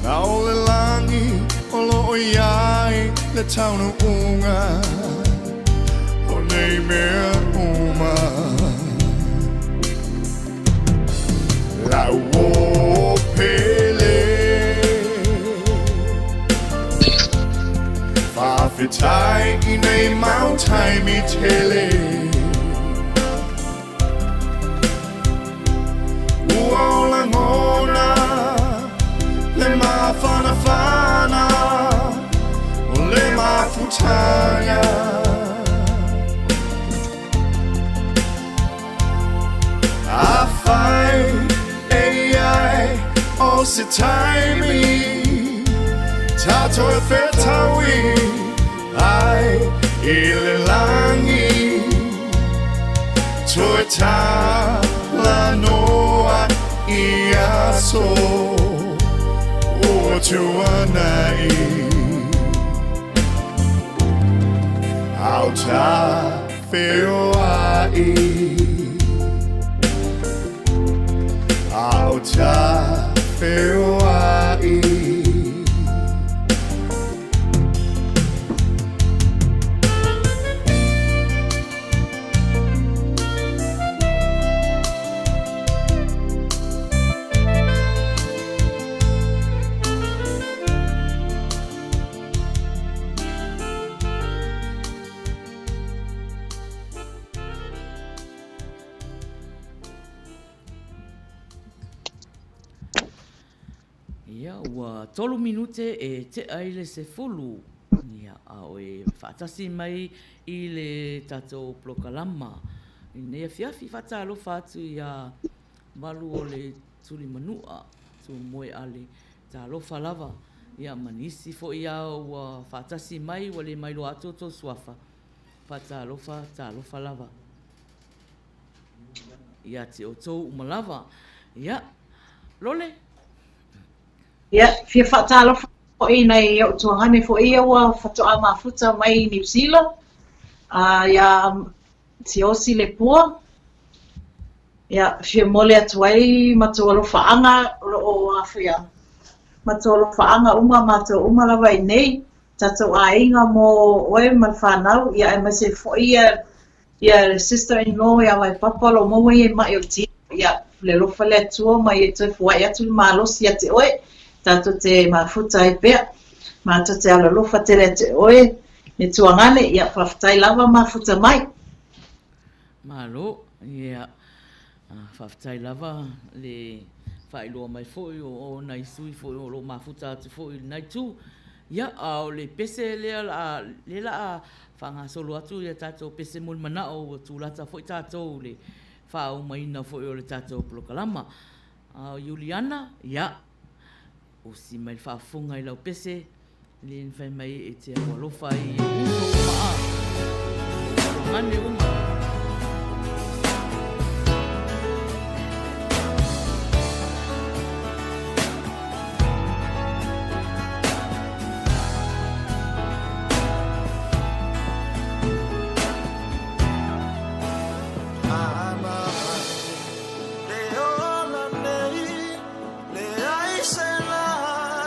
Na o le lagi o lo o i ai le taunuuga o nei mea uma Lau o pele. Faafetai i nei mau taimi tele. Ua o lagona le mafanafana o le mafutaga. Afai e i ai o se taimi tatou e fetaui ai i le lagi, toe talanoa i aso ua tuanai. Ao ta feoai, ao ta feoai. Ia, ua tolu minute e tea i le 10, ia, a o e faatasi mai i le tatou polokalama i lenei afiafi. Faatalofa atu iā Malu o le Tulimanua, Tumueale, talofa lava, ia ma nisi foi a ua faatasi mai ua le mailoa atu outou suafa, faatalofa, talofa lava ia te outou uma lava. Ia, Lole. Ia, fia faatalofa foi i nai ou tuagane foi ia ua faatoa mafuta mai i Niu Sila, ia Siaosi Lepua, Ia, fia momoli atu ai matou alofaaga o lo o aafia, matou alofaaga uma, matou uma lava i inei, tatou aiga mo oe ma le fanau, ia aemaise foi ia ia le sister in law ia Vaipapa o lo o maua ia i ma'i o le tino, ia le alofa le Atua ma ia toe foai atu le malosi ia te oe, tatou te mafuta ai pea, matou te alolofa tele ia te oe, le tuagane, ia faafetai lava mafuta mai. Malo, ia, faafetai lava le faailoa mai foi o nai sui foi o lo o mafuta atu foi i lena itu. Ia, a o le pese lea la, lea la a faagasolo atu ia tatou pese mo le manao ua tulata foi tatou i le faaaumaina foi o le tatou polokalama. A o Iuliana, ia, Osi mai le faafofoga i lau pese, le na fai mai e te au alofa i uso uma a. Tuagane uma. Leai se la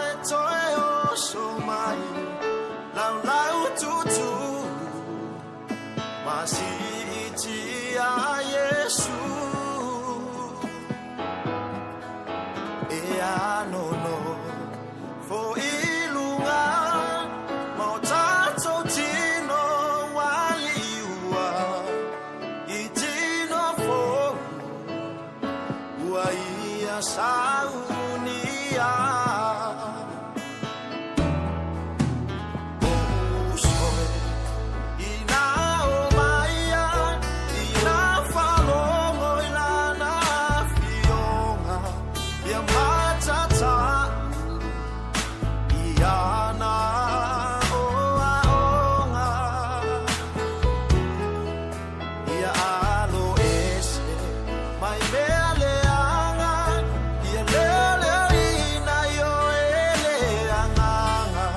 e toe oso mai Laulau tutu ma siitia Iesu E anono fo i luga Ma o tatou tino ua liua I tino fou Ua ia saunia Uso e ina o maia Ina faalogo i lana afioga Ia matata i ana oaoga Ia alo ese mai mea leaga Ia leoleoina i oe le agaga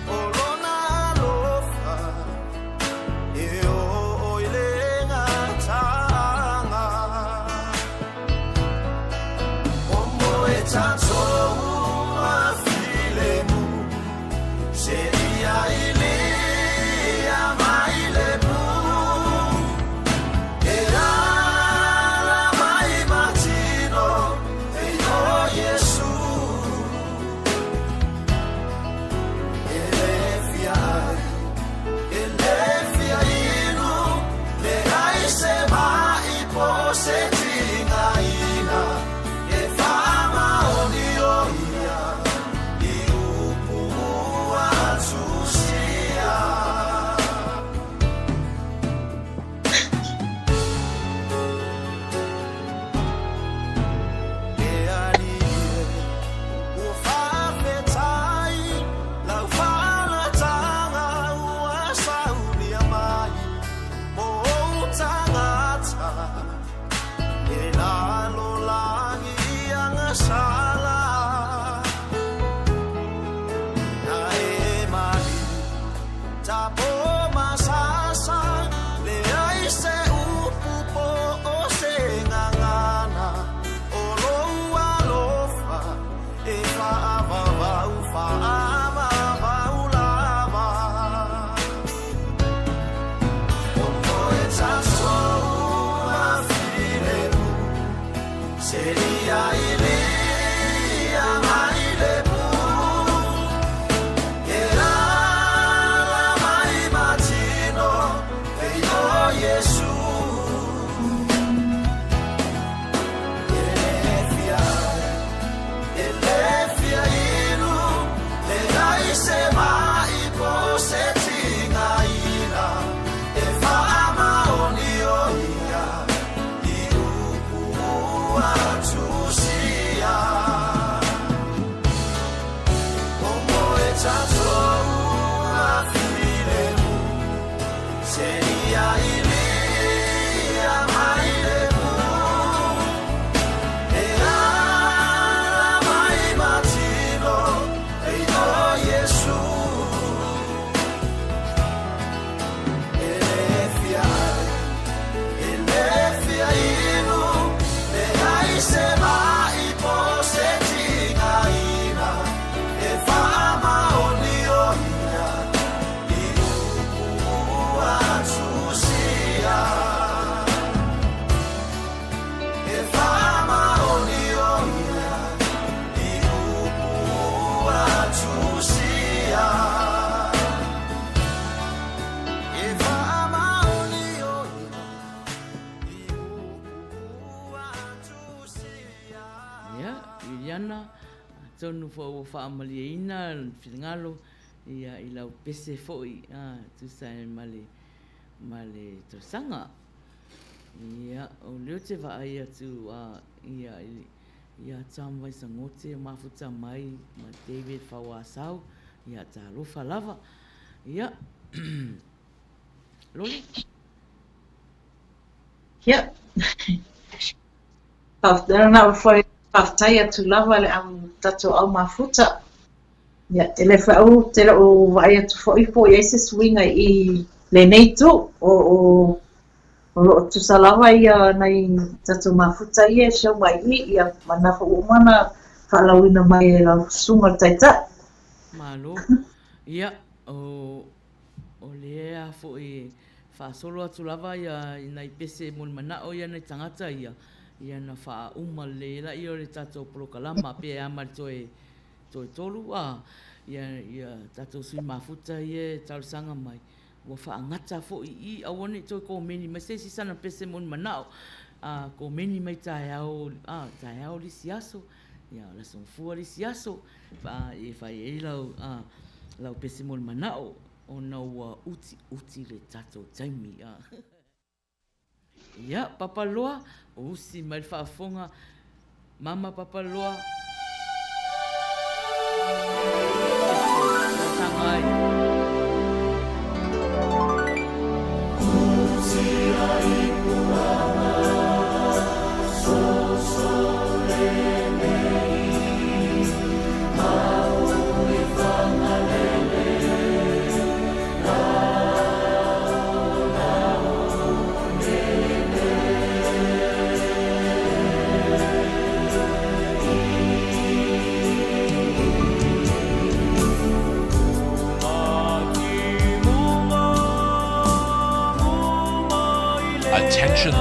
O lona alofa e oo i le gataaga Momoe tatou ma filemu Se ia ilia mai le pu E ala mai ma tino e o Iesu E le fia ai Ia, Liliana, atonu foi ua faamalieina le finagalo ia i lau pese foi a tusa ai ma le ma le tausaga. Ia, o lea ou te vaai atu a ia i ia Tom Vaisagote o mafuta mai ma David Fauasau, ia talofa lava. Ia, Loli. Ia. Faafetai, faafetai atu lava le au tatou au mafuta. Ia, e le whaau, te leo vaai atu foi po o i ai se suiga i lenei itu, o, o, o lo o tusa lava ia nai tatou mafuta ia e show mai i i, ia, ma na foi ua uma ona faalauina mai e lau susuga le Taitai. Malo. Ia, o, o lea foi e faasolo atu lava ia i nai pese mo le manao ia nai tagata ia, ia na faauma lelei ai laia o le tatou polokalama pe a ma le toe Toe 3 a ia ia tatou sui mafuta ia e talosaga mai, ua faagata foi i i, aua ne i toe komeni mai se isi sana pese mo ni manao, a komeni mai taeao, a taeao le isi aso, ia o le aso Gafua le isi aso, a e fai ai lau a lau pese mo le manao, ona ua utiuti le tatou taimi a. Ia, Papaloa, usi mai le faafofoga, Mama Papaloa, e te talosaga ai. Attention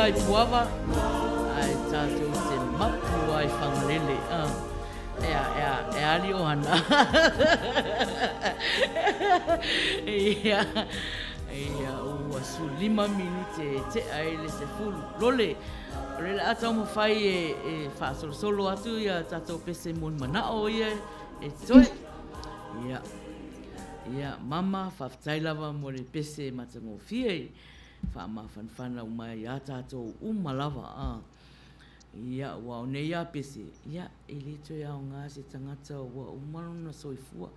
lava i Puava, ae tatou te mapu lava i Fagalele. Ea, ea, e ali ohana. Ia, ia, ua 15 minute e tea ai le 10. Lole, o le a taumafai e faasolosolo atu ia tatou pese mo ni manao ia e totoe. Ia, ia, mama, faafetai lava mo le pese matagofie i faamafanafana uma iā tatou uma lava. A, ia, aua o nei a pese, ia, e le toe aoga se tagata ua uma lona soifua,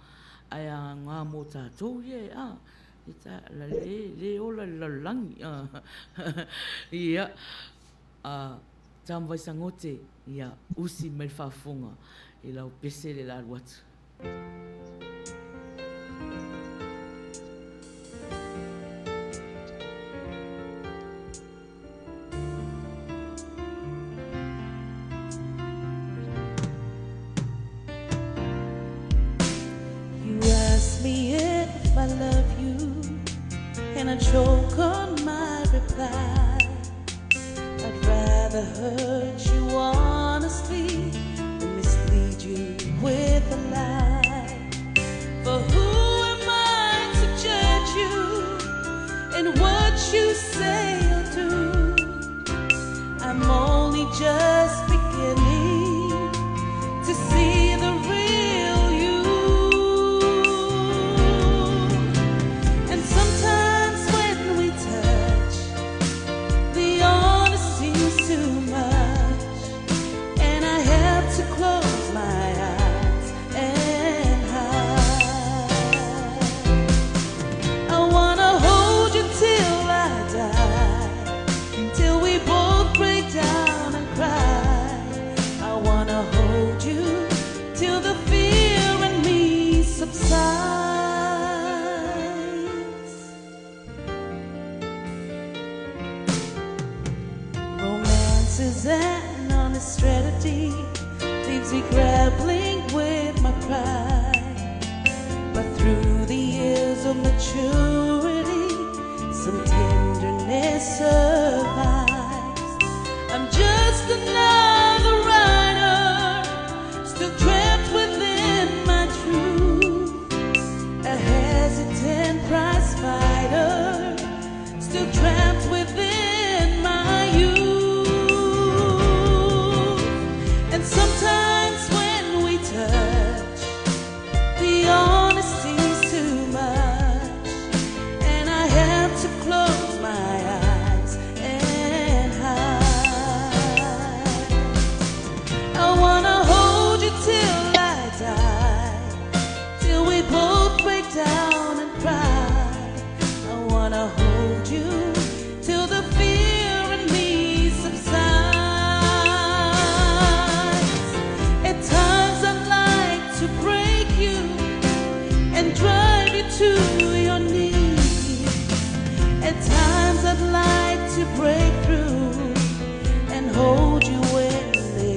ae aoga mo tatou ia e, a, e ta, la le, le ola i le lalolagi. A, ia, a, Tom Vaisagote, ia, usi mai le faafofoga i lau pese le la alu atu. You ask me if I love you, and I choke on my reply. I'd rather hurt you honestly than mislead you with a lie. For who am I to judge you and what you say or do? I'm only just beginning to see the real you. And sometimes when we touch, the honesty's too much, and I have to close my eyes and hide. I wanna hold you till I die, till we both break down and cry. I wanna hold you till the fear in me subsides. Romance is an honest strategy, leaves me grappling with my pride. But through the years of maturity, some tenderness survives. I'm just another writer, still trapped within my truth. A hesitant prize fighter, still trapped within my youth. And sometimes when we touch, the honesty's too much, and I have to close my eyes and hide. I wanna hold you till I die, till we both break down and cry. I wanna hold you till the fear in me subsides. At times I'd like to break you and drive you to your knees. At times I'd like to break through and hold you endlessly.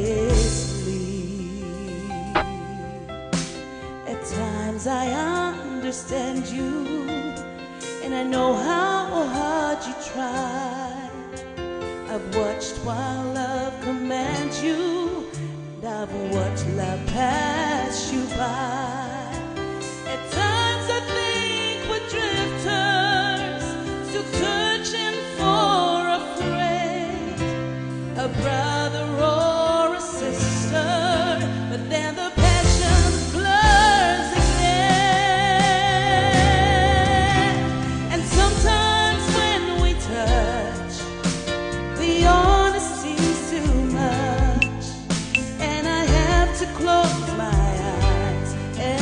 At times I understand you, and I know how hard you try. I've watched while love commands you, and I've watched love pass you by. At times I think we're drifters, still searching for a friend, a brother or a sister, but then the passion blurs again. And sometimes when we touch, the honesty's too much, and I have to close my eyes and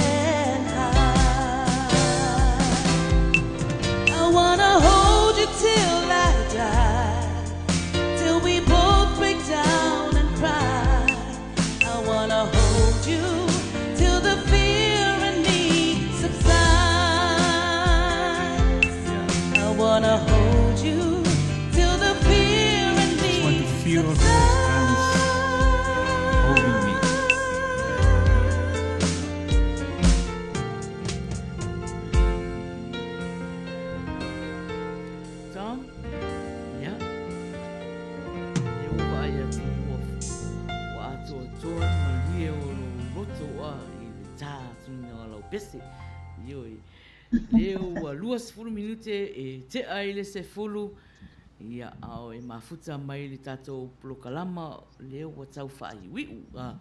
Lea ua 20 minute e tea i le 10, ia, a o e mafuta mai le tatou polokalama lea ua tau faaiuiu. A,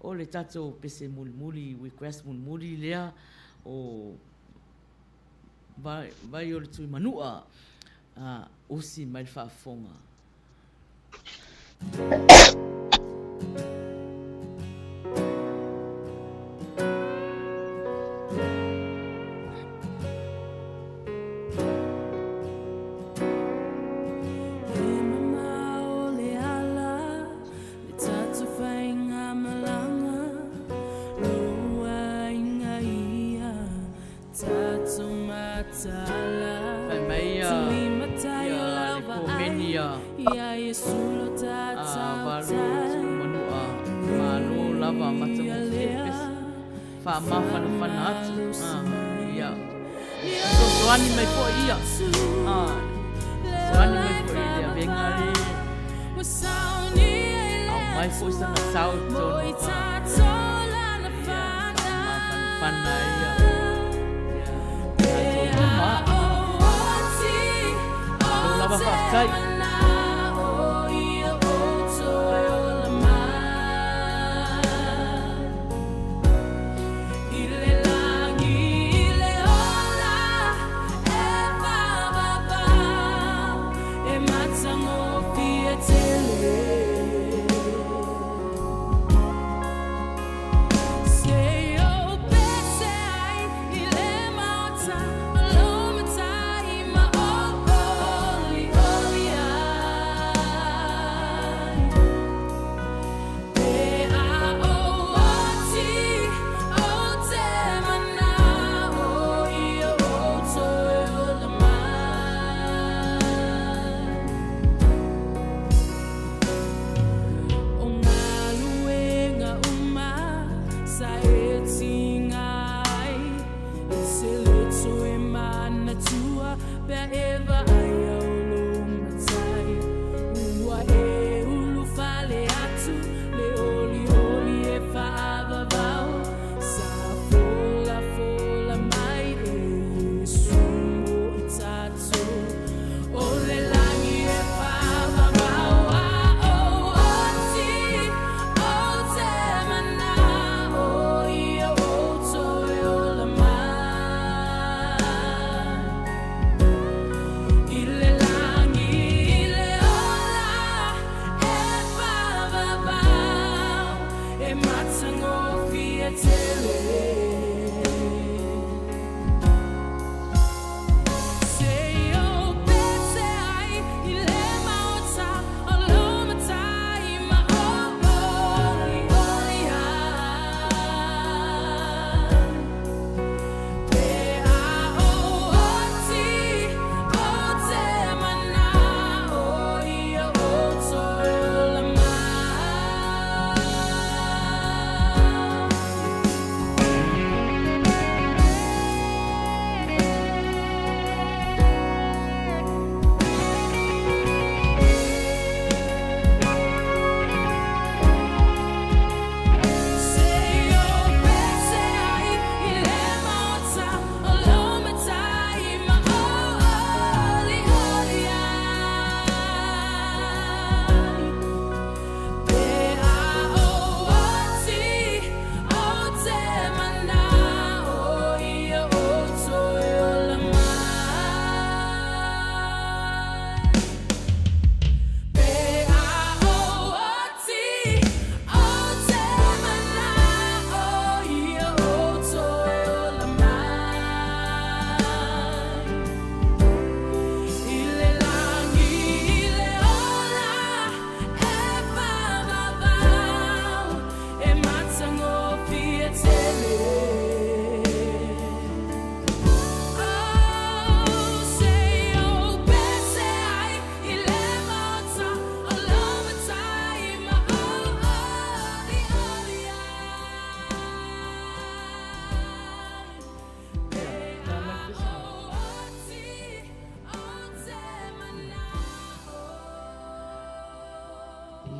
o le tatou pese mulimuli, request mulimuli lea o Vai, vai o le Tuimanua, a, usi mai le faafofoga. Fai mai ia le komeni a Valu Tuimanua, malo lava matagofie le pese, faamafanafana atu, ia fesoasoani mai foi ia, fesoasoani mai foi i le avega le aumai foi sana sao i totonu, ia faamafanafana ia tatou uma. Malo lava faafetai.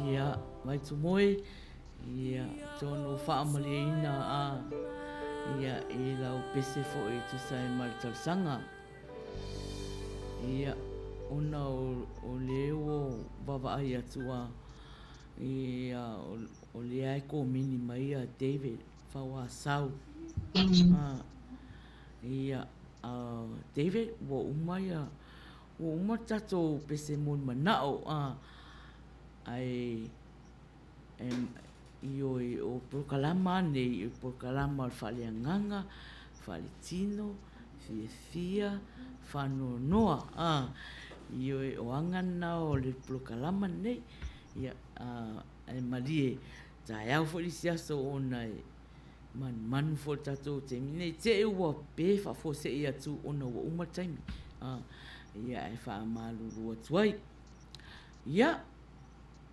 Ia, Vaitumoe, ia, tonu faamalieina a Ia, i lau pese foi e tusa ai ma le talosaga. Ia, ona o, o le ua vaavaai atu a, ia, o, o lea e komeni mai ia David Fauasau. A, ia, a, David, ua uma ia, ua uma le tatou pese mo le manao, a, ae, Ioe, o polokalama nei, o polokalama o le faaleagaga, faaletino, fiafia, faanoanoa. A, ioe, o aga na o le polokalama nei. Ia, a, ae malie, taeao foi le isi aso ona e manumanu foi le tatou taimi nei. Te i ua pe faafuasei atu ona ua uma le taimi. A, ia, ae faamalulu atu ai. Ia,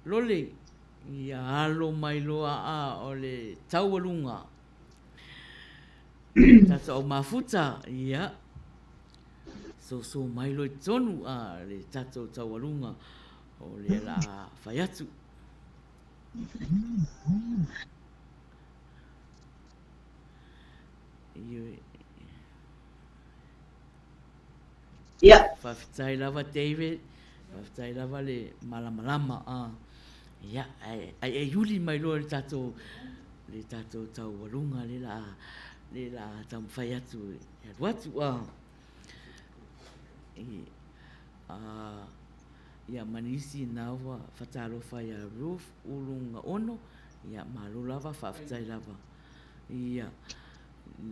Lole, ia alo mai loa a o le taualuga. Tatou au mafuta, ia, soso mai loa i totonu a le tatou taualuga o lea la a fai atu. Ioe. Ia. Faafetai lava David, faafetai lava le malamalama a. Ia, ae ai ai uli mai loa le tatou le tatou taualuga le la le la taumafai atu e alu atu a. I a ia ma nisi na ua fatalofa ia Ruth Uluga Ono, ia malo lava faafetai lava. Ia.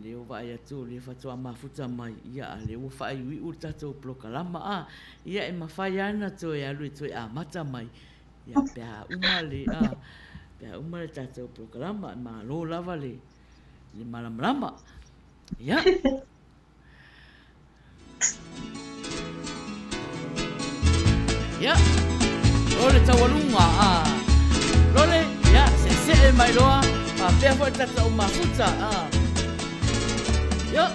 Lea ua vaai atu o lea faatoa mafuta mai, ia a lea ua faaiuiu le tatou polokalama a, ia e mafai lava ona toe alu e toe amata mai, ia pe a uma le, a, pe a uma le tatou polokalama, malo lava le, le malamalama. Ia. Ia, o le taualuga, a. Lole, ia, se'ese'e mai loa, faapea foi le tatou mafuta, a. Ia.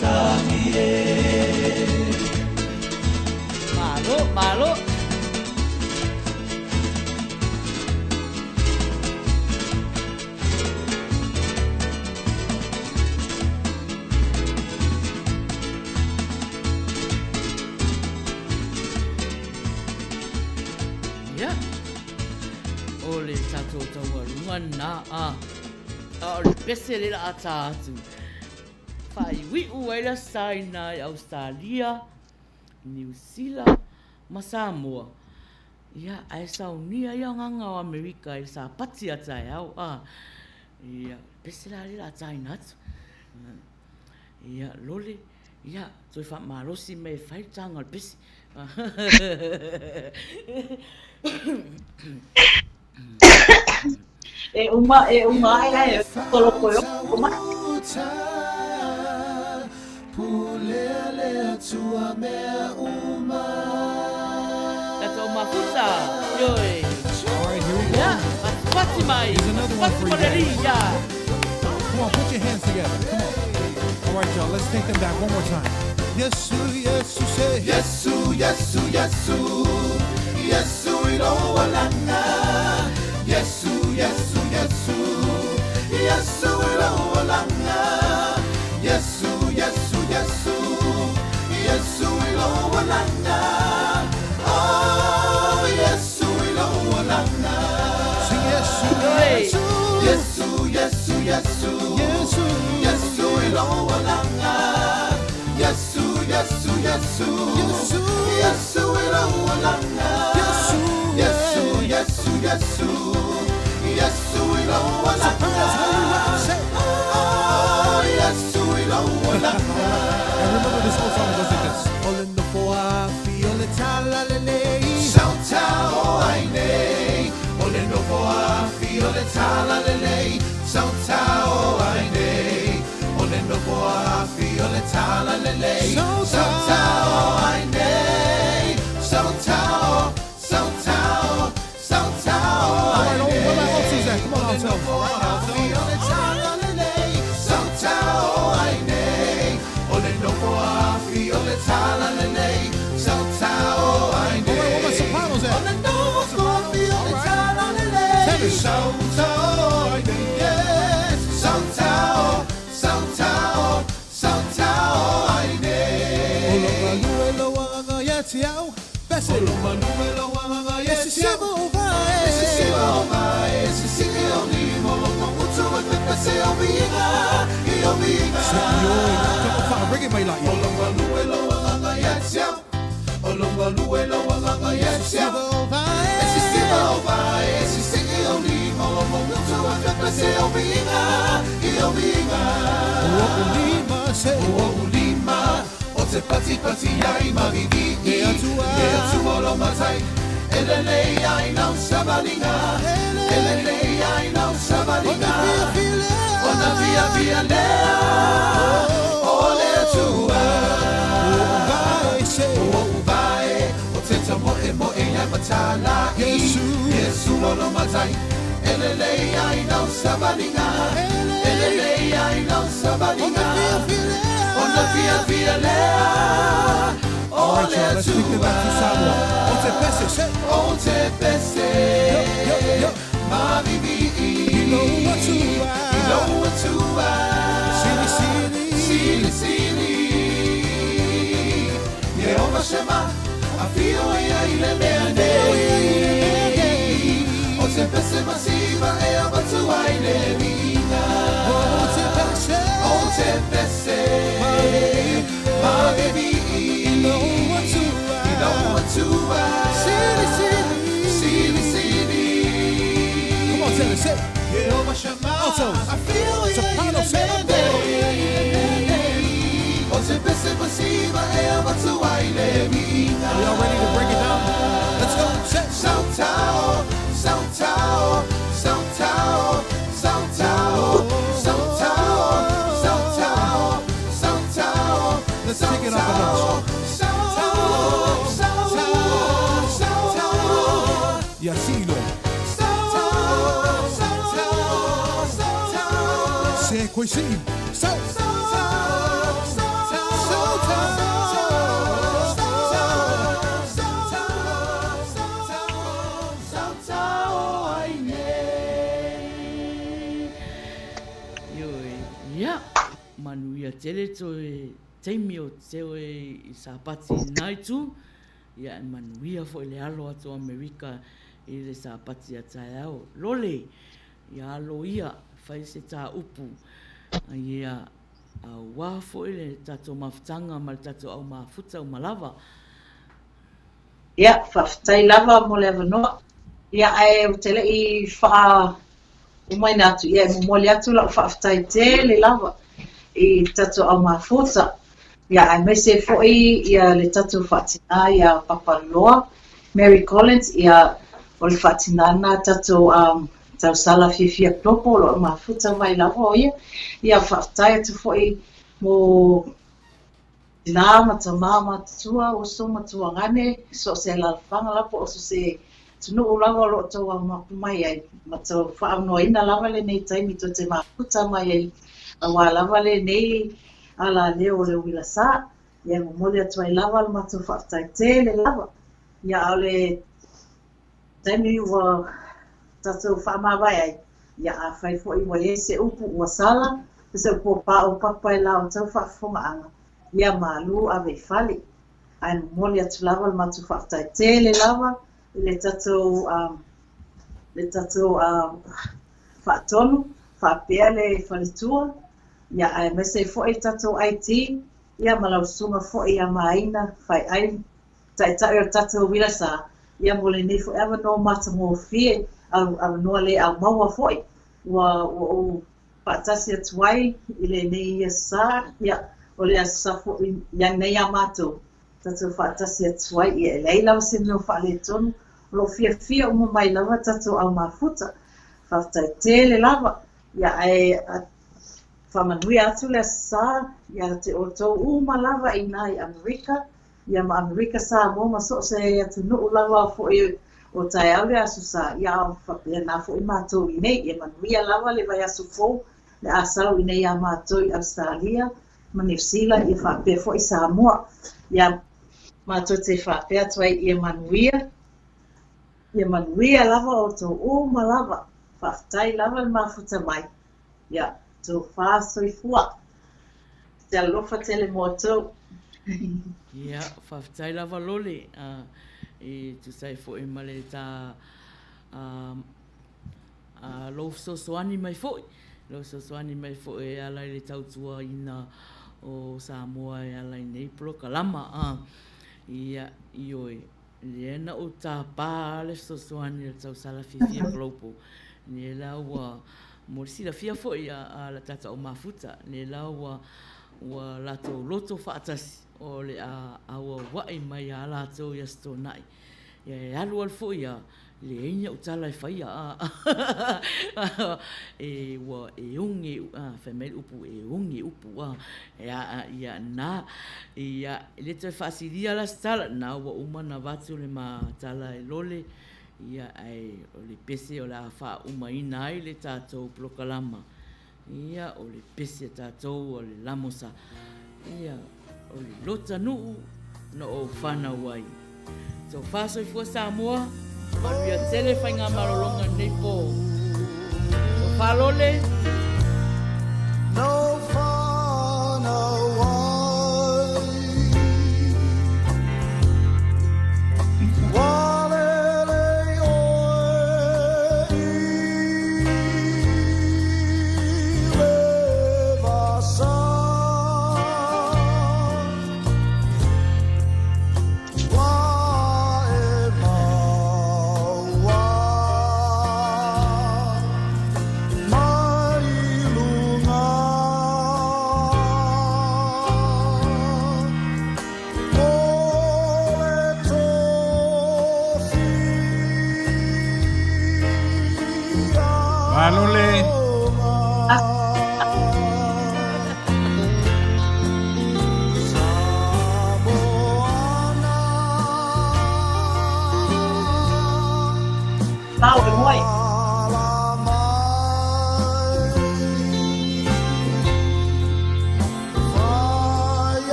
sami e. Malo, malo. Ia, o le tatou taualuga na a, a o le pese le la tā atu. Whaiwiu ai la saina i Australia, Niu Sila ma Samoa. Ia, ae saunia ia agaga o Amerika i le sapati a taeao, a. Ia, pese la lea o le a taina atu. Ia, lole, ia, toe faamalosi mai e fai le taga o le pese. E uma, e uma ae ae tolo koe o mai. Tatou mafuta, ioe. All right, here we go. Ia, patipati mai, Here's another one patipati for you mo le guys. alii, ia. Come on, put your hands together. Come on. All right, y'all, let's take them back one more time. Yesu, Yesu, say. Yesu, Yesu, Yesu, Yesu iloalanga. Yesu, Yesu, Yesu, Yesu iloalanga. Yesu, Yesu, Yesu, Yesu iloalanga. Oh, Yesu iloalanga. Sing Yesu, Ioe. Yesu, Yesu, Yesu, Yesu, Yesu iloalanga. Yesu, Yesu, Yesu, Yesu, Yesu iloalanga. Yesu, Yesu, Yesu, Yesu, Yesu iloalanga. Say. Oh, Yesu iloalanga. And remember this whole song goes like this. Ole nofoa fi ole talalelei. Sautao aine, ole nofoa fi ole talalelei. Sautao aine, ole nofoa fi ole talalelei. Sautao aine, sautao, sautao, sautao All right, aine. where my altos at? Come on, altos. All right, altos. All right, where my sopranos at? Tenors. Olo malu e lo anga ia te au. Bese. Olo malu e lo anga ia te au. Ese siva o vae. Come on, bring it, my like. Siva o vae. O o lima se. O lima, o te pati pati ai mavivi E atua. E atua lo matai E lelei ai nau sabalinga E lelei ai nau sabalinga O na via via lea O le atua Vae se. O uvae O te tamoe moe ai matalai Yesu. Yesu o lo matai E lelei ai nau sabalinga E lelei ai nau sabalinga O na via via lea O All right, le y'all, let's take it back to Samoa. O te pese, se. O te pese Yo, yo, yo. Ma vivi I lo atua. I lo atua Sili, sili. Sili, sili Yehova Shema Afio ia i le mea nei O te pese masiva e avatua i le viiga O te pese. O te pese Ma vivi I lo atua. I lo atua Sili, sili. Sili, sili Come on, Taylor, say. Yehova Shema Altos. Afio ia i Soprano, le say. mea nei O te pese masiva e avatua i le viiga Are y'all ready to break it down? Let's go. Say. Sautao, sautao, sautao, sautao, sautao, sautao, sautao. Let's take it up a notch. Sautao, sautao, sautao. Yasilo. Sautao, sautao, sautao. Se koe si. Sau. Sautao, sautao, Manuia tele toe taimi o toe i Sapati i lena itu, ia e manuia foi le alo atu o Amerika i le Sapati a taeao. Lole, ia alo ia, fai se tā upu, ia auā foi le tatou mafutaga ma le tatou au mafuta uma lava. Ia, faafetai lava mo le avanoa. Ia, ae ou te le i faaumaina atu, ia e momoli atu lau faafetai tele lava i le tatou au mafuta, ia aemaise foi ia le tatou faatinā ia Papaloa, Mary Collins, ia o le faatinā lena a tatou um, tausala fiafia Klopo, o lo o mafuta mai lava o ia. Ia faafetai atu foi mo Tinā ma tamā matutua, uso ma tuagane, so o se alalafaga lava po o so se atunuu lava o lo o tou aumapu mai ai, ma tou faaaunoaina lava lenei taimi tou te mafuta mai ai aua lava lenei alaleo o le uila sa. Ia e momoli atu ai lava le matou faafetai tele lava. Ia a o le taimi ua tatou faamavae ai, ia afai foi ua i ai se upu ua sala, se upu ua paopapa i la outou faafofogaaga, ia malu ave i fale. Ae momoli atu lava le matou faafetai tele lava i le tatou le tatou faatonu faapea le faletua, ia aemaise ai foi le tatou IT, ia ma lau susuga foi ia Maina Faiai Taitai o le tatou uila sa, ia mo lenei foi avanoa matagofie, avanoa le aumaua foi, ua ua ou faatasi atu ai i lenei aso sa, ia, o le aso sa foi ia nei a matou, tatou faatasi atu ai, ia e leai lava se mea o faaletonu, o lo o fiafia uma mai lava tatou au mafuta. Faafetai tele lava, ia ae faamanuia atu le aso sa ia te outou uma lava i ina i Amerika, Ia ma Amerika Samoa ma so o se atunuu lava foi o taeao le Aso Sa, ia a faapena foi matou i nei. Ia manuia lava le vaiaso fou le a sau i nei iā matou i Ausetalia ma Niu Sila ia faapea foi Samoa. Ia matou te faapea atu ai ia manuia, ia manuia lava outou uma lava. Faafetai lava le mafuta mai. Ia tofa soifua. Te alofa tele mo outou. Ia, faafetai lava Lole, e tusa ai foi ma le ta lou fesoasoani mai foi, lou fesoasoani mai foi e ala i le tautuaina o Samoa e ala i nei polokalama. Ia, ioe. Lea na ou tapa le fesoasoani a le tausala fiafia Global, lea la ua mo le silafia foi a la tatou mafuta, lea la ua ua latou loto faatasi o le a auauai mai a latou i Aso Toonai. Ia e alu alu foi a leai ni au tala e faia a e ua e oge a fai mai le upu e oge upu a ia ia na ia e le toe faasilia la se tala na ua uma na avatu le ma tala e lole ia ae o le pese o le a faaumaina ai le tatou polokalama Ia, o le pese a tatou o le lamosa. Ia, o le lotanuu na ou fanau ai. Tofa soifua Samoa, manuia tele faigamalologa i lenei po. Tofa Lole.